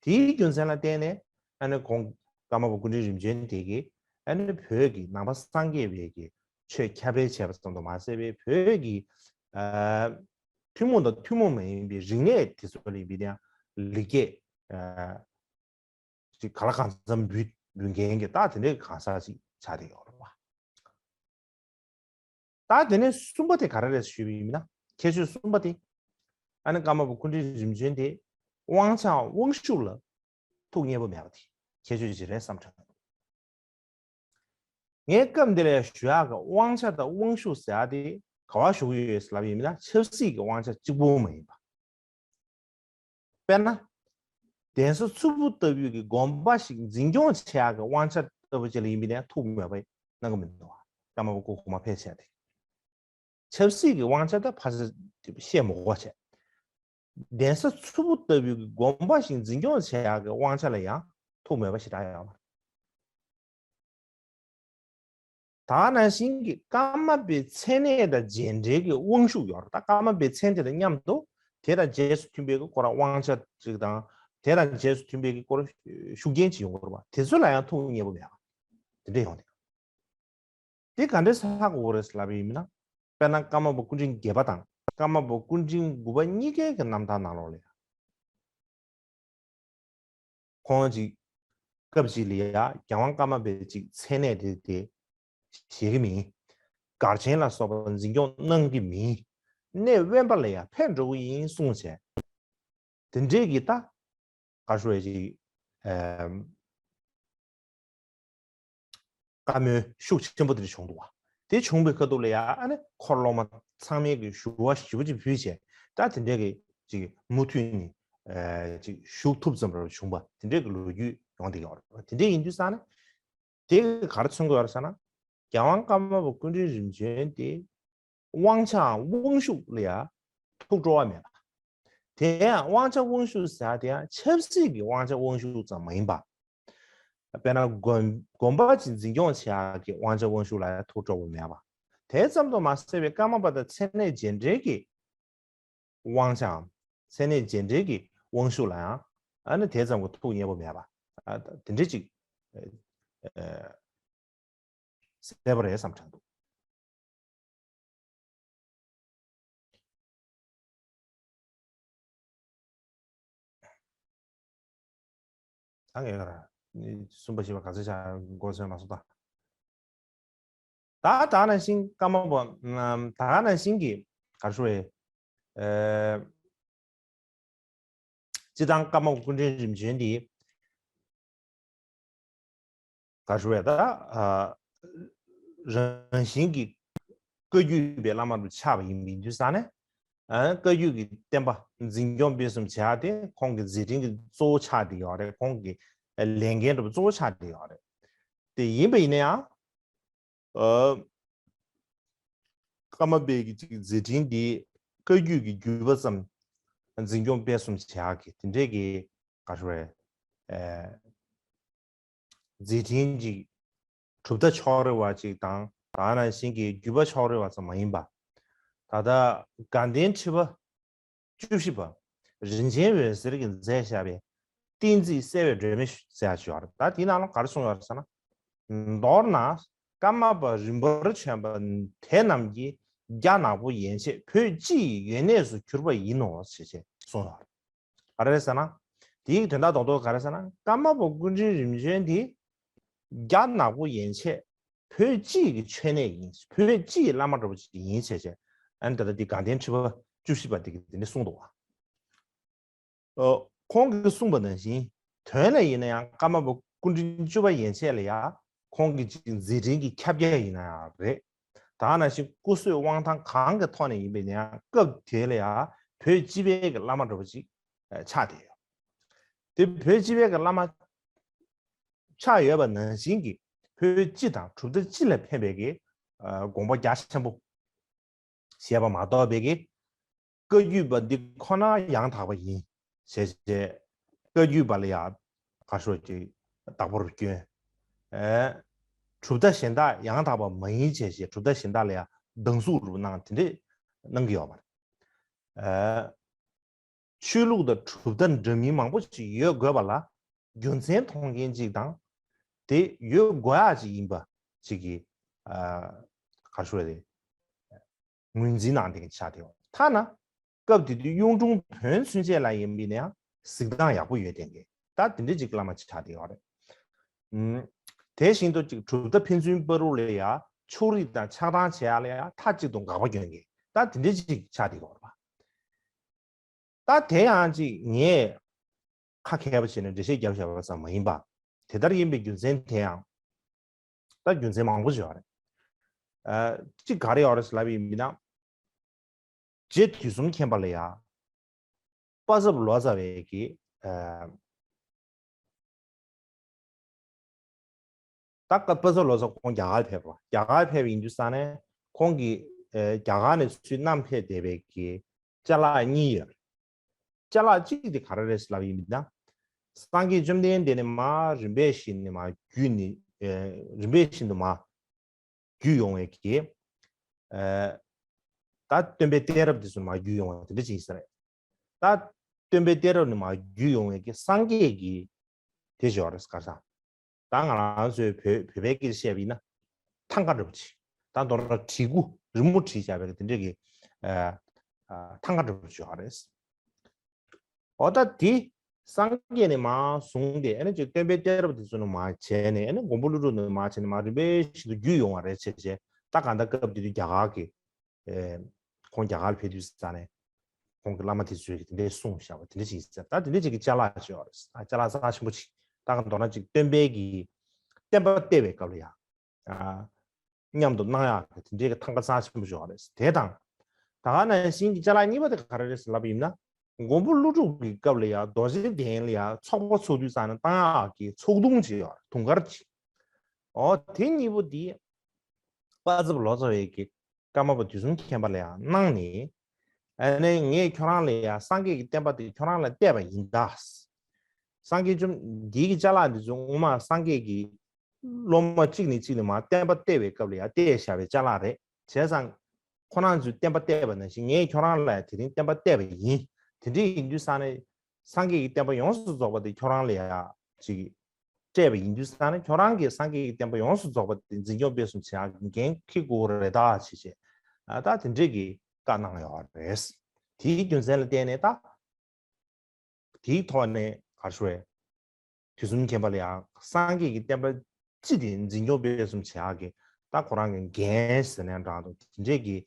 དེའི་རྒྱུ་མཚན་ལ་བརྟེན་ནས་ཨ་ནི་ཁོང་ཀརྨ་པ་སྐུ་ཕྲེང་རིམ་བྱོན་དེ་གིས་ཨ་ནི་བོད་ཀྱི་ནང་པ་སངས་རྒྱས་པའི་གི་ཆོས་ཁྱབ་སྤེལ་བྱས་པ་ཙམ་དུ་མ་ཟད་པའི་བོད་ཀྱི་ཨ་ཐུན་མོང་དང་ཐུན་མོང་མ་ཡིན་པའི་རིག་གནས་དེ་ཚོ་ལ་ཡིན་པའི་ཡང་ལེགས་སྐྱེས་ཨ་ཅིག་གང་ལ་གང་འཚམ་འབུལ་འབུལ་མཁན་གྱི་ད་དེ་འདྲའི་གང་ཟག་ཅིག་ཆགས་བསྡད་ཡོད་རེད་པ། ད་དེ་ནས་གསུམ་པ་དེ་ག་རེ་རེད་ཞུས་པ་ཡིན་ན། ཁྱད་ཆོས་གསུམ་པ་དེ། ཨ་ནི་ཀརྨ་པ་སྐུ་ཕྲེང་རིམ་བྱོན་དེ་དབང་ཆ་དབང་ཤུགས་ལ་ཐུགས་མཉེས་པོ་མེད་པ་དེ་ཁྱད་ཆོས་ཅིག་རེད་བསམ་དྲན། ངས་སྐབས་འདི་ལ་ཞུ་ཡག་གི་དབང་ཆ་དང་དབང་ཤུགས་ཟེར་ཡག་དེ་ག་པར་ཞུ་གི་ཡོད་ཟེར་ལབ་ཡིན་ན་ཆབ་སྲིད་ཀྱི་དབང་ཆ་གཅིག་པོ་མ་ཡིན་པ། དཔེར་ན། གདན་ས་མཚུར་ཕུ་ལྟ་བུའི་གི་དགོན་པ་ཞིག་འཛིན་སྐྱོང་བྱེད་ཡག་གི་དབང་ཆ་ལྟ་བུ་ཅིག་ལ་ཡིན་པ་ཡིན་ན་ཐུགས་མོས་པ་གནང་གི་མི་འདུག་ཀརྨ་པ་སྐུ་གོང་མ་ཕལ་ཆེར་དེ། ཆབ་སྲིད་ཀྱི་དབང་ཆ་ད་ཕར་ཚུར་བཤད་མི་དགོས་པ་བྱས། གདན་ས་མཚུར་ཕུ་ལྟ་བུའི་གི་དགོན་པ་ཞིག་འཛིན་སྐྱོང་བྱེད་ཡག་གི་དབང་ཆ་ལ་ཡང་ཐུགས་མོས་པ་ཞེ་དྲག་ཡོད་མ་རེད། ད་ག་ནང་བཞིན་གྱི་ཀརྨ་པའི་མཚན་གནས་དང་རྗེས་འབྲེལ་གྱི་དབང་ཤུགས་ཡོད་རེད། ད་ཀརྨ་པའི་མཚན་དེ་དང་མཉམ་དུ་དེ་དང་རྗེས་སུ་མཐུན་པའི་གི་ཁོ་རང་དབང་ཆ་ཅིག་དང་། དེ་དང་རྗེས་སུ་མཐུན་པའི་གི་ཁོ་རང་ཤུགས་རྐྱེན་ཅིག་ཡོང་གི་རེད་པ། དེ་ཚོ་ལ་ཡང་ཐུགས་མཉེས་པོ་མེད་པ། དེ་འདྲ་ཡོང་དེ། དེ་ག་འདྲས་ཧ་གོ་དགོས་རེད་ལབ་པ་ཡིན་ན། དཔེར་ན་ཀརྨ་པ་སྐུ་ཕྲེང་བརྒྱད་པ་དང་ཀརྨ་པ་སྐུ་ཕྲེང་དགུ་པ་གཉིས་ཀའི་གི་རྣམ་ཐར་ནང་ལོགས་ལ་ཡང་། ཁོང་ཅིག་སྐབས་ཅིག་ལ་ཡ་རྒྱལ་དབང་ཀརྨ་པའི་ཅིག་མཚན་གནས་དེ་དེ་བཞེས་ཀྱི་མིན། སྒར་ཆེན་ལ་སོགས་པ་འཛིན་སྐྱོང་གནང་གི་མིན། གནས་དབེན་པ་ལ་ཡ་ཕེབས་འགྲོ་གི་ཡིན་གསུངས་བྱས། དེ་འདྲས་ཀྱི་ད་ག་ཞུ་བའི་ཅིག་ཨམ། བཀའ་མོལ་ཤུགས་ཆེན་པོ་དེ་འདྲ་བྱུང་འདུག་བ། དེ་བྱུང་བའི་ཁ་ཐུག་ལ་ཡ་ཨ་ནི་འཁོར་སློབ་མ་ཚང་མས་ཀྱི་ཞུ་བ་ཞེ་པོ་ཅིག་ཕུལ་བྱས། ད་དེ་འདྲས་ཀྱི་ཅིག་མུ་མཐུད་ནས་ཨ་ཅིག་བཞུགས་ཐུབ་ཙམ་རེ་བྱུང་བ་དེ་འདྲས་ཀྱི་ལོ་རྒྱུས་ཡོང་བསྡད་ཡོད་རེད། དེ་འདྲས་ཡིན་དུས་ཙང་ནས། དེ་ག་རེ་མཚོན་གྱི་ཡོད་རེད་ཟེར་ན། རྒྱལ་དབང་ཀརྨ་པ་སྐུ་ཕྲེང་རིམ་བྱོན་དེ་དབང་ཆའམ་དབང་ཤུགས་ལ་ཡ་ཐུགས་སྤྲོ་བ་མེད་པ། དེ་ཡང་དབང་ཆ་དབང་ཤུགས་ཟེར་ཡ་དེ་ཡང་ཆབ་སྲིད་ཀྱི་དབང་ཆ་དབང་ཤུགས་ཙམ་མ་ཡིན་པ། དཔེར་ན་དགོན་དགོན་པ་ཅིག་འཛིན་སྐྱོང་བྱེད་ཡག་གི་དབང་ཆ་དབང་ཤུགས་ལ་ཡ་ཐུགས་སྤྲོ་བ་མེད་པ། དེ་ཙམ་དུ་མ་ཟད་པའི་ཀརྨ་པ་དང་མཚན་གནས་རྗེས་འབྲེལ་གྱི་དབང་ཆའམ། མཚན་གནས་རྗེས་འབྲེལ་གྱི་དབང་ཤུགས་ལ་ཡང་ཨ་ནི་དེ་ཙམ་གྱི་ཐུགས་མཉེས་པོ་མེད་པ། ཨ་དེ་འདྲ་ཅིག་ཨ་གསལ་པོ་རེད་བསམ་དྲན་འདུག་ད་ངས་ག་ར་གསུམ་པ་བཞི་པ་ག་ཚོད་ཆགས་མགོ་ཚོས་མ་སོང་ད། ད་ད་ནང་བཞིན་ཀརྨ་པ་ད་ནང་བཞིན་གྱི་ག་རེ་ཞུ་བའི། ཨེ། སྤྱི་བཏང་ཀརྨ་པ་སྐུ་ཕྲེང་རིམ་བྱོན་འདི། ག་རེ་ཞུ་བའི་ད། ཨ། རང་བཞིན་གྱི་བཀའ་བརྒྱུད་པའི་བླ་མ་རུ་ཆགས་པ་ཡིན་པའི་དུས་ཙང་ནས། ཨ། བཀའ་བརྒྱུད་ཀྱི་བསྟན་པ་འཛིན་སྐྱོང་སྤེལ་གསུམ་བྱེད་ཡག་དེ་ཁོང་གི་མཛད་འཕྲིན་གྱི་གཙོ་བོ་ཆགས་བསྡད་ཡོད་རེད། ཁོང་གི་ལས་འགན་འདྲ་པོ་གཙོ་བོ་ཆགས་བསྡད་ཡོད་རེད། དེ་ཡིན་པ་ཡིན་ན་ཡང་། ཨ། ཀརྨ་པའི་གི་ཅིག་མཛད་འཕྲིན་འདི་བཀའ་བརྒྱུད་ཀྱི་བརྒྱུད་པ་ཙམ་འཛིན་སྐྱོང་སྤེལ་གསུམ་བྱེད་ཡག་གི་དེ་འདྲས་ཀྱི་ག་རེ་ཞུ་བའི། ཨ། མཛད་འཕྲིན་ཅིག་གྲུབ་མཐའ་ཕྱོགས་རིས་པ་ཅིག་དང་ད་ནང་བཞིན་གྱི་བརྒྱུད་པ་ཕྱོགས་རིས་པ་ཙམ་མ་ཡིན་པ། ད་ལྟ་དགའ་ལྡན་ཁྲི་པ་བཅུ་བཞི་པ་རིན་ཆེན་འོད་ཟེར་གྱིས་མཛད་བཞག་པའི་བསྟན་རྩིས་གསལ་བའི་སྒྲོན་མེ་ཟེར་ཡག་ཅིག་ཡོད་རེད། ད་དེའི་ནང་ལ་ག་རེ་གསུངས་ཡོད་རེད་ཟེར་ན། མདོར་ན་ཀརྨ་པ་རིམ་པར་བྱོན་པ་དེ་རྣམས་ཀྱིས་རྒྱ་ནག་པོ་ཡན་ཆད་བོད་སྤྱི་ཡི་ཡོན་གནས་སུ་གྱུར་པ་ཡིན་ནོ་ཞེས་གསུངས་ཡོད་རེད། ག་རེ་རེད་ཟེར་ན། དེའི་དོན་དག་རྡོག་རྡོག་ག་རེ་ཟེར་ན། ཀརྨ་པ་སྐུ་ཕྲེང་རིམ་བྱོན་དེ་རྒྱ་ནག་པོ་ཡན་ཆད་བོད་སྤྱི་ཡི་མཆོད་གནས་ཡིན། བོད་སྤྱི་ཡི་བླ་མ་འདྲ་པོ་ཅིག་ཡིན་བྱས་བྱས། ཨ་ནི་ད་ལྟ་འདི་དགའ་ལྡན་ཁྲི་པ་བཅུ་བཞི་པ་དེ་གིས་དེ་འདྲ་གསུངས་འདུག་བ། ཨ། ཁོང་གིས་གསུངས་པ་ནང་བཞིན་དོན་ལ་ཡིན་ན་ཡང་ཀརྨ་པ་སྐུ་ཕྲེང་བཅུ་པ་ཡན་ཆད་ལ་ཡང་ཁོང་གི་ཅིག་མཛད་འཕྲིན་གྱི་ཁྱབ་རྒྱ་ཡིན་ན་ཡང་རེད། ད་ནང་བཞིན་སྐུ་བསོད་དབང་ཐང་གང་གི་ཐོག་ནས་ཡིན་པའི་ནའང་སྐབས་དེ་ལ་ཡང་བོད་སྤྱི་པའི་གི་བླ་མ་འདྲ་པོ་ཅིག་ཆགས་བསྡད་ཡོད། དེ་བོད་སྤྱི་པའི་གི་བླ་མ་ཆགས་ཡོད་པ་ནང་བཞིན་གྱི་བོད་སྤྱི་དང་གྲུབ་མཐའ་སྤྱི་ལ་ཕན་པའི་གི་དགོངས་པ་རྒྱ་ཆེན་པོ་བཞེས་པ་མ་གཏོགས་པའི་གི་བཀའ་བརྒྱུད་པ་འདི་ཁོ་ན་ཡང་དག་པ་ཡིན་ཞེས་བྱས། བཀའ་བརྒྱུད་པ་ལ་ཡང་ག་ཤོད་ཀྱི་བདག་པོར་བསྐྱོན། ཨེ། གྲུབ་མཐའ་གཞན་དག་ཡང་དག་པ་མ་ཡིན་ཞེས་བྱས་གྲུབ་མཐའ་གཞན་དག་ལ་ཡང་སྡང་ཟུག་རུ་གནང་དེ་འདྲས་གནང་གི་ཡོད་པ་རེད། ཨེ། ཆོས་ལུགས་དང་གྲུབ་མཐའ་འདྲ་མིན་མང་པོ་ཞིག་ཡོད་དགོས་པ་ལ་རྒྱུ་མཚན་མཐོང་མཁན་ཅིག་དང་། དེ་ཡོད་དགོས་ཡག་ཅིག་ཡིན་པ་ཅིག་གི། ཨ། ག་ཤོད་རེད། ངོས་འཛིན་གནང་བསྡད་མཁན་ཆགས་བསྡད་ཡོད། ཐ་ན་སྐབས་དེ་དུས་གཡུང་དྲུང་བོན་ཚུན་ཆད་ལ་ཡིན་པའི་ནའང་གཟིགས་སྟངས་ཡག་པོ་ཡོད་བསྡད་མཁན་ད་དེ་འདྲ་ཅིག་བླ་མ་ཆགས་བསྡད་ཡོད་རེད། ཨུམ། དེ་བཞིན་དུ་ཅིག་གྲུབ་མཐའ་ཕན་ཚུན་བར་དུ་ལ་ཡ་ཕྱོགས་རིས་དང་ཆགས་སྡང་བྱེད་ཡག་ལ་ཡ་མཐའ་གཅིག་ཏུ་དགག་པ་སྐྱོན་མཁན་ད་དེ་འདྲ་ཅིག་ཆགས་བསྡད་ཡོད་རེད་པ། ད་དེ་ཡང་ཅིག་ངས་ཁ་མཁས་པ་བྱས་ནས་འགྲེལ་བཤད་རྒྱབ་བཞག་པ་ཙམ་མ་ཡིན་པ། དེ་ལྟར་ཡིན་པའི་རྒྱུ་མཚན་དེ་ཡང་ད་རྒྱུ་མཚན་མང་པོ་ཞིག་ཡོད་རེད། ཨ། གཅིག་ག་རེ་ཡོད་རེད་ལབ་པ་ཡིན་ན། རྗེ་དུས་གསུམ་མཁྱེན་པ་ལ་ཡ། པ་ཚབ་ལོ་ཙཱ་བའི་གི་ཨ་ད་ཀ་པ་ཚབ་ལོ་ཙཱ་ཁོང་རྒྱ་གར་ཕེབས་པ། རྒྱ་གར་ཕེབས་ཡིན་དུས་ཙང་ནས་ཁོང་གིས་ཨ་རྒྱ་གར་ནས་ཚུར་བསྣམས་ཕེབས་བསྡད་པའི་གི་ཅ་ལག་གཉིས་ཡོད། ཅ་ལག་གཅིག་དེ་ག་རེ་རེད་ལབ་ཡིན་ན། སངས་རྒྱས་བཅོམ་ལྡན་འདས་ནས་མར་རིམ་པས་བཞིན་ནས་མར་བརྒྱུད་ནས་ཨ་རིམ་པས་བཞིན་དུ་མར་བརྒྱུད་ཡོང་བའི་གི་ཨ་ད་སྟོན་པའི་གཏད་རབས་དེ་ཚོ་མར་བརྒྱུད་ཡོང་བ་དེ་འདྲ་ཅིག་ཡིན་ས་རེད། ད་སྟོན་པའི་གཏད་རབས་ནས་མར་བརྒྱུད་ཡོང་བའི་གི་སངས་རྒྱས་ཀྱི་དེ་ཞིག་ཡོད་རེད། ག་རེ་ཟེར། ད་ང་རང་ཚོའི་བོད་བོད་པའི་སྐད་ཆ་བཤད་པ་ཡིན་ན་ཐང་ག་འདྲ་པོ་ཅིག་ད་མདོར་ན་བྲིས་སྐུ་རི་མོ་བྲིས་བཞག་པའི་གི་དེ་འདྲའི་གི་ཨ་ཨ་ཐང་ག་འདྲ་པོ་ཅིག་ཡོད་རེད། འོ་ད་དེ་སངས་རྒྱས་ནས་མར་བཟུང་སྟེ་ཨ་ནི་ཅིག་སྟོན་པའི་གཏད་རབས་དེ་ཚོ་ནས་མར་བྱས་ནས་ཨ་ནི་མགོན་པོ་ཀླུ་སྒྲུབ་ནས་མར་བྱས་ནས་མར་རིམ་པས་བཞིན་དུ་བརྒྱུད་ཡོང་བ་རེད་བྱས་བྱས། ད་གང་ལྟར་སྐབས་དེ་དུས་རྒྱ་གར་གྱི་ཨེ་ཁོང་རྒྱ་གར་ལ་ཕེབས་དུས་ཙང་ནས་ཁོང་གི་བླ་མ་དེ་ཚོས་ཀྱི་དེ་འདྲས་གསུངས་བཞག་པ་དེ་འདྲས་ཅིག་ཡིན་ཟེར། ད་དེ་འདྲས་ཅིག་གི་ཅ་ལག་ཅིག་ཡོད་རེད། ཨ་ཅ་ལག་རྩ་ཆེན་པོ་ཅིག་ད་ག་མདོར་ན་ཅིག་སྟོན་པའི་གི་བསྟན་པ་གཏད་པའི་སྐབས་ལ་ཡང་ཨ་མཉམ་དུ་གནང་ཡག་གི་དེ་འདྲའི་གི་ཐང་ག་རྩ་ཆེན་པོ་ཅིག་ཡོད་རེད། དེ་དང་ད་ག་ནང་བཞིན་གྱི་ཅ་ལག་གཉིས་པ་དེ་ག་རེ་རེད་ཟེར་ལབ་པ་ཡིན་ན། མགོན་པོ་ཀླུ་སྒྲུབ་ཀྱི་སྐབས་ལ་ཡང་རྡོ་རྗེ་གདན་ལ་ཡང་ཚོགས་པ་ཚོགས་དུས་ཙང་ནས་བཏང་ཡག་གི་ཚོགས་དུང་ཅིག་ཡོད་རེད། དུང་དཀར་ཅིག་འོ་དེ་གཉིས་པོ་འདི་པ་ཚབ་ལོ་ཙཱ་བའི་གི་ཀརྨ་པ་དུས་གསུམ་མཁྱེན་པ་ལ་ཡང་གནང་ནས། ཨ་ནི་ངས་ཁྱོད་རང་ལ་ཡང་སངས་རྒྱས་ཀྱི་བསྟན་པ་དེ་ཁྱོད་རང་ལ་གཏད་པ་ཡིན་ད། སངས་རྒྱས་བཅོམ་འདིའི་གི་ཅ་ལག་འདི་ཚོ་སྔོན་མ་སངས་རྒྱས་ཀྱི་སློབ་མ་གཅིག་ནས་གཅིག་ནས་མར་བསྟན་པ་གཏད་པའི་སྐབས་ལ་ཡང་གཏད་བཞག་པའི་ཅ་ལག་རེད། བྱས་ཙང་ཁོ་རང་ཚོས་བསྟན་པ་གཏད་པ་ནང་བཞིན་ངས་ཁྱོད་རང་ལ་ཡང་དེ་རིང་བསྟན་པ་གཏད་པ་ཡིན། དེ་འདྲ་ཡིན་དུས་ཙང་ནས་སངས་རྒྱས་ཀྱི་བསྟན་པ་ཡོངས་སུ་རྫོགས་པ་དེ་ཁྱོད་རང་ལ་ཡང་ཅིག་སྤྲད་པ་ཡིན་དུས་ཙང་ནས་ཁྱོད་རང་གིས་སངས་རྒྱས་ཀྱི་བསྟན་པ་ཡོངས་སུ་རྫོགས་པ་དེ་འཛིན་སྐྱོང་སྤེལ་གསུམ་བྱེད་ཡག་གི་འགན་འཁྱེར་དགོས་རེད་ད་ཅེས་བྱས། ཨ་ད་དེ་འདྲས་ཀྱི་བཀའ་གནང་ཡོད་རེད། དེའི་རྒྱུ་མཚན་ལ་བརྟེན་ནས་ད་དེའི་ཐོག་ནས་ག་རེ་ཞུ་དགོས་རེད། དུས་གསུམ་མཁྱེན་པ་ལ་ཡང་སངས་རྒྱས་ཀྱི་བསྟན་པ་སྤྱི་དེ་འཛིན་སྐྱོང་སྤེལ་གསུམ་བྱེད་ཡག་གི་ད་ཁོ་རང་གི་འགན་ཟེར་ནའང་འདྲ་འདུག་དེ་འདྲས་ཀྱི་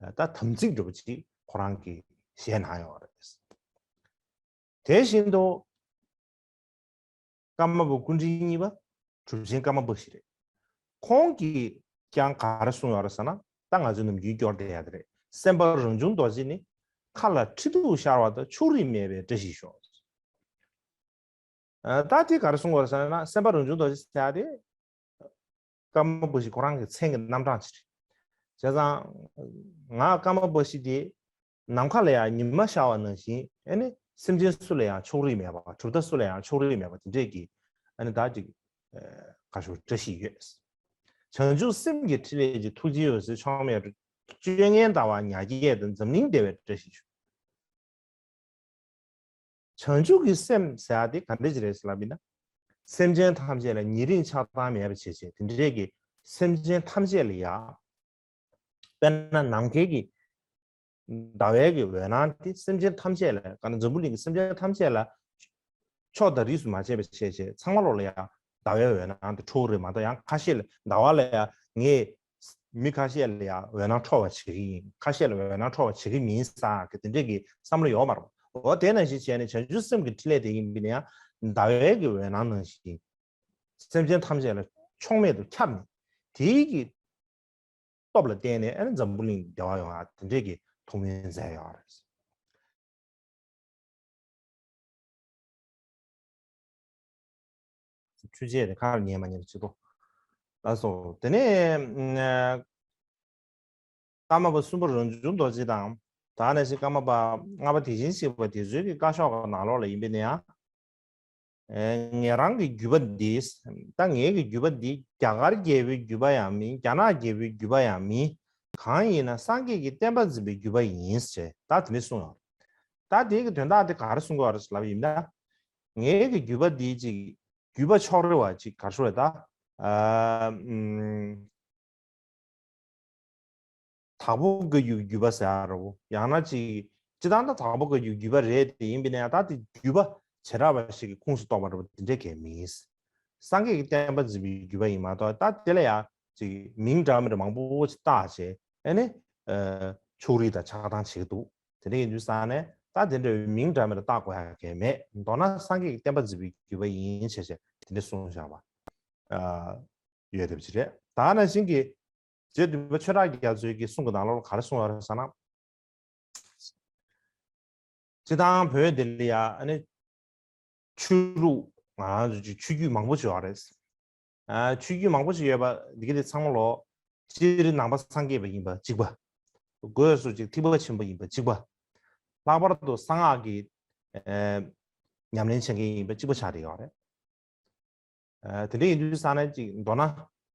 ད་དམ་ཚིག་འདྲ་པོ་ཅིག་ཁོ་རང་གིས་བཞེས་གནང་ཡོད་རེད། དེ་བཞིན་དུ་ཀརྨ་པ་ཀུན་འདྲིས་གཉིས་པ་གྲུབ་ཆེན་ཀརྨ་པ་ཞིག་རེད། ཁོང་གིས་ཀྱང་ག་རེ་གསུངས་ཡོད་རེད་ཟེར་ན། ད་ང་ཚོའི་ནམ་རྒྱུན་སྐྱོར་བསྡད་ཡག་དེ་རེད། སེམས་དཔའ་རང་བྱུང་རྡོ་རྗེ་ནི། མཁའ་ལ་ཁྲི་གདུགས་ཤར་བ་དང་། ཕྱོགས་རིས་མེད་པའི་བཀྲ་ཤིས་ཤོག་ཨ་ད་དེ་ག་རེ་གསུངས་པ་རེད་ཟེར་ན། སེམས་དཔའ་རང་བྱུང་རྡོ་རྗེ་ཟེར་ཡག་དེ་ཀརྨ་པ་ཞིག་ཁོ་རང་གི་མཚན་གྱི་རྣམ་གྲངས་ཅིག་རེད། བྱས་ཙང་ང་ཀརྨ་པ་ཞིག་དེ་ནམ་མཁའ་ལ་ཡང་ཉི་མ་ཤར་བ་ནང་བཞིན། ཨ་ནི་སེམས་ཅན་སུ་ལ་ཡང་ཕྱོགས་རིས་མེད་པ། གྲུབ་མཐའ་སུ་ལ་ཡང་ཕྱོགས་རིས་མེད་པ་དེ་འདྲས་ཀྱི་ཨ་ནི་ད་ཅིག་ག་ཞུ་བཀྲ་ཤིས་ཡོད། བྱང་ཆུབ་སེམས་ཀྱི་འཕྲིན་ལས་ཀྱི། ཐུགས་རྗེའི་འོད་ཟེར་ཕྱོགས་མེད་རུ། སྤྱོད་ངན་དག་པ་ཉག་གཅིག་དང་། འཛམ་གླིང་བདེ་བའི་བཀྲ་ཤིས་ཤོག་བྱང་ཆུབ་ཀྱི་སེམས་ཟེར་ཡག་དེ་ག་འདྲ་ཅིག་རེད་ཟེར་ལབ་ཡིན་ན། སེམས་ཅན་ཐམས་ཅད་ལ་ཉེ་རིང་ཆགས་སྡང་མེད་པ་བྱེད་བྱེད་དེ་འདྲས་ཀྱི་སེམས་ཅན་ཐམས་ཅད་ལ་ཡ། དཔེར་ན་ནམ་མཁའི་གི་ཟླ་བའི་གི་འོད་སྣང་དེ་སེམས་ཅན་ཐམས་ཅད་ལ། ག་ན་འཛམ་བུ་གླིང་གི་སེམས་ཅན་ཐམས་ཅད་ལ་ཕྱོགས་དང་རིས་སུ་མ་ཕྱེ་བ་བྱེད་བྱེད་ཚང་མ་ལོག་ལ་ཡ་ཟླ་བའི་འོད་སྣང་དེ་འཕྲོ་གི་རེད་མ་གཏོགས། ཡང་ཁ་ཤས་ལ་ཟླ་བ་ལ་ཡ་ངས་མི་ཁ་ཤས་ལ་ཡང་འོད་སྣང་འཕྲོ་བ་བྱེད་ཀྱི་ཡིན། ཁ་ཤས་ལ་འོད་སྣང་འཕྲོ་བ་བྱེད་ཀྱི་མིན་ཟེར་གི་དེ་འདྲས་ཀྱི་བསམ་བློ་ཡོད་མ་རེད། འོ་དེ་ནང་བཞིན་བྱས་ནས་བྱང་ཆུབ་སེམས་ཀྱི་འཕྲིན་ལས་དེ་ཡིན་པ་ཡིན་ན་ཡང་ཟླ་བའི་གི་འོད་སྣང་ནང་བཞིན་སེམས་ཅན་ཐམས་ཅད་ལ་ཕྱོགས་མེད་དུ་ཁྱབ་ནས། དེའི་གི་སྟོབས་ལ་བརྟེན་ནས་ཨ་ནི་འཛམ་བུ་གླིང་བདེ་བ་ཡོང་ཡ་དེ་འདྲས་ཀྱི་ཐུགས་སྨོན་མཛད་ཡོད་རེད། འཕྲུལ་ཆས་དེ་ཁ་ལ་ཉན་མ་ཉན་ཅི་ཏོ། ལགས་སོ། དེ་ནས་ཀརྨ་པ་གསུམ་པ་རང་བྱུང་རྡོ་རྗེ་དང་། ད་ནང་བཞིན་ཀརྨ་པ་ལྔ་པ་དེ་བཞིན་གཤེགས་པ་དེ་ཚོའི་གི་བཀའ་ཤོག་གི་ནང་ལོགས་ལ་ཡིན་པས་ན་ཡང་། ཨེ་ངེད་རང་གི་བརྒྱུད་པ་འདི། ད་ངེད་ཀྱི་བརྒྱུད་པ་འདི་རྒྱ་གར་རྒྱལ་པོའི་བརྒྱུད་པ་ཡང་མིན། རྒྱ་ནག་རྒྱལ་པོའི་བརྒྱུད་པ་ཡང་མིན། གང་ཡིན་ན་སངས་རྒྱས་ཀྱི་བསྟན་པ་འཛིན་པའི་བརྒྱུད་པ་ཡིན་ཞེས་ད་དེ་འདྲ་གསུངས་ཡོད། ད་དེ་གི་དོན་དག་དེ་ག་རེ་གསུང་གི་ཡོད་རེད་ལབ་ཡིན་ན། ངེད་ཀྱི་བརྒྱུད་པ་འདི་ཅིག་བརྒྱུད་པ་ཕྱོགས་རིས་པ་ཅིག་ག་རེ་ཞུ་དགོས་རེད་ད། ཨ་ཨམ། དྭགས་པོ་བཀའ་བརྒྱུད་བརྒྱུད་པ་ཟེར་ཡག་རེད་བོ། ཡང་ན་ཅིག་སྤྱིར་བཏང་ད་དྭགས་པོ་བཀའ་བརྒྱུད་བརྒྱུད་པ་རེད་དེ་ཡིན་པས་ན་ཡང་ད་དེ་བརྒྱུད་པ་བྱེ་བྲག་པ་ཞིག་གི་ཁོངས་སུ་གཏོགས་པ་རེད་བོ། དེ་འདྲ་གང་ཡང་མིན། སངས་རྒྱས་ཀྱི་བསྟན་པ་འཛིན་པའི་བརྒྱུད་པ་ཡིན་མ་གཏོགས། ད་དེ་ལ་ཡང་ཅིག་མིང་འདྲ་མི་འདྲ་མང་པོ་ཅིག་བཏགས་བྱས་ཨ་ནི་ཨ་ཕྱོགས་རིས་དང་ཆགས་སྡང་བྱེད་ཀྱི་འདུག་དེ་འདྲ་ཡིན་དུས་ཙང་ནས་ད་དེ་འདྲའི་མིང་འདྲ་མི་འདྲ་བཏགས་དགོས་ཡག་གང་ཡང་མེད། མདོར་ན་སངས་རྒྱས་ཀྱི་བསྟན་པ་འཛིན་པའི་བརྒྱུད་པ་ཡིན་བྱས་བྱས་དེ་འདྲ་གསུངས་བཞག་པ་ཨ་ཡོད་བསྡད་པ་ཅིག་རེད། ད་ནང་བཞིན་གྱི་རྗེ་བདུན་པ་ཆོས་གྲགས་རྒྱ་མཚོའི་གི་གསུང་གི་ནང་ལོགས་ལ་ག་རེ་གསུངས་ཡོད་རེད་ཟེར་ན། སྤྱིར་བཏང་བོད་འདི་ལ་ཡ་ཨ་ནི་ཆོས་ལུགས་ང་རང་ཚོ་ཆོས་བརྒྱུད་མང་པོ་ཅིག་ཡོད་རེད། ཨ་ཆོས་བརྒྱུད་མང་པོ་ཅིག་ཡོད་པ་འདི་ག་དེ་ཚང་མ་ལོ་སྤྱིར་ནང་པ་སངས་རྒྱས་པ་ཡིན་པ་གཅིག་པ། སྒོས་སུ་ཅིག་ཐེག་པ་ཆེན་པོ་ཡིན་པ་གཅིག་པ། ལྷག་པར་དུ་གསང་སྔགས་ཀྱི་ཨ་ཉམས་ལེན་བྱེད་མཁན་ཡིན་པ་གཅིག་པ་ཆགས་བསྡད་ཡོད་རེད། ཨ་དེ་འདྲ་ཡིན་དུས་ཙང་ནས་ཅིག་མདོར་ན་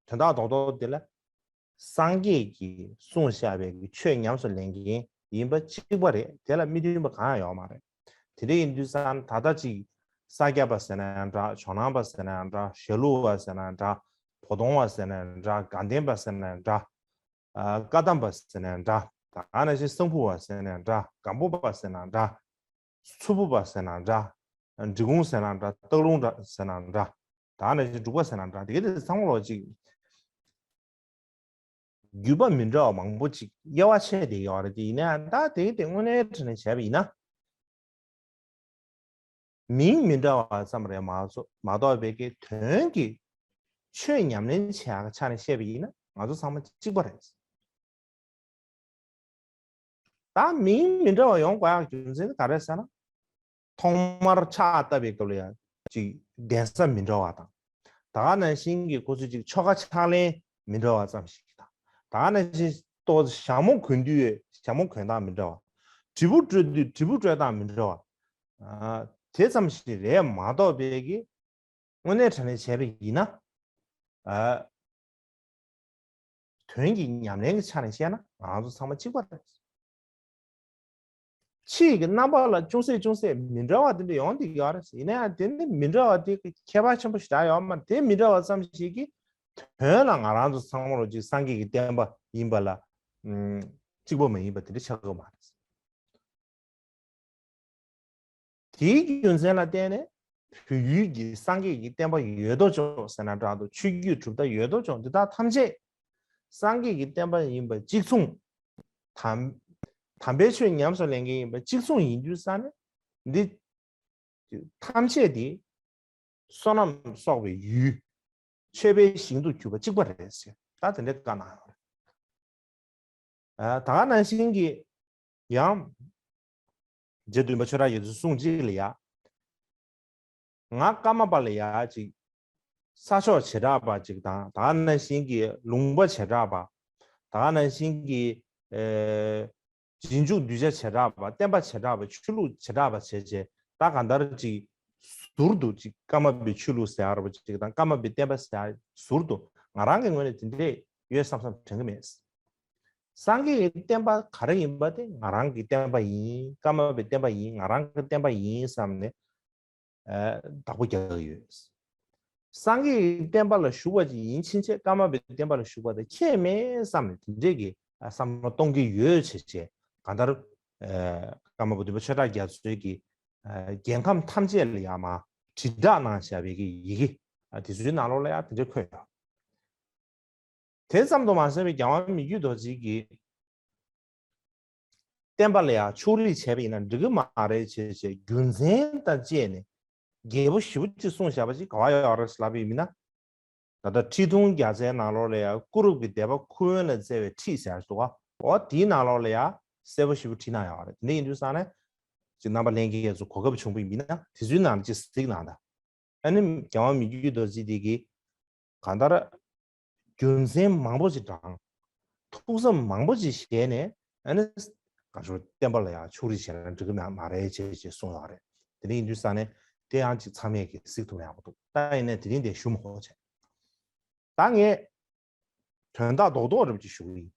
དོན་དག་རྡོག་རྡོག་དེ་ལ་སངས་རྒྱས་ཀྱིས་གསུངས་བཞག་པའི་གི་ཆོས་ཉམས་སུ་ལེན་མཁན་ཡིན་པ་གཅིག་པ་རེད། དེ་ལ་མི་མཐུན་པ་གང་ཡང་ཡོད་མ་རེད། དེ་འདྲ་ཡིན་དུས་ཙང་ད་ལྟ་ཅིག་ས་སྐྱ་པ་ཟེར་ན་ཡང་འདྲ། ཇོ་ནང་པ་ཟེར་ན་ཡང་འདྲ། ཞྭ་ལུ་པ་ཟེར་ན་ཡང་འདྲ། བོ་དོང་པ་ཟེར་ན་ཡང་འདྲ། དགའ་ལྡན་པ་ཟེར་ན་ཡང་འདྲ། ཨ་བཀའ་གདམས་པ་ཟེར་ན་ཡང་འདྲ། ད་ག་ནང་བཞིན་གསང་ཕུ་བ་ཟེར་ན་ཡང་འདྲ། སྒམ་པོ་པ་ཟེར་ན་ཡང་འདྲ། མཚུར་ཕུ་པ་ཟེར་ན་འདྲ། འབྲི་གུང་ཟེར་ན་འདྲ། སྟག་ལུང་འདྲ་ཟེར་ན་འདྲ། ད་ནང་བཞིན་འབྲུག་པ་ཟེར་ན་འདྲ། དེ་ག་དེ་ཚང་མ་ལོ་ཅིག་བརྒྱུད་པ་མི་འདྲ་བ་མང་པོ་ཅིག་དབྱེ་བ་ཕྱེ་བསྡད་ཡོད་རེད། དེ་ཡིན་ན་ཡང་ད་དེ་ག་དེ་དངོས་གནས་དྲང་གནས་བྱས་པ་ཡིན་ན། མིང་མི་འདྲ་བ་ཙམ་རེད་མ་གཏོགས་མ་གཏོགས་པའི་གི་དོན་གྱི་ཆོས་ཉམས་ལེན་བྱེད་ཡག་ཆ་ནས་བཤད་པ་ཡིན་ན་ང་ཚོ་ཚང་མ་གཅིག་པ་རེད། ད་མིང་མི་འདྲ་བ་ཡོང་དགོས་ཡག་རྒྱུ་མཚན་ནི་ག་རེ་ཟེར་ན། ཐོག་མར་ཕྱག་བཏབ་པའི་སྐབས་ལ་ཡང་ཅིག་གདན་ས་མི་འདྲ་བ་དང་། ད་ག་ནང་བཞིན་གྱི་ཁོ་ཚོས་ཅིག་ཆོ་ག་ཕྱག་ལེན་མི་འདྲ་བ་ཙམ་ཞིག་དང་། ད་ག་ནང་བཞིན་ཏོག་ཙམ་ཞྭ་མོ་གོན་དུས་ཞྭ་མོ་གོན་སྟངས་མི་འདྲ་བ། དྲིལ་བུ་དཀྲོལ་དུས་དྲིལ་བུ་དཀྲོལ་སྟངས་མི་འདྲ་བ། ཨ་དེ་ཙམ་ཞིག་རེད་མ་གཏོགས་པའི་གི་དངོས་གནས་དྲང་གནས་བྱས་པ་ཡིན་ན། ཨ་དོན་གྱི་ཉམས་ལེན་གྱི་ཆ་ནས་བཤད་ན་ང་ཚོ་ཚང་མ་གཅིག་པ་རེད། ཕྱིའི་གི་རྣམ་པ་ལ་ཅུང་ཟད་ཅུང་ཟད་མི་འདྲ་བ་དེ་འདྲ་ཡོང་བསྡད་ཀྱི་ཡོད་རེད། ཡིན་ན་ཡང་དེ་ནི་མི་འདྲ་བ་དེ་ཁྱད་པར་ཆེན་པོ་ཞེ་དྲག་ཡོད་མ་རེད། དེ་མི་འདྲ་བ་ཙམ་ཞིག་གིས་དོན་ལ་ང་རང་ཚོ་ཚང་མ་ལོ་ཅིག་སངས་རྒྱས་ཀྱི་བསྟན་པ་ཡིན་པ་ལ་ཨུམ་གཅིག་པ་མ་ཡིན་པ་དེ་འདྲ་ཆགས་ཀྱི་མ་རེད། དེའི་རྒྱུ་མཚན་ལ་བརྟེན་ནས་བོད་ཡུལ་གྱི་སངས་རྒྱས་ཀྱི་བསྟན་པ་ཡོད་དོ་ཅོག་ཟེར་ན་འདྲ་འདུག་ཆོས་བརྒྱུད་གྲུབ་མཐའ་ཡོད་དོ་ཅོག་འདི་དག་ཐམས་ཅད་སངས་རྒྱས་ཀྱི་བསྟན་པ་ཡིན་པ་གཅིག་མཚུངས། དམ་དམ་པའི་ཆོས་ཉམས་སུ་ལེན་མཁན་ཡིན་པ་གཅིག་མཚུངས་ཡིན་དུས་ཙང་ནས་འདི་ཐམས་ཅད་དེ་བསོད་ནམས་གསོག་པའི་ཡུལ། མཆོད་པའི་ཞིང་དུ་གྱུར་པ་གཅིག་པ་རེད་ཟེར། ད་དེ་འདྲའི་བཀའ་གནང་ཡོད་རེད། ཨ་ད་ག་ནང་བཞིན་གྱི་ཡང་རྗེ་བདུན་པ་ཆོས་གྲགས་རྒྱ་མཚོའི་གསུང་གཅིག་ལ་ཡ། ང་ཀརྨ་པ་ལ་ཡ་ཅིག་ས་ཕྱོགས་བྱེ་བྲག་པ་ཅིག་དང་ད་ག་ནང་བཞིན་གྱི་ལུང་པ་བྱེ་བྲག་པ། ད་ག་ནང་བཞིན་གྱི་ཨེ་རྗེས་འཇུག་གདུལ་བྱ་བྱེ་བྲག་པ། བསྟན་པ་བྱེ་བྲག་པ། ཆོས་ལུགས་བྱེ་བྲག་པ་བྱས་བྱས་ད་གང་ལྟར་ཅིག་ཟུར་དུ་ཅིག་ཀརྨ་པའི་ཆོས་ལུགས་ཟེར་ཡ་ར་པ་ཅིག་དང་ཀརྨ་པའི་བསྟན་པ་ཟེར་ཡ་ཟུར་དུ་ང་རང་གི་ངོས་ནས་དེ་འདྲས་ཡོད་བསམ་བསམ་དྲན་གི་མེད། སངས་རྒྱས་ཀྱི་བསྟན་པ་ག་རེ་ཡིན་པ་དེ་ང་རང་གི་བསྟན་པ་ཡིན། ཀརྨ་པའི་བསྟན་པ་ཡིན། ང་རང་གི་བསྟན་པ་ཡིན་བསམ་ནས་ཨ་བདག་པོ་རྒྱག་གི་ཡོད། སངས་རྒྱས་ཀྱི་བསྟན་པ་ལ་ཞུགས་པ་ཅིག་ཡིན་ཕྱིན་ཆད་ཀརྨ་པའི་བསྟན་པ་ལ་ཞུགས་པ་དེ་ཁྱད་མེད་བསམ་ནས་དེ་འདྲས་ཀྱི་ཨ་བསམ་བློ་གཏོང་གི་ཡོད་བྱས་བྱས་གང་ལྟར་ཨ་ཀརྨ་པ་བདུན་པ་ཆོས་གྲགས་རྒྱ་མཚོའི་གི་ཨ་རྒྱལ་ཁམས་ཐམས་ཅད་ལ་ཡང་མ་དྲིལ་བསྒྲགས་གནང་བཞག་པའི་གི་ཡི་གེ་ཨ་དེ་ཚོའི་ནང་ལོགས་ལ་ཡང་དེ་འདྲས་འཁོད་ཡོད། དེ་ཙམ་དུ་མ་ཟད་པའི་རྒྱལ་དབང་མི་བསྐྱོད་རྡོ་རྗེ་གིས་བསྟན་པ་ལ་ཡང་ཕྱོགས་རིས་བྱས་པ་ཡིན་ན་འགྲིག་གི་མ་རེད་བྱས་བྱས་རྒྱུ་མཚན་དང་བཅས་ནས་རྒྱས་པོ་ཞེ་པོ་ཅིག་གསུངས་བཞག་པ་ཅིག་ག་བ་ཡོད་རེད་ལབ་པ་ཡིན་ན། ད་ལྟ་ཁྲི་གདུང་རྒྱལ་མཚན་ནང་ལོགས་ལ་ཡང་ཀུ་རུ་པའི་སྡེ་པ་ཁུ་དབོན་ལ་བསྩལ་བའི་ཁྲིད་ཟེར་ཡག་འདུག་ག་འོ་དེའི་ནང་ལོགས་ལ་ཡང་གསལ་པོ་ཞེ་པོ་བྲིས་གནང་ཡོད་རེད། དེ་འདྲ་ཡིན་དུས་ཙང་ནས་ཅིག་རྣམ་པ་ལྷན་རྒྱས་ཚོ་གོ་སྐབས་བྱུང་བ་ཡིན་ན་དེ་ཚོའི་ནང་ལ་ཅིག་གཟིགས་གནང་དང་། ཨ་ནི་རྒྱལ་དབང་མི་བསྐྱོད་རྡོ་རྗེ་དེ་གིས་གང་ལྟར་རྒྱུ་མཚན་མང་པོ་ཅིག་དྲངས། ཐུགས་བསམ་མང་པོ་ཅིག་བཞེས་ནས་ཨ་ནི་གང་ཞུ་བསྟན་པ་ལ་ཡང་ཕྱོགས་རིས་བྱས་ན་འགྲིག་གི་མ་མ་རེད་ཅེས་ཅེས་གསུངས་ཡོད་རེད། དེ་འདྲ་ཡིན་དུས་ཙང་ནས་དེ་ཡང་ཅིག་ཚང་མས་ཀྱིས་གཟིགས་ཐུབ་ན་ཡག་པོ་འདུག་ད་ཡིན་ནའི་དེ་རིང་དེ་ཞུ་མ་དགོས་བྱས། ད་ངས་དོན་དག་རྡོག་རྡོག་རེ་ཅིག་ཞུ་གི་ཡིན།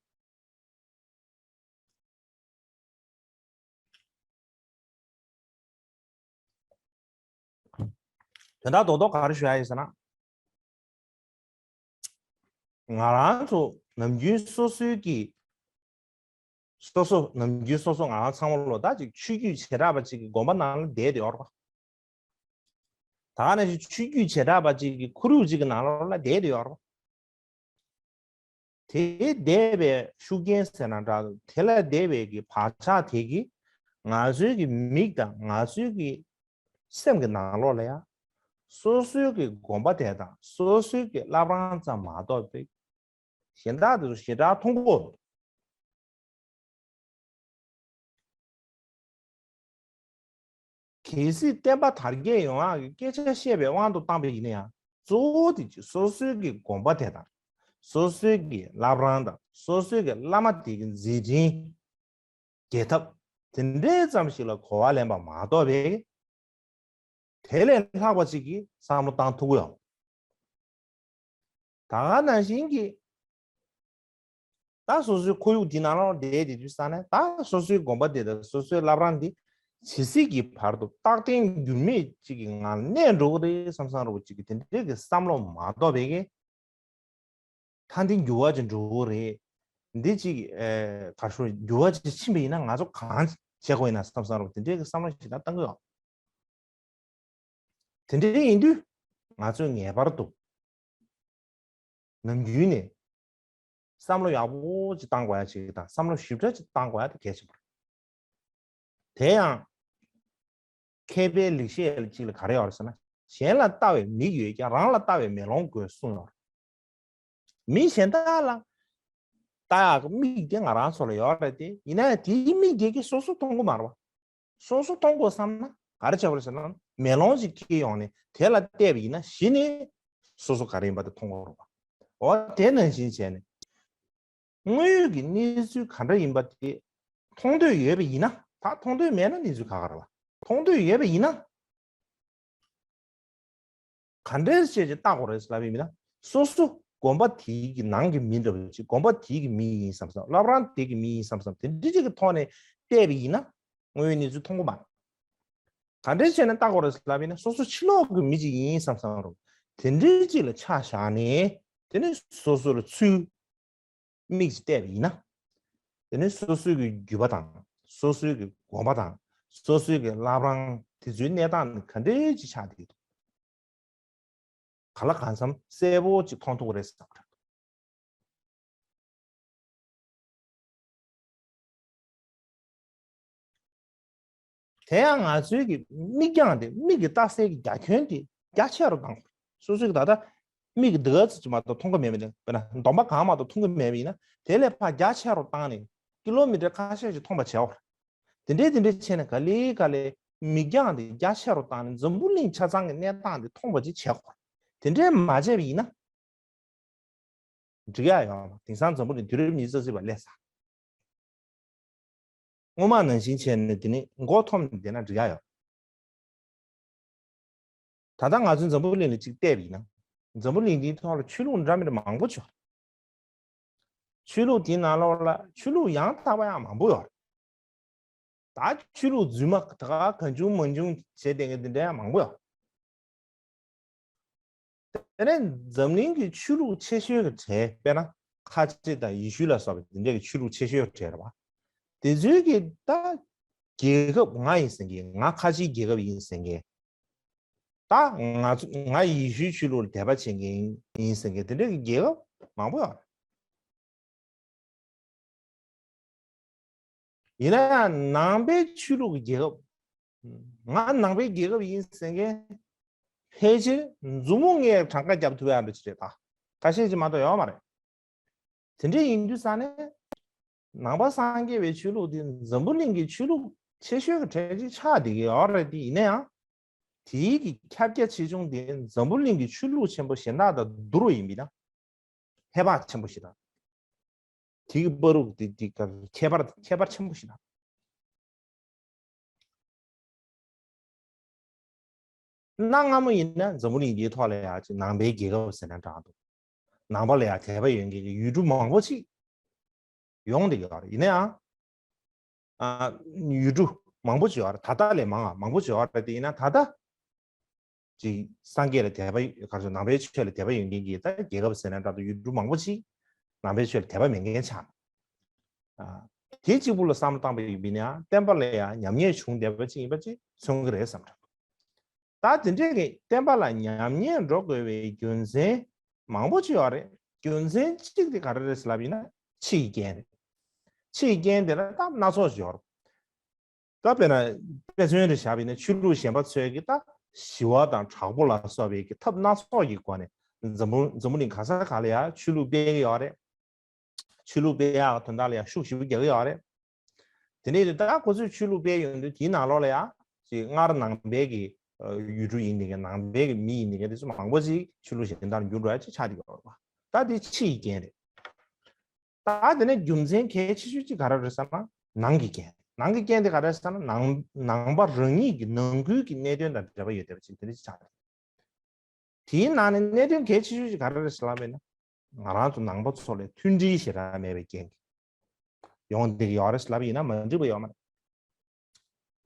དོན་དག་རྡོག་རྡོག་ག་རེ་ཞུ་ཡ་ཡིན་ཟེར་ན། ང་རང་ཚོ་ནམ་རྒྱུན་སོ་སོའི་གི་སོ་སོ་ནམ་རྒྱུན་སོ་སོ་ང་རང་ཚང་མ་ལོ་ད་ཅིག་ཆོས་བརྒྱུད་བྱེ་བྲག་པ་ཅིག་གི་དགོན་པ་ནང་ལ་བསྡད་དེ་ཡོད་རེད་པ། ད་ག་ནང་བཞིན་ཆོས་བརྒྱུད་བྱེ་བྲག་པ་ཅིག་གི་ཁོར་ཡུག་ཅིག་གི་ནང་ལོགས་ལ་བསྡད་དེ་ཡོད་རེད་པ། དེའི་འདས་པའི་ཤུགས་རྐྱེན་ཟེར་ན་འདྲ་འདུག་དེ་ལ་འདས་པའི་གི་བག་ཆགས་དེ་གིས་ང་ཚོའི་གི་མིག་དང་ང་ཚོའི་གི་སེམས་ཀྱི་ནང་ལོགས་ལ་ཡང་སོ་སོའི་གི་དགོན་པ་དེ་དང་སོ་སོའི་གི་བླ་བྲང་ཙམ་མ་གཏོགས་པའི་གཞན་དག་དེ་ཚོ་ཞེ་དྲག་མཐོང་གི་མི་འདུག་གལ་སྲིད་བསྟན་པ་དར་རྒྱས་ཡོང་ཡག་གི་སྐད་ཆ་བཤད་པའི་དབང་དུ་བཏང་པ་ཡིན་ན་ཡང་གཙོ་བོ་དེ་ཅིག་སོ་སོའི་གི་དགོན་པ་དེ་དང་། སོ་སོའི་གི་བླ་བྲང་དང་སོ་སོའི་གི་བླ་མ་དེ་གི་མཛད་འཕྲིན། རྒྱལ་ཐབས། དེ་འདྲའི་ཙམ་ཞིག་ལ་གོ་བ་ལེན་པ་མ་གཏོགས་པའི། དེ་ལས་ལྷག་པ་ཅིག་གིས་བསམ་བློ་བཏང་ཐུབ་ཀྱི་ཡོད། ད་ག་ནང་བཞིན་གྱི། ད་སོ་སོའི་ཁོར་ཡུག་འདི་ནང་ལ་བསྡད་དེ་དུས་ས་ནས་ད་སོ་སོའི་དགོན་པ་འདི་དང་སོ་སོའི་བླ་བྲང་འདི་ཇི་སྲིད་ཀྱི་བར་དུ་རྟག་བརྟན་འགྱུར་མེད་ཅིག་གི་ངང་གནས་འགྲོ་གི་རེད་བསམ་བསམ་འདྲ་བོ་ཅིག་གི་དེ་འདྲའི་གི་བསམ་བློ་མ་གཏོགས་པའི་གི། ད་འདི་འགྱུར་བ་ཅིག་འགྲོ་གི་རེད། འདི་ཅིག་ཨེ་ག་རེ་ཞུ། འགྱུར་བ་ཅིག་ཕྱིན་པ་ཡིན་ན་ང་ཚོ་གང་བྱེད་དགོས་ཡིན་ན་བསམ་བསམ་འདྲ་བོ་དེ་འདྲའི་གི་བསམ་བློ་ཞིག་ད་བཏང་གི་ཡོད། དེ་འདྲ་ཡིན་དུས་ང་ཚོས་ངེས་པར་དུ་ནམ་རྒྱུན་ནས་བསམ་བློ་ཡག་པོ་ཅིག་བཏང་དགོས་ཡ་ཅིག་དང་བསམ་བློ་ཞིབ་ཕྲ་ཅིག་བཏང་དགོས་ཡ་དེ་གལ་ཆེན་པོ་རེད། དེ་ཡང་མཁས་པའི་ལེགས་བཤད་ཅིག་ལ་ག་རེ་ཡོད་རེད་ཟེར་ན། གཞན་ལ་ལྟ་བའི་མིག་ཡོད་ཀྱང་རང་ལ་ལྟ་བའི་མེ་ལོང་དགོས་གསུངས་ཡོད་རེད། མི་གཞན་དག་ལ་ལྟ་ཡག་གི་མིག་དེ་ང་རང་ཚོ་ལ་ཡོད་རེད་དེ། ཡིན་ན་ཡང་དེའི་མིག་དེ་གིས་སོ་སོ་མཐོང་གི་མ་རེད་བ། སོ་སོ་མཐོང་དགོས་བསམ་ན་ག་རེ་བྱ་དགོས་རེད་ཟེར་ན། མེ་ལོང་ཅིག་འཁྱེར་ཡོང་ནས་དེ་ལ་བལྟས་པ་ཡིན་ན་གཞི་ནས་སོ་སོ་ག་རེ་ཡིན་པ་དེ་མཐོང་གི་རེད་བ། འོ་དེ་ནང་བཞིན་བྱས་ནས་དངོས་ཡོད་ཀྱི་གནས་ཚུལ་ག་འདྲ་ཡིན་པ་དེ་མཐོང་འདོད་ཡོད་པ་ཡིན་ན། ད་མཐོང་འདོད་མེད་ན་གནས་ཚུལ་ཁག་ཁག་རེད་བ། མཐོང་འདོད་ཡོད་པ་ཡིན་ན། ག་འདྲས་བྱས་ཀྱི་བལྟ་དགོས་རེད་ལབ་ཡིན་ན། སོ་སོ་དགོན་པ་དེའི་གི་ནང་གི་མི་འདྲ་བ་ཅིག་དགོན་པ་དེའི་གི་མི་ཡིན་བསམ་བསམ། བླ་བྲང་དེ་གི་མི་ཡིན་བསམ་བསམ། དེ་འདྲ་ཅིག་གི་ཐོག་ནས་བལྟས་པ་ཡིན་ན་དངོས་ཡོད་གནས་ཚུལ་མཐོང་གི་མ་རེད། ག་འདྲས་བྱས་ནས་བལྟ་དགོས་རེད་ལབ་ཡིན་ན། སོ་སོ་ཕྱི་ལོགས་གི་མི་ཅིག་ཡིན་བསམ་བསམ་རུང་དེ་འདྲའི་ཅིག་ལ་ཆ་བཞག་ནས་དེ་ནས་སོ་སོ་ལ་ཚུར་མིག་ཅིག་བལྟས་པ་ཡིན་ན། དེ་ནས་སོ་སོའི་གི་རྒྱུད་པ་དང་སོ་སོའི་གི་དགོན་པ་དང་སོ་སོའི་གི་བླ་བྲང་དེ་ཚོའི་གནས་སྟངས་ནི་ག་འདྲའི་ཅིག་ཆགས་བསྡད་འདུག་ག་ལ་གང་འཚམ་གསལ་པོ་ཅིག་མཐོང་ཐུབ་ཀྱི་རེད་བསམ་གི་རེད། དེ་ཡང་ང་ཚོའི་གི་མིག་རྒྱང་དེ། མིག་གི་ལྟ་སའི་གི་རྒྱ་ཁྱོན་དེ་རྒྱ་ཆེ་རུ་བཏང་དགོས། སོ་སོའི་གི་ད་ལྟ་མིག་གི་འདི་ག་ཙམ་ཅིག་མ་གཏོགས་མཐོང་གི་མེད་པ་ཡིན་ན། དཔེར་ན་འདོམ་པ་གང་མ་གཏོགས་མཐོང་གི་མེད་པ་ཡིན་ན། དེ་ལས་ཕར་རྒྱ་ཆེ་རུ་བཏང་ནས་ཀི་ལོ་མི་ཊར་ཁ་ཤས་ཤིག་མཐོང་པ་བྱས་པ་རེད། དེ་འདྲའི་དེ་འདྲའི་བྱས་ནས་ག་ལེ་ག་ལེ་མིག་རྒྱང་དེ་རྒྱ་ཆེ་རུ་བཏང་ནས་འཛམ་བུ་གླིང་ཆ་ཚང་གི་གནས་སྟངས་དེ་མཐོང་བ་ཅིག་བྱས་པ་རེད། དེ་འདྲའི་མ་བྱས་པ་ཡིན་ན། འགྲིག་ཡ་ཡོད་མ། དེང་སང་འཛམ་བུ་གླིང་དུས་རབས་ཉི་ཤུ་རྩ་གཅིག་པ་སླེབས་ཚར། སྔོན་མ་ནང་བཞིན་བྱས་ནས་དེ་ནི་མགོ་འཐོམས་ནས་བསྡད་ན་འགྲིག་ཡ་ཡོད། ད་ལྟ་ང་ཚོའི་འཛམ་བུ་གླིང་ལ་གཅིག་བལྟས་པ་ཡིན་ན། འཛམ་བུ་གླིང་འདིའི་ཐོག་ལ་ཆོས་ལུགས་འདྲ་མི་འདྲ་མང་པོ་ཡོད། ཆོས་ལུགས་དེའི་ནང་ལོགས་ལ་ཆོས་ལུགས་ཡང་དག་པ་ཡང་མང་པོ་ཡོད། ད་ཆོས་ལུགས་རྫུན་མ་ད་ག་གང་བྱུང་མང་བྱུང་བྱས་བསྡད་མཁན་དེ་འདྲ་ཡང་མང་པོ་ཡོད། དེ་ནས་འཛམ་གླིང་གི་ཆོས་ལུགས་ཆེ་ཤོས་ཀྱི་གྲས། དཔེར་ན་ཁ་ཆེ་དང་ཡེ་ཤུ་ལ་སོགས་པ་དེ་འདྲ་གི་ཆོས་ལུགས་ཆེ་ཤོས་ཀྱི་གྲས་རེད་བ། དེ་ཚོའི་གི་ད་རྒྱལ་ཁབ། ང་ཡིན་ཟེར་མཁན། ང་ཁ་ཆེའི་རྒྱལ་ཁབ་ཡིན་ཟེར་མཁན། ད་ང་ཚོ། ང་ཡེ་ཤུའི་ཆོས་ལུགས་ལ་དད་པ་བྱེད་མཁན་ཡིན་ཟེར་མཁན་དེ་འདྲ་གི་རྒྱལ་ཁབ་མང་པོ་ཡོད་རེད། ཡིན་ན་ཡང་ནང་པའི་ཆོས་ལུགས་ཀྱི་རྒྱལ་ཁབ། ང་ནང་པའི་རྒྱལ་ཁབ་ཡིན་ཟེར་མཁན་ཕལ་ཆེར་མཛུབ་མོ་ལྔའི་གྲངས་ཀ་རྒྱབ་ཐུབ་ཡག་འདྲ་ཅིག་རེད། ད་ཁ་ཤས་ཅིག་མ་གཏོགས་ཡོད་མ་རེད། དེ་འདྲ་ཡིན་དུས་ཙང་ནས་ནང་པ་སངས་རྒྱས་པའི་ཆོས་ལུགས་འདི་འཛམ་བུ་གླིང་གི་ཆོས་ལུགས་ཆེ་ཤོས་ཀྱི་གྲས་ཅིག་ཆགས་བསྡད་ཀྱི་ཡོད་རེད་དེ། ཡིན་ན་ཡང་དེའི་གི་ཁྱབ་རྒྱ་ཆེ་ཆུང་དེ་འཛམ་བུ་གླིང་གི་ཆོས་ལུགས་ཆེན་པོ་གཞན་དག་དང་བསྡུར་བ་ཡིན་པ་ཡིན་ན། ཧེ་བག་ཆེན་པོ་ཞིག་དང་། དེ་གི་བར་དུ་དེ་དེ་ཁྱད་པར་ཁྱད་པར་ཆེན་པོ་ཞིག་དང་། གནའ་སྔ་མོ་ཡིན་ན་འཛམ་བུ་གླིང་འདིའི་ཐོག་ལ་ཡང་ཅིག་ནང་པའི་རྒྱལ་ཁབ་ཟེར་ན་འདྲ་འདུག་ནང་པ་ལ་ཡང་དད་པ་ཡོད་མཁན་གྱི་ཡུལ་གྲུ་མང་པོ་ཅིག་ཡོང་བསྡད་ཡོད་རེད། ཡིན་ན་ཡང་། ཨ། ཡུལ་གྲུ་མང་པོ་ཅིག་ཡོད་རེད། ད་ལྟ་ལས་མང་བ་མང་པོ་ཅིག་ཡོད་རེད་དེ། ཡིན་ན་ད་ལྟ་ཅིག་སངས་རྒྱས་ལ་དད་པ། ག་རེ་ཟེར། ནང་པའི་ཆོས་ལ་དད་པ་ཡོད་མཁན་གྱི་ད་རྒྱལ་ཁབ་ཟེར་ན་འདྲ་འདུག་ཡུལ་གྲུ་མང་པོ་ཅིག་ནང་པའི་ཆོས་ལ་དད་པ་མེད་མཁན་ཆགས། ཨ། དེ་གཅིག་པུ་ལ་བསམ་བློ་བཏང་པ་ཡིན་པ་ཡིན་ན་ཡང་བསྟན་པ་ལ་ཡང་ཉམས་ཉེས་བྱུང་བསྡད་པ་ཅིག་ཡིན་པ་ཅིག་མཚོན་གྱི་རེད་བསམ་འདྲ་འདུག་ད་དེ་འདྲས་ཀྱི་བསྟན་པ་ལ་ཉམས་ཉེས་འགྲོ་དགོས་པའི་རྒྱུ་མཚན་མང་པོ་ཅིག་ཡོད་རེད། རྒྱུ་མཚན་གཅིག་དེ་ག་རེ་རེད་ཟེར་ལབ་ཡིན་ན་ཕྱི་ཡི་རྐྱེན་རེད། ཕྱི་ཡི་རྐྱེན་དེ་ལ་སྟབས་སྣ་ཚོགས་ཤིག་ཡོད་རེད། ད་དཔེར་ན་དཔེ་མཚོན་རེ་བཞག་པ་ཡིན་ན་ཆོས་ལུགས་གཞན་པ་ཚོས་ཀྱི་ད་ཞི་བ་དང་དྲག་པོ་ལ་སོགས་པའི་གི་ཐབས་སྣ་ཚོགས་ཀྱི་སྒོ་ནས་འཛམ་བུ་འཛམ་བུ་གླིང་ག་ས་ག་ལ་ཡང་ཆོས་ལུགས་སྤེལ་གྱི་ཡོད་རེད། ཆོས་ལུགས་སྤེལ་ཡག་དོན་དག་ལ་ཡང་ཤུགས་ཞེ་པོ་རྒྱག་གི་ཡོད་རེད། དེ་ནས་ད་ཁོ་ཚོས་ཆོས་ལུགས་སྤེལ་ཡོང་དུས་དེའི་ནང་ལོགས་ལ་ཡང་ ཅིག་སྔར་ནང་པའི་གི་ཡུལ་གྲུ་ཡིན་ནི་གི་ནང་པའི་གི་མི་ཡིན་ནི་གི་དེ་ཚོ་མང་པོ་ཅིག་ཆོས་ལུགས་གཞན་དག་འགྱུར་འགྲོ་ཡ་ཅིག་ཆགས་ཀྱི་ཡོད་རེད་པ། ད་དེ་ཕྱི་ཡི་རྐྱེན་རེད། ད་དེ་ནས་རྒྱུ་མཚན་གལ་ཆེ་ཤོས་ཅིག་ག་རེ་རེད་ཟེར་ན་ནང་གི་རྐྱེན། ནང་གི་རྐྱེན་དེ་ག་རེ་རེད་ཟེར་ན་ནང་ནང་པ་རང་ཉིད་ཀྱི་ནང་ཁུལ་གྱི་གནད་དོན་དང་འབྲེལ་བ་ཡོད་བསྡད་པ་ཅིག་དེ་འདྲ་ཅིག་ཆགས་རེད། དེའི་ནང་ནས་གནད་དོན་གལ་ཆེ་ཤོས་ཅིག་ག་རེ་རེད་ཟེར་ལབ་པ་ཡིན་ན། ང་རང་ཚོ་ནང་པ་ཚོ་ལ་མཐུན་སྒྲིལ་ཞེ་དྲག་མེད་པའི་རྐྱེན་གྱིས་ཡོང་བསྡད་ཀྱི་ཡོད་རེད་ཟེར་ལབ་པ་ཡིན་ན་མ་འགྲིག་པ་ཡོད་མ་རེད།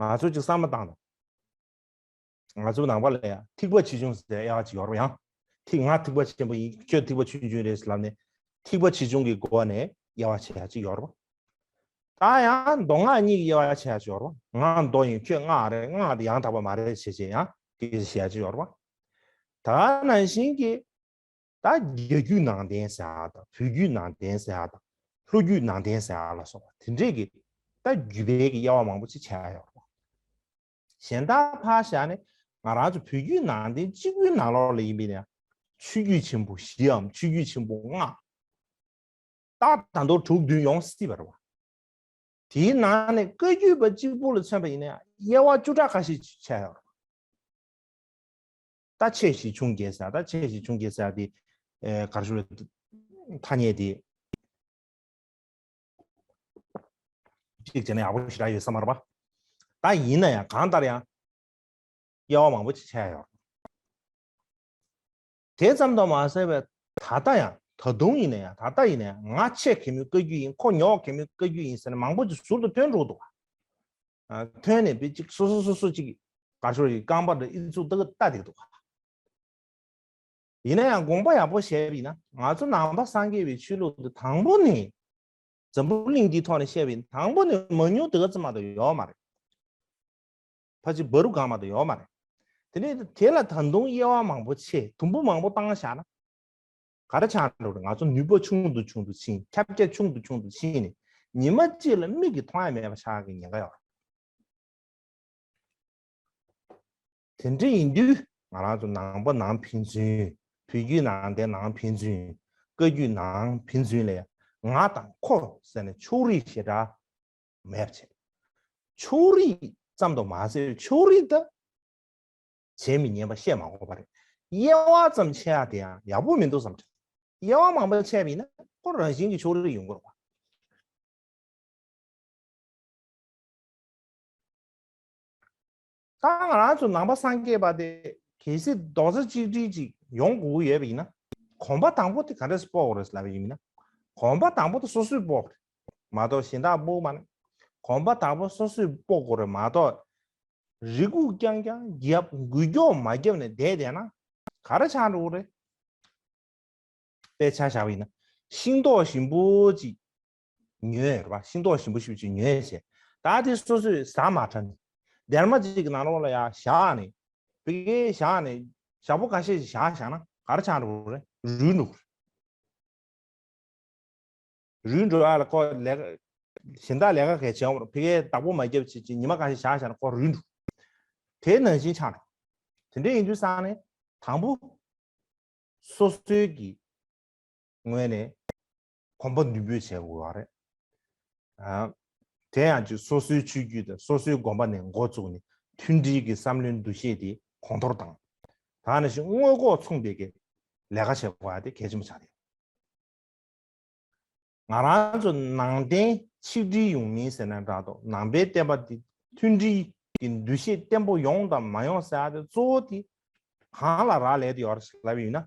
ང་ཚོས་ཅིག་བསམ་བློ་བཏང་དང་། ང་ཚོ་ནང་པ་ལ་ཡང་ཐེག་པ་ཆེ་ཆུང་ཟེར་དབྱེ་བ་ཅིག་ཡོད་རེད་པ། ཡང་ཐེག་ང་ཐེག་པ་ཆེན་པོ་ཡིན། ཁྱོད་ཐེག་པ་ཆུང་ཆུང་རེད་ཟེར་ལབ་ནས་ཐེག་པ་ཆེ་ཆུང་གི་སྒོ་ནས་དབྱེ་བ་ཕྱེ་ཡ་ཅིག་ཡོད་རེད་པ། ད་ཡང་མདོ་སྔགས་གཉིས་ཀྱི་དབྱེ་བ་ཕྱེ་ཡ་ཅིག་ཡོད་རེད་པ། ང་མདོ་ཡིན་ཁྱོད་སྔགས་རེད། སྔགས་དེ་ཡང་དག་པ་མ་རེད་བྱས་བྱས་ཡང་སྐད་ཆ་བཤད་ཡ་ཅིག་ཡོད་རེད་པ། ད་ནང་བཞིན་གྱི་ད་རྒྱ་རྒྱུད་ནང་བསྟན་ཟེར་ཡ་དང་བོད་རྒྱུད་ནང་བསྟན་ཟེར་ཡ་དང་ལྷོ་རྒྱུད་ནང་བསྟན་ཟེར་ཡ་ལ་སོགས་པ་དེ་འདྲས་ཀྱི་ད་རྒྱུད་པའི་གི་དབྱེ་བ་མང་པོ་ཅིག་ཕྱེ་ཡ་ཡོད་རེད་པ། གཞན་དག་ཕར་བཞག་ནས་ང་རང་ཚོ་བོད་བརྒྱུད་ནང་བསྟན་གཅིག་པུའི་ནང་ལོགས་ལ་ཡིན་པས་ན་ཆོས་བརྒྱུད་ཆེན་པོ་བཞིའམ་ཆོས་བརྒྱུད་ཆེན་པོ་ལྔ། ཏག་ཏག་ཏག་དྲུག་བདུན་ཡོང་སྲིད་པ་རེད་པ། དེའི་ནང་ནས་བཀའ་བརྒྱུད་པ་གཅིག་པུ་ལ་མཚོན་པ་ཡིན་ན་དབྱེ་བ་བཅུ་ཕྲག་ཁ་ཤས་ཅིག་ཕྱེ་ཡོད་རེད་པ། ད་ཆེ་བཞི་ཆུང་བརྒྱད་ཟེར། ད་ཆེ་བཞི་ཆུང་བརྒྱད་ཟེར་དེ་ཨེ་ག་རེ་ཞུ་དགོས་རེད། ཐ་སྙད་དེ་གཅིག་བྱས་ན་ཡག་པོ་ཞེ་དྲག་ཡོད་ས་མ་རེད་པ། ད་ཡིན་ན་ཡང་གང་ལྟར་ཡང་དབྱེ་བ་མང་པོ་ཅིག་ཕྱེ་ཡོད། དེ་ཙམ་དུ་མ་ཟད་པའི་ད་ལྟ་ཡང་ད་དུང་ཡིན་ན་ཡང་ད་ལྟ་ཡིན་ན་ཡང་ང་ཆེ་གེ་མོའི་བཀའ་བརྒྱུད་ཡིན། ཁོ་ཉོག་གེ་མོའི་བཀའ་བརྒྱུད་ཡིན་ཟེར་ནས་མང་པོ་ཅིག་ཟུར་དུ་ཐོན་འགྲོ་འདུག་ཨ། ཐོན་ནས་པི་ཅིག་སོ་སོ་སོ་སོ་ཅིག་ག་ཤོར་ཡི་རྐང་པ་འདྲ་ཨི་ཚུགས་ལྟ་གི་ལྟ་བསྡད་འདུག་ཡིན་ན་ཡང་དགོངས་པ་ཡག་པོ་བཞེས་པ་ཡིན་ན་ང་ཚོ་ནང་པ་སངས་རྒྱས་པའི་ཆོས་ལུགས་འདི་དང་པོ་ནས་འཛམ་བུ་གླིང་འདིའི་ཐོག་ནས་བཤད་པ་ཡིན་ན་དང་པོ་ནས་མང་ཉུང་དེ་ག་ཙམ་མ་གཏོགས་ཡོད་མ་རེད། ཕལ་ཆེར་བར་དུ་གང་མ་གཏོགས་ཡོད་མ་རེད། དེ་ནས་དེ་ལ་ད་དུང་དབྱེ་བ་མང་པོ་ཕྱེ་དུམ་བུ་མང་པོ་བཏང་བཞག་ན། ག་རེ་ཆགས་འགྲོ་རེད། ང་ཚོ་ནུས་པ་ཆུང་དུ་ཆུང་དུ་ཕྱིན། ཁྱབ་རྒྱ་ཆུང་དུ་ཆུང་དུ་ཕྱིན་ནས་ཉི་མ་གཅིག་ལ་མིག་གིས་མཐོང་ཡ་མེད་པ་ཆགས་ཀྱི་ཉེན་ཁ་ཡོད་རེད། དེ་འདྲ་ཡིན་དུས་ང་རང་ཚོ་ནང་པ་ནང་ཕན་ཚུན་བོད་བརྒྱུད་ནང་བསྟན་ནང་ཕན་ཚུན་བཀའ་བརྒྱུད་ནང་ཕན་ཚུན་ལ་ང་དང་ཁོ་ཟེར་ནས་ཕྱོགས་རིས་ཞེ་དྲག་མེད་པ་བྱས། ཕྱོགས་རིས་ཙམ་དུ་མ་ཟད་ཕྱོགས་རིས་ད་བྱེད་མི་ཉན་པ་བཤད་མ་དགོས་པ་རེད། དབྱེ་བ་ཙམ་ཕྱེ་ཡ་དེ་ཡང་ཡག་པོ་མི་འདུག་བསམ་བྱུང་། དབྱེ་བ་མང་པོ་ཕྱེ་བ་ཡིན་ན་ཁོ་རང་བཞིན་གྱིས་ཕྱོགས་རིས་ཡོང་གི་རེད་པ། ད་ང་རང་ཚོ་ནང་པ་སངས་རྒྱས་པ་དེ་གལ་སྲིད་རྡོག་རྩ་གཅིག་སྒྲིལ་ཅིག་ཡོང་དགོས་ཀྱི་ཡོད་པ་ཡིན་ན་གོམ་པ་དང་པོ་དེ་ག་འདྲས་སྤོ་དགོས་རེད་ལབ་པ་ཡིན་ན། གོམ་པ་དང་པོ་དེ་སོ་སོས་སྤོ་དགོས་རེད་མ་གཏོགས་གཞན་དག་སྤོ་མ་རེད། གོམ་པ་དང་པོ་སོ་སོས་སྤོ་དགོས་རེད་མ་གཏོགས་རེ་སྒུག་རྐྱང་རྐྱང་རྒྱབ་འགུལ་སྐྱོད་མ་བརྒྱབ་ནས་བསྡད་བསྡད་ན་ག་རེ་ཆགས་འགྲོ་གི་རེད། དཔེ་ཆ་བཞག་པ་ཡིན་ན། ཤིང་ཏོག་ཞིམ་པོ་ཅིག་ཉོས་རེད་པ། ཤིང་ཏོག་ཞིམ་པོ་ཞིག་ཅིག་ཉོས་བྱས། ད་དེ་སོ་སོས་ཟ་མ་ཚར་ནས། སྡེར་མ་ཅིག་གི་ནང་ལོགས་ལ་ཡར་བཞག་ནས། ཕ་གིར་བཞག་ནས། ཞག་པོ་ཁ་ཤས་ཤིག་བཞག་བཞག་ན་ག་རེ་ཆགས་འགྲོ་གི་རེད། རུལ་འགྲོ་གི་རེད། རུལ་འགྲོ་ཡ་ལ་ཁོ་ལས་ཀ་གཞན་དག་ལས་ཀ་གས་བྱེད་འོང་རུང་ཕ་གིར་བདག་པོ་མ་བརྒྱབ་བྱས་ཅིག་ཉི་མ་ཁ་ཤས་བཞག་བཞག་ན་ཁོ་རུལ་འགྲོ། དེ་ནང་བཞིན་ཆགས་འགྲོ། དེ་འདྲ་ཡིན་དུས་ཙང་ནས་དང་པོ་སོ་སོའི་གི་ངོས་ནས་གོམ་པ་མདུན་སྤོས་བྱེད་དགོས་པ་རེད། ཨ། དེ་ཡང་ཅིག་སོ་སོའི་ཆོས་བརྒྱུད་དང་སོ་སོའི་དགོན་པ་ནས་འགོ་བཙུགས་ནས་མཐུན་སྒྲིལ་གྱི་བསམ་བློའི་འདུ་ཤེས་དེ་གོང་མཐོར་བཏང་། ད་ནང་བཞིན་དངོས་ལྐོག་མཚུངས་པའི་གི་ལས་ཀ་བྱེད་དགོས་པ་དེ་གལ་ཆེན་པོ་ཆགས་ཡོད། ང་རང་ཚོ་ནང་བསྟན་ཆིག་སྒྲིལ་ཡོང་མིན་ཟེར་ན་འདྲ་འདུག་ནང་པའི་བསྟན་པ་འདི་མཐུན་སྒྲིལ་གྱི་འདུ་ཤེས་བརྟན་པོ་ཡོང་དང་མ་ཡོང་ཟེར་ཡ་དེ་གཙོ་བོ་དེ་གང་ལ་རག་ལས་དེ་ཡོད་རེད་ལབ་ཡིན་ན།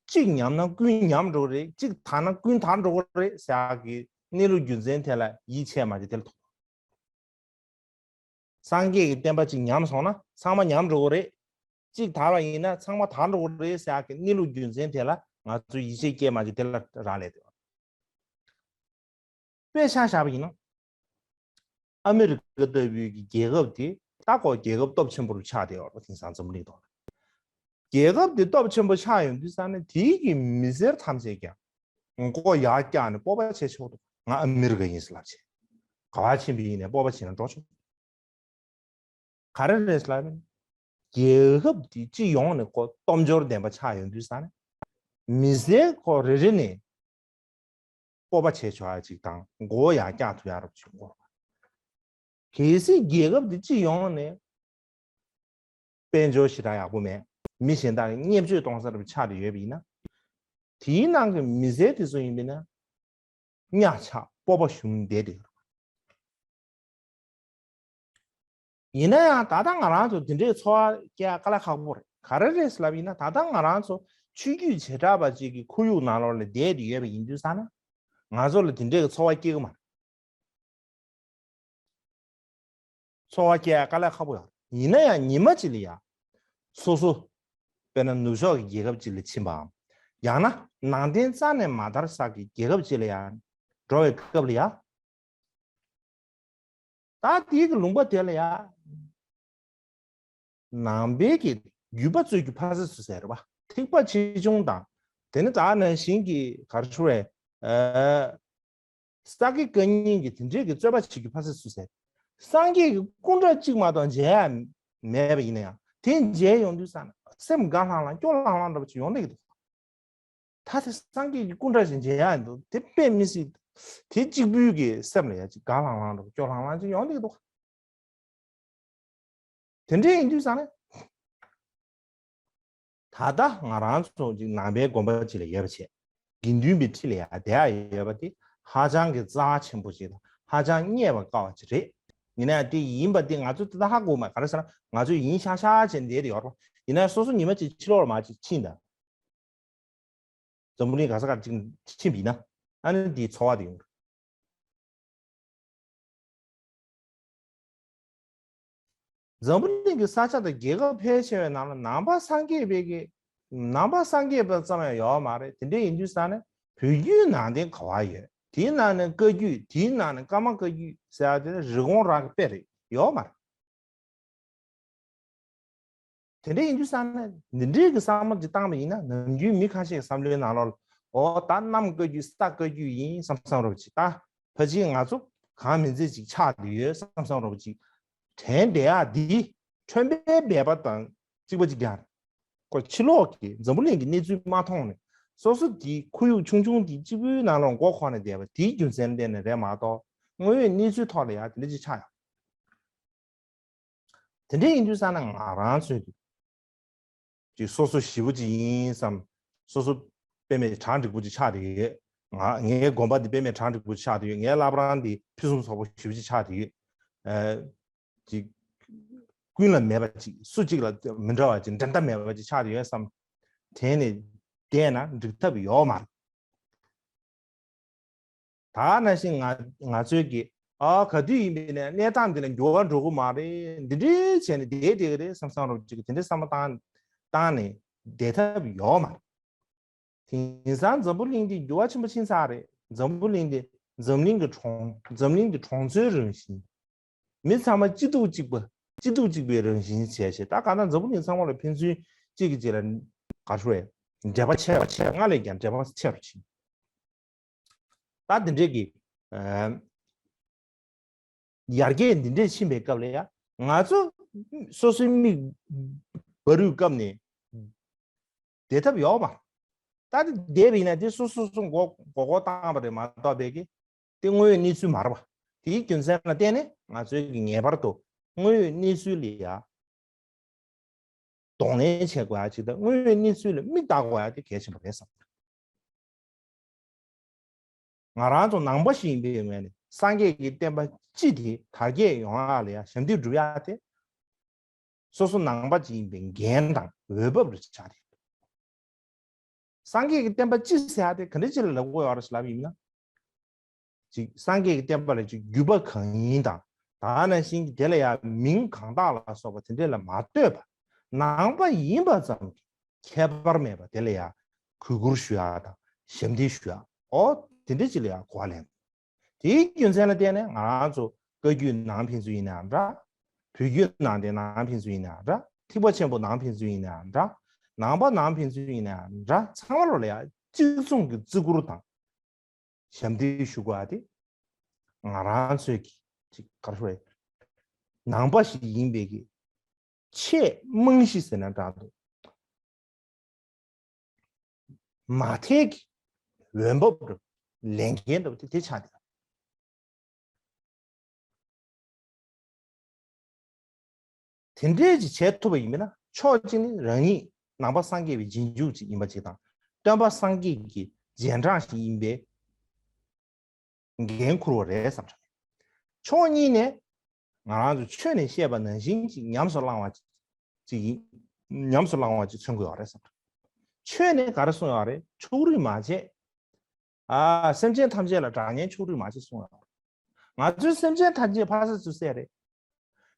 གཅིག་ཉམས་ན་ཀུན་ཉམས་འགྲོ་གི་རེད། གཅིག་དར་ན་ཀུན་དར་འགྲོ་གི་རེད་ཟེར་ཡ་གི་གནས་ལུགས་རྒྱུ་མཚན་དེ་ལ་ཡིད་ཆེས་མ་བྱེད་དེ་ལ་ཐུག་སངས་རྒྱས་ཀྱི་བསྟན་པ་གཅིག་ཉམས་སོང་ན་ཚང་མ་ཉམས་འགྲོ་གི་རེད། གཅིག་དར་བ་ཡིན་ན་ཚང་མ་དར་འགྲོ་གི་རེད་ཟེར་ཡ་གི་གནས་ལུགས་རྒྱུ་མཚན་དེ་ལ་ང་ཚོས་ཡིད་ཆེས་སྐྱེས་མ་བྱེད་དེ་ལ་རག་ལས་དེ། དཔེ་ཆ་བཞག་པ་ཡིན་ན། ཨ་མི་རི་ཀ་ལྟ་བུའི་གི་རྒྱལ་ཁབ་དེ་ད་ཁོ་རྒྱལ་ཁབ་སྟོབས་ཆེན་པོ་རུ་ཆགས་བསྡད་ཡོད་རེད་པ། དེང་སང་འཛམ་གླིང་ཐོག་ལ། རྒྱལ་ཁབ་དེ་སྟོབས་ཆེན་པོ་ཆགས་ཡོང་དུས་ཙང་ནས་དེའི་གི་མི་སེར་ཐམས་ཅད་ཀྱང་མགོ་ཡར་བཀྱགས་ནས་སྤོབས་པ་བྱེད་ཆོག་འདུག་ང་ཨ་མི་རི་ཀ་ཡིན་ཟེར་ལབ་བྱས། ག་པར་ཕྱིན་པ་ཡིན་ནའི་སྤོབས་པ་བྱས་ན་འགྲོ་ཆོག་ག་རེ་རེད་ཟེར་ལབ་ན། རྒྱལ་ཁབ་དེ་སྤྱི་ཡོངས་ནས་ཁོ་སྟོབས་འབྱོར་ལྡན་པ་ཆགས་ཡོང་དུས་ཙང་ནས་མི་སེར་ཁོ་རེ་རེ་ནས་སྤོབས་པ་བྱེད་ཆོག་ཡ་ཅིག་དང་མགོ་ཡར་བཀྱག་ཐུབ་ཡ་རབ་ཅིག་དགོས་རེད། གལ་སྲིད་རྒྱལ་ཁབ་དེ་སྤྱི་ཡོངས་ནས་ དཔལ་འབྱོར་ཞེ་དྲག་ཡག་པོ་མེད། མི་གཞན་དག་གིས་བརྙས་བཅོས་གཏོང་ས་རུ་ཆགས་ཏེ་ཡོད་པ་ཡིན་ན། དེའི་ནང་གི་མི་སེར་དེ་ཚོ་ཡིན་པས་ན། གཉའ་ཆག་སྤོབས་པ་ཞུམ་བསྡད་དེ་ཡོད། ཡིན་ན་ཡང་ད་ལྟ་ང་རང་ཚོ་འདི་འདྲའི་འཚོ་བ་སྐྱེལ་དཀའ་ལས་ཁག་པོ་རེད། ག་རེ་རེད་ཟེར་ལབ་ཡིན་ན། ད་ལྟ་ང་རང་ཚོ་ཆོས་བརྒྱུད་བྱེ་བྲག་པ་ཅིག་གི་ཁོར་ཡུག་ནང་ལོགས་ལ་བསྡད་དེ་ཡོད་པ་ཡིན་དུས་ཙང་ན། ང་ཚོ་ལ་འདི་འདྲའི་གི་འཚོ་བ་སྐྱེལ་གི་མ་རེད། འཚོ་བ་སྐྱེལ་དཀའ་ལས་ཁག་པོ་ཡོད་རེད། ཡིན་ན་ཡང་ཉི་མ་གཅིག་ལ་ཡ། སོ་སོ། དཔེར་ན་ནུབ་ཕྱོགས་ཀྱི་རྒྱལ་ཁབ་ཅིག་ལ་ཕྱིན་པའམ། ཡང་ན་ནང་བསྟན་རྩ་ནས་མ་དར་ས་གི་རྒྱལ་ཁབ་ཅིག་ལ་ཡ། འགྲོ་བའི་སྐབས་ལ་ཡ། ད་དེའི་གི་ལུང་པ་དེ་ལ་ཡ། ནང་པའི་གི་བརྒྱུད་པ་རྩོད་རྒྱུ་ཕ་སེ་སུ་ཟེར་བ། ཐེག་པ་ཆེ་ཆུང་དང་། དེ་ནི་ད་ནང་བཞིན་གྱི་ག་རེ་ཞུ་བའི། ཨ། ས་དགེ་བཀའ་རྙིང་གི་དེ་འདྲའི་གི་རྩོད་པ་བྱེད་རྒྱུ་ཕ་སེ་སུ་ཟེར། སངས་རྒྱས་ཀྱི་སྐུ་འདྲ་གཅིག་མ་གཏོགས་མཇལ་ཡ་མེད་པ་ཡིན་ན་ཡང་། དེ་མཇལ་ཡོང་དུས་ཙང་ན་སེམས་དགའ་ལྷང་ལྷང་སྐྱོ་ལྷང་ལྷང་འདྲ་པོ་ཅིག་ཡོང་གི་འདུག་ད་དེ་སངས་རྒྱས་ཀྱི་སྐུ་འདྲ་ཞིག་མཇལ་ཡ་འདུག་དེ་དཔེ་མི་སྲིད། དེ་གཅིག་པུའི་གི་སེམས་ལ་ཡ་ཅིག་དགའ་ལྷང་ལྷང་འདྲ་པོ་སྐྱོ་ལྷང་ལྷང་ཅིག་ཡོང་གི་འདུག་དེ་འདྲ་ཡིན་དུས་ཙང་ན། ད་ལྟ་ང་རང་ཚོ་ཅིག་ནང་པའི་དགོན་པ་ཅིག་ལ་ཡོད་པ་བྱས། དགེ་འདུན་པའི་ཁྲི་ལ་ཡ་བསྡད་ཡ་ཡོད་པ་དེ་ཧ་ཅང་གི་རྩ་ཆེན་པོ་ཅིག་དང་ཧ་ཅང་རྙེད་པར་དཀའ་བ་ཅིག་རེད། ཡིན་ན་ཡང་དེ་ཡིན་པ་དེ་ང་ཚོ་དེ་ལྟ་ཧ་གོ་མ། ག་རེ་ཟེར་ན་ང་ཚོས་ཡིན་ཤག་ཤག་བྱས་བསྡད་དེ་ཡོད་རེད་པ། ཡིན་ན་སོ་སོ་ཉི་མ་གཅིག་ཕྱི་ལོགས་ལ་མར་ཅིག་ཕྱིན་དང་། འཛམ་བུ་གླིང་ག་ས་ག་ཅིག་ཕྱིན་པ་ཡིན་ན། ཨ་ནི་དེའི་ཚོར་བ་དེ་ཡོང་གི། འཛམ་བུ་གླིང་གི་ས་ཆ་དང་རྒྱལ་ཁབ་ཕལ་ཆེ་བའི་ནང་ལ་ནང་པ་སངས་རྒྱས་པའི་གི། ནང་པ་སངས་རྒྱས་པ་ཙམ་ཡང་ཡོད་མ་རེད། དེ་འདྲ་ཡིན་དུས་ཙང་ནས་བོད་བརྒྱུད་ནང་བསྟན་ག་བ་ཡོད། དེའི་ནང་ནས་བཀའ་བརྒྱུད། དེའི་ནང་ནས་ཀརྨ་བཀའ་བརྒྱུད་ཟེར་ཡ་དེ་ནི་རི་གོང་རང་གི་དཔེ་རེད། ཡོད་མ་རེད། དེ་འདྲ་ཡིན་དུས་ཙང་ནས་འདི་འདྲའི་གི་བསམ་བློ་ཅིག་བཏང་བ་ཡིན་ན། ནམ་རྒྱུན་མི་ཁ་ཤས་ཀྱི་བསམ་བློའི་ནང་ལོགས་ལ། འོ་ད་གནམ་བཀའ་བརྒྱུད་ས་བཀའ་བརྒྱུད་ཡིན་བསམ་བསམ་རོགས་ཅིག་ད་ཕལ་ཆེར་ང་ཚོ་གང་མིན་ཚད་ཅིག་ཆགས་བསྡད་ཡོད་བསམ་བསམ་རོགས་ཅིག་དྲན་བསྡད་ཡ་འདི་ཁྲོན་པའི་སྦལ་པ་དང་གཅིག་པ་ཅིག་ཀྱང་། ཁོ་ཕྱི་ལོགས་ཀྱི་འཛམ་བུ་གླིང་གི་གནས་ཚུལ་མ་མཐོང་ནས་སོ་སོ་གི་ཁོར་ཡུག་ཆུང་ཆུང་དེ་གཅིག་པུའི་ནང་ལ་མགོ་འཁོར་ནས་བསྡད་པ་དེའི་རྒྱུ་མཚན་ལ་བརྟེན་ནས་རེད་མ་གཏོགས། དངོས་ཡོད་གནས་ཚུལ་ཐོག་ལ་ཡ་དེ་འདྲ་ཅིག་ཆགས་ཡོད། དེ་འདྲ་ཡིན་དུས་ཙང་ན་ང་རང་ཚོས་ཀྱི་ཅིག་སོ་སོ་ཞེ་པོ་ཅིག་ཡིན་བསམ། སོ་སོ་དཔེ་མེད་གྲ་འགྲིག་པོ་ཅིག་ཆགས་བསྡད་ཡོད། ང་ངའི་དགོན་པ་འདི་དཔེ་མེད་གྲ་འགྲིག་པོ་ཅིག་ཆགས་བསྡད་ཡོད། ངའི་བླ་བྲང་འདི་ཕུན་སུམ་ཚོགས་པོ་ཞེ་པོ་ཅིག་ཆགས་བསྡད་ཡོད། ཨ། ཅིག་ཀུན་ལ་མེད་པ་ཅིག་སུ་གཅིག་ལ་མི་འདྲ་བ་ཅིག་འགྲན་ཟླ་མེད་པ་ཅིག་ཆགས་བསྡད་ཡོད་བསམ། དྲན་ནས་བསྡད་ན་འགྲིག་ཐབས་ཡོད་མ་རེད། ད་ནང་བཞིན་ང་ང་ཚོའི་གི། ཨ། ག་དུས་ཡིན་པའི་ནས་གནས་སྟངས་འདི་ལ་འགྱུར་བ་འགྲོ་གི་མ་རེད། འདི་འདྲའི་བྱས་ནས་བསྡད་བསྡད་གི་རེད་བསམ་བསམ་རོགས་ཅིག་དེ་འདྲའི་བསམ་བློ་བཏང་བཏང་ནས་བསྡད་ཐབས་ཡོད་མ་རེད། དེང་སང་འཛམ་བུ་གླིང་འདི་འགྱུར་བ་ཆེན་པོ་ཕྱིན་ཚར་རེད། འཛམ་བུ་གླིང་འདི་འཛམ་གླིང་གི་གྲོང་འཛམ་གླིང་འདི་གྲོང་ཚོའི་རང་བཞིན། མི་ཚང་མ་སྐྱིད་སྡུག་གཅིག་པ། སྐྱིད་སྡུག་གཅིག་པའི་རང་བཞིན་བྱས་བྱས། ད་ག་ན་འཛམ་བུ་གླིང་ཚང་མ་ལ་ཕན་ཚུན་གཅིག་གིས་གཅིག་ལ་ག་རེ་ཞུ་དགོས་རེད། འབྲེལ་བ་ཆེ་བ་ཆེ་བ། སྔར་ལས་ཀྱང་འབྲེལ་བ་ཆེ་རུ་ཕྱིན། ད་འདི་འདྲས་ཀྱི། ཨ། ཡར་རྒྱས་འདི་འདྲས་ཕྱིན་པའི་སྐབས་ལ་ཡ། ང་ཚོ་སོ་སོའི་མིག་འབར་རུས་བཀབ་ནས་བསྡད་ཐབས་ཡོད་མ་རེད། ད་དེ་བསྡད་པ་ཡིན་ན་དེ་སོ་སོ་སོ་མགོ་མགོ་སྐོར་བཏང་བ་རེད་མ་གཏོགས་པའི་གི། དེ་དངོས་ཡོད་གནས་ཚུལ་མ་རེད་པ། དེའི་རྒྱུ་མཚན་ལ་བརྟེན་ནས་ང་ཚོའི་གི་ངེས་པར་དུ་དངོས་ཡོད་གནས་ཚུལ་ལ་ཡ་གདོང་ལེན་བྱེད་དགོས་ཡ་ཅིག་དང་། དངོས་ཡོད་གནས་ཚུལ་ལ་མིག་ལྟ་དགོས་ཡ་དེ་གལ་ཆེན་པོ་རེད་བསམ། ང་རང་ཚོ་ནང་པ་ཞིག་ཡིན་པའི་ངོས་ནས་སངས་རྒྱས་ཀྱི་བསྟན་པ་སྤྱི་དེ་དར་རྒྱས་ཡོང་ཡ་ལ་ཡ་ཞབས་འདེགས་སྒྲུབ་ཡ་དེ། སོ་སོ་ནང་པ་ཅིག་ཡིན་པའི་འགན་དང་འོས་བབ་རེ་ཆགས་ཏེ། སངས་རྒྱས་ཀྱི་བསྟན་པ་སྤྱི་ཟེར་ཡ་དེ་ག་འདྲ་ཅིག་ལ་ལབ་དགོས་ཡོད་རེད་ཟེར་ལབ་ཡིན་ན། ཅིག་སངས་རྒྱས་ཀྱི་བསྟན་པ་ལ་ཅིག་བརྒྱུད་པ་གང་ཡིན་དང་། ད་ནང་བཞིན་གྱི་དེ་ལ་ཡ་མིང་གང་དག་ལ་སོགས་པ་དེ་འདྲས་ལ་མ་ལྟོས་པ། ནང་པ་ཡིན་པ་ཙམ་གྱི་ཁྱད་པར་མེད་པ་དེ་ལ་ཡ་གུས་བཀུར་ཞུ་ཡ་དང་ཞབས་འདེགས་ཞུ་ཡ། ཨོ་དེ་འདྲ་ཅིག་ལ་ཡ་གོ་བ་ལེན། དེའི་རྒྱུ་མཚན་ལ་བརྟེན་ནས་ང་རང་ཚོ་བཀའ་བརྒྱུད་ནང་ཕན་ཚུན་ཡིན་ནའང་འདྲ། བོད་བརྒྱུད་ནང་བསྟན་ནང་ཕན་ཚུན་ཡིན་ནའང་འདྲ། ཐེག་པ་ཆེན་པོ་ནང་ཕན་ཚུན་ཡིན་ནའང་འདྲ། ནང་པ་ནང་ཕན་ཚུན་ཡིན་ནའང་འདྲ། ཚང་མ་ལོ་ལ་ཡ་གཅིག་མཚུངས་ཀྱི་བརྩི་བཀུར་དང་ཞབས་འདེགས་ཞུ་དགོས་པ་དེ། ང་རང་ཚོའི་གི་ཅིག་ག་རེ་ཞུ་དགོས་རེད། ནང་པ་ཞིག་ཡིན་པའི་གི་ཆེས་རྨང་གཞི་ཟེར་ན་འདྲ་འདུག་མ་མཐའི་གི་འོས་བབ་འདྲ་པོ། ལས་འགན་འདྲ་པོ་དེ་དེ་ཆགས་བསྡད། དེ་འདྲས་ཅིག་བྱས་ཐུབ་པ་ཡིན་པས་ན་ ཕྱོགས་གཅིག་ནི་རང་ཉིད་ནང་པ་སངས་རྒྱས་པའི་རྗེས་འཇུག་ཅིག་ཡིན་པ་ཅིག་དང་། སྟོན་པ་སངས་རྒྱས་ཀྱི་རྗེས་འབྲང་ཞིག་ཡིན་པའི་འགན་འཁུར་བ་རེད་བསམ་དྲན། ཕྱོགས་གཉིས་ནས་ང་རང་ཚོ་ཆོས་ནས་བཤད་པ་ནང་བཞིན་ཅིག་ཉམས་སུ་བླང་བ་ཅིག་ཡིན། ཉམས་སུ་བླང་བ་ཅིག་མཚོན་དགོས་པ་རེད་བསམ་དྲན། ཆོས་ནས་ག་རེ་གསུངས་ཡོད་རེད། ཕྱོགས་རིས་མ་བྱེད། ཨ། སེམས་ཅན་ཐམས་ཅད་ལ་དགྲ་གཉེན་ཕྱོགས་རིས་མ་བྱེད་གསུངས་ཡོད་རེད། ང་ཚོའི་སེམས་ཅན་ཐམས་ཅད་ཕ་ས་ཚུར་བསད་རེད།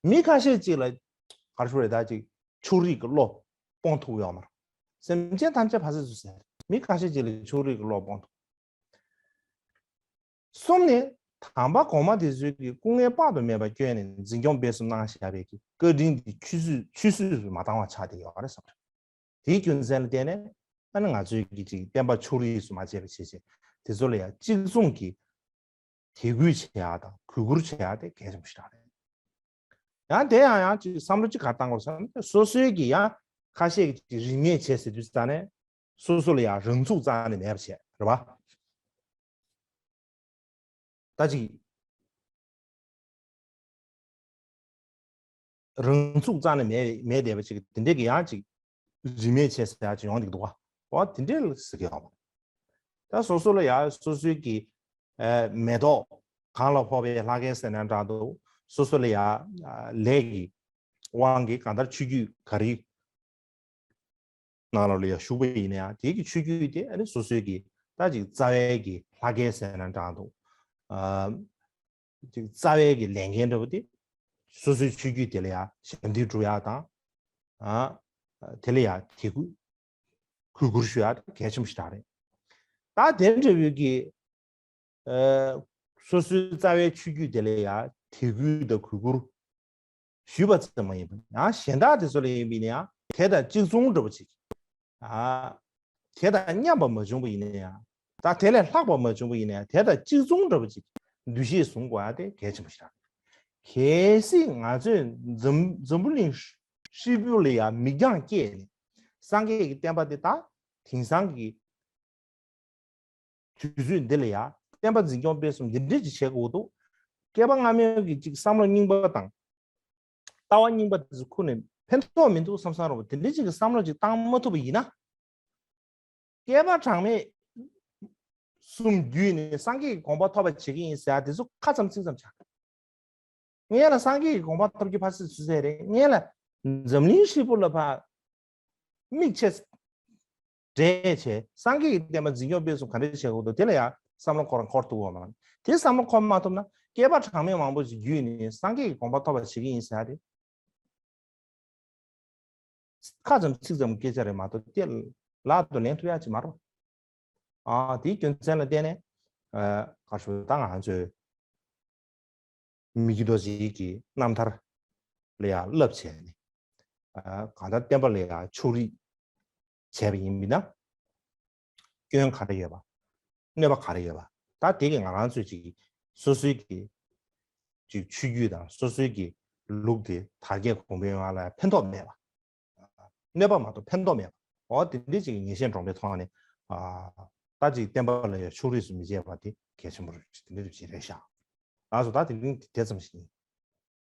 མི་ཁ་ཤས་ཅིག་ལ་ག་རེ་ཞུ་རེད། ད་ཅིག་ཕྱོགས་རིས་ཀྱི་བློ་སྤོང་ཐུབ་ཡོད་མ་རེད། སེམས་ཅན་ཐམས་ཅད་ཕ་ས་ཚུར་བསད་རེད། མི་ཁ་ཤས་ཅིག་ལ་ཕྱོགས་རིས་ཀྱི་བློ་སྤོང་ཐུབ། གསུམ་ནས་དམ་པ་གོང་མ་དེ་ཚོས་ཀྱི་སྐུ་ངལ་དཔག་ཏུ་མེད་པ་བསྐྱོན་ནས་འཛིན་སྐྱོང་སྤེལ་གསུམ་གནང་བཞག་པའི་གི་བཀའ་དྲིན་དེ་ཆུད་ཟོས་ཆུད་ཟོས་སུ་མ་བཏང་བ་ཆགས་བསྡད་ཡོད་རེད་བསམ་རེད། དེའི་རྒྱུ་མཚན་ལ་བརྟེན་ནས་ཨ་ནི་ང་ཚོའི་གི་ཅིག་བསྟན་པ་ཕྱོགས་རིས་སུ་མ་ཕྱེ་བ་བྱས་བྱས། དེ་ཚོ་ལ་ཡང་གཅིག་མཚུངས་ཀྱི་དད་གུས་བྱེད་ཡག་དང་གུས་བཀུར་བྱེད་ཡག་དེ་གལ་ཆེན་པོ་ཞིག་རེད། ཡང་དེ་ཡང་ཡང་ཅིག་བསམ་བློ་ཅིག་ག་བཏང་དགོས་བསམ་ན། སོ་སོའི་གི་ཡང་ཁ་ཤས་ཀྱི་ཅིག་རིས་མེད་བྱས་ཟེར་དུས་ཙང་ནས་སོ་སོ་ལ་ཡང་རང་ཚུགས་རྩ་ནས་མེད་པ་བྱས་རེད་པ། ད་ཅིག་རང་ཚུགས་རྩ་ནས་མེད་མེད་བསྡད་པ་ཅིག་དེ་འདྲས་ཀྱི་ཡང་ཅིག་རིས་མེད་བྱས་ཟེར་ཡག་ཅིག་ཡོང་གི་འདུག་ག། འོ་དེ་འདྲས་ལ་ཟེར་གི་ཡོད་པ། ད་སོ་སོ་ལ་ཡང་སོ་སོའི་གི་ཨ་མེ་ཏོག་གང་ལ་ཕོག་པའི་ལྷ་སྐལ་ཟེར་ན་འདྲ་འདུག། སོ་སོ་ལ་ཡང་ཨ་ལས་ཀྱི་དབང་གིས་གང་ལྟར་ཆོས་བརྒྱུད་ག་རེ་ནང་ལོགས་ལ་ཡང་ཞུགས་པ་ཡིན་ན་ཡང་། དེ་གི་ཆོས་བརྒྱུད་དེ་ཨ་ནི་སོ་སོའི་གི་ད་ཅིག་རྩ་བའི་གི་ལྷ་སྐལ་ཟེར་ན་འདྲ་འདུག། ཨ་ཅིག་རྩ་བའི་གི་ལས་འགན་འདྲ་པོ་དེ་སོ་སོའི་ཆོས་བརྒྱུད་དེ་ལ་ཡང་ཞབས་འདེགས་སྒྲུབ་ཡག་དང་། ཨ་དེ་ལ་ཡང་དད་གུས་གུས་བཀུར་ཞུ་ཡག་དེ་གལ་ཆེན་པོ་ཞིག་རང་རེད། ད་དེ་འདྲ་བོའི་གི་ཨ་སོ་སོའི་རྩ་བའི་ཆོས་བརྒྱུད་དེ་ལ་ཡང་དད་གུས་དང་གུས་བཀུར་ཞུས་པ་ཙམ་མ་ཡིན་པར་ཡང་གཞན་དག་དེ་ཚོ་ལ་ཡིན་པ་ཡིན་ན་ཡང་དེ་དང་གཅིག་མཚུངས་འདྲ་པོ་ཅིག། ཨ་དེ་དང་མཉམ་པ་མ་བྱུང་བ་ཡིན་ན་ཡང་། ད་དེ་ལས་ལྷག་པ་མ་བྱུང་བ་ཡིན་ན་ཡང་། དེ་དང་གཅིག་མཚུངས་འདྲ་པོ་ཅིག་འདུ་ཤེས་བཟུང་དགོས་ཡག་དེ་གལ་ཆེན་པོ་ཞིག་རེད། གལ་སྲིད་ང་ཚོས་འཛམ་འཛམ་བུ་གླིང་ཧྲིལ་པོ་ལ་ཡང་མིག་རྒྱང་བསྐྱེད་ནས་སངས་རྒྱས་ཀྱི་བསྟན་པ་དེ་ད་དེང་སང་གི་དུས་ཚོད་འདི་ལ་ཡང་བསྟན་པ་འཛིན་སྐྱོང་སྤེལ་གསུམ་འདི་འདྲས་ཅིག་བྱེད་དགོས་འདུག། བསྐལ་པ་སྔ་མའི་གི་ཅིག་བསམ་བློ་རྙིང་པ་དང་ལྟ་བ་རྙིང་པ་དེ་ཚོ་ཁུར་ནས་ཕན་ཐོགས་མི་འདུག་བསམ་བསམ་རོགས། དེ་འདྲས་ཅིག་གི་བསམ་བློ་ཅིག་བཏང་མ་ཐུབ་པ་ཡིན་ན། བསྐལ་པ་གྲངས་མེད་གསུམ་བརྒྱུད་ནས་སངས་རྒྱས་ཀྱི་དགོངས་པ་ཐོབ་པ་བྱེད་ཀྱི་ཡིན་ཟེར་ཡག་དེ་ཚོ་ཁ་ཙམ་ཚིག་ཙམ་ཆགས། སྔོན་ལ་སངས་རྒྱས་ཀྱི་དགོངས་པ་ཐོབ་རྒྱུ་ཕ་སི་སུ་ཟེར་རེད། སྔོན་ལ་འཛམ་གླིང་ཧྲིལ་པོ་ལ་ཕ་མིག་ཆེ་འདྲེས་བྱས་སངས་རྒྱས་ཀྱི་བསྟན་པ་འཛིན་སྐྱོང་སྤེལ་གསུམ་ག་འདྲ་བྱེད་དགོས་འདུག། དེ་ལ་ཡང་བསམ་བློ་འཁོར་འཁོར་ཐུབ་པ་མ་རེད། དེ་བསམ་བློ་འཁོར་མ་ཐུབ་ན་བསྐལ་པ་གྲངས་མེད་མང་པོ་ཞིག་བརྒྱུད་ནས་སངས་རྒྱས་ཀྱི་དགོངས་པ་ཐོབ་པ་བྱེད་ཀྱི་ཡིན་ཟེར་ཡག་དེ། ཁ་ཙམ་ཚིག་ཙམ་སྐད་ཆ་རེད་མ་གཏོགས་དེ་ལག་ཏུ་ལེན་ཐུབ་ཡག་ཅིག་མ་རེད། ཨ་དེའི་རྒྱུ་མཚན་ལ་བརྟེན་ནས་ཨ་ག་རེ་ཞུ། ད་ང་ཚོས་མི་བསྐྱོད་རྡོ་རྗེ་གི་རྣམ་ཐར་ལ་ཡང་བསླབ་བྱས་ནས། ཨ་གང་ལྟར་བསྟན་པ་ལ་ཡང་ཕྱོགས་རིས་བྱས་པ་ཡིན་མིན་ན། སྐྱོན་ག་རེ་ཡོད་པ། གནོད་པ་ག་རེ་ཡོད་པ། ད་དེ་གི་ང་རང་ཚོས་ཅིག་སོ་སོའི་གི་ཅིག་ཆོས་བརྒྱུད་དང་སོ་སོའི་གི་ལུགས་དེ་དར་རྒྱས་གོང་འཕེལ་ཡོང་བ་ལ་ཕན་ཐོགས་མེད་པ། གནོད་པ་མ་གཏོགས་ཕན་ཐོགས་མེད་པ། འོ་དེ་འདྲའི་ཅིག་ངེས་ཤེས་འདྲོངས་པའི་ཐོག་ནས། ཨ་ད་ཅིག་བསྟན་པ་ལ་ཡང་ཕྱོགས་རིས་སུ་མི་བྱེད་པ་དེ་གལ་ཆེན་པོ་རེད། དེ་འདྲ་ཅིག་རེད་ཤག། ལགས་སོ། ད་དེ་རིང་དེ་ཙམ་ཞིག་ཡིན།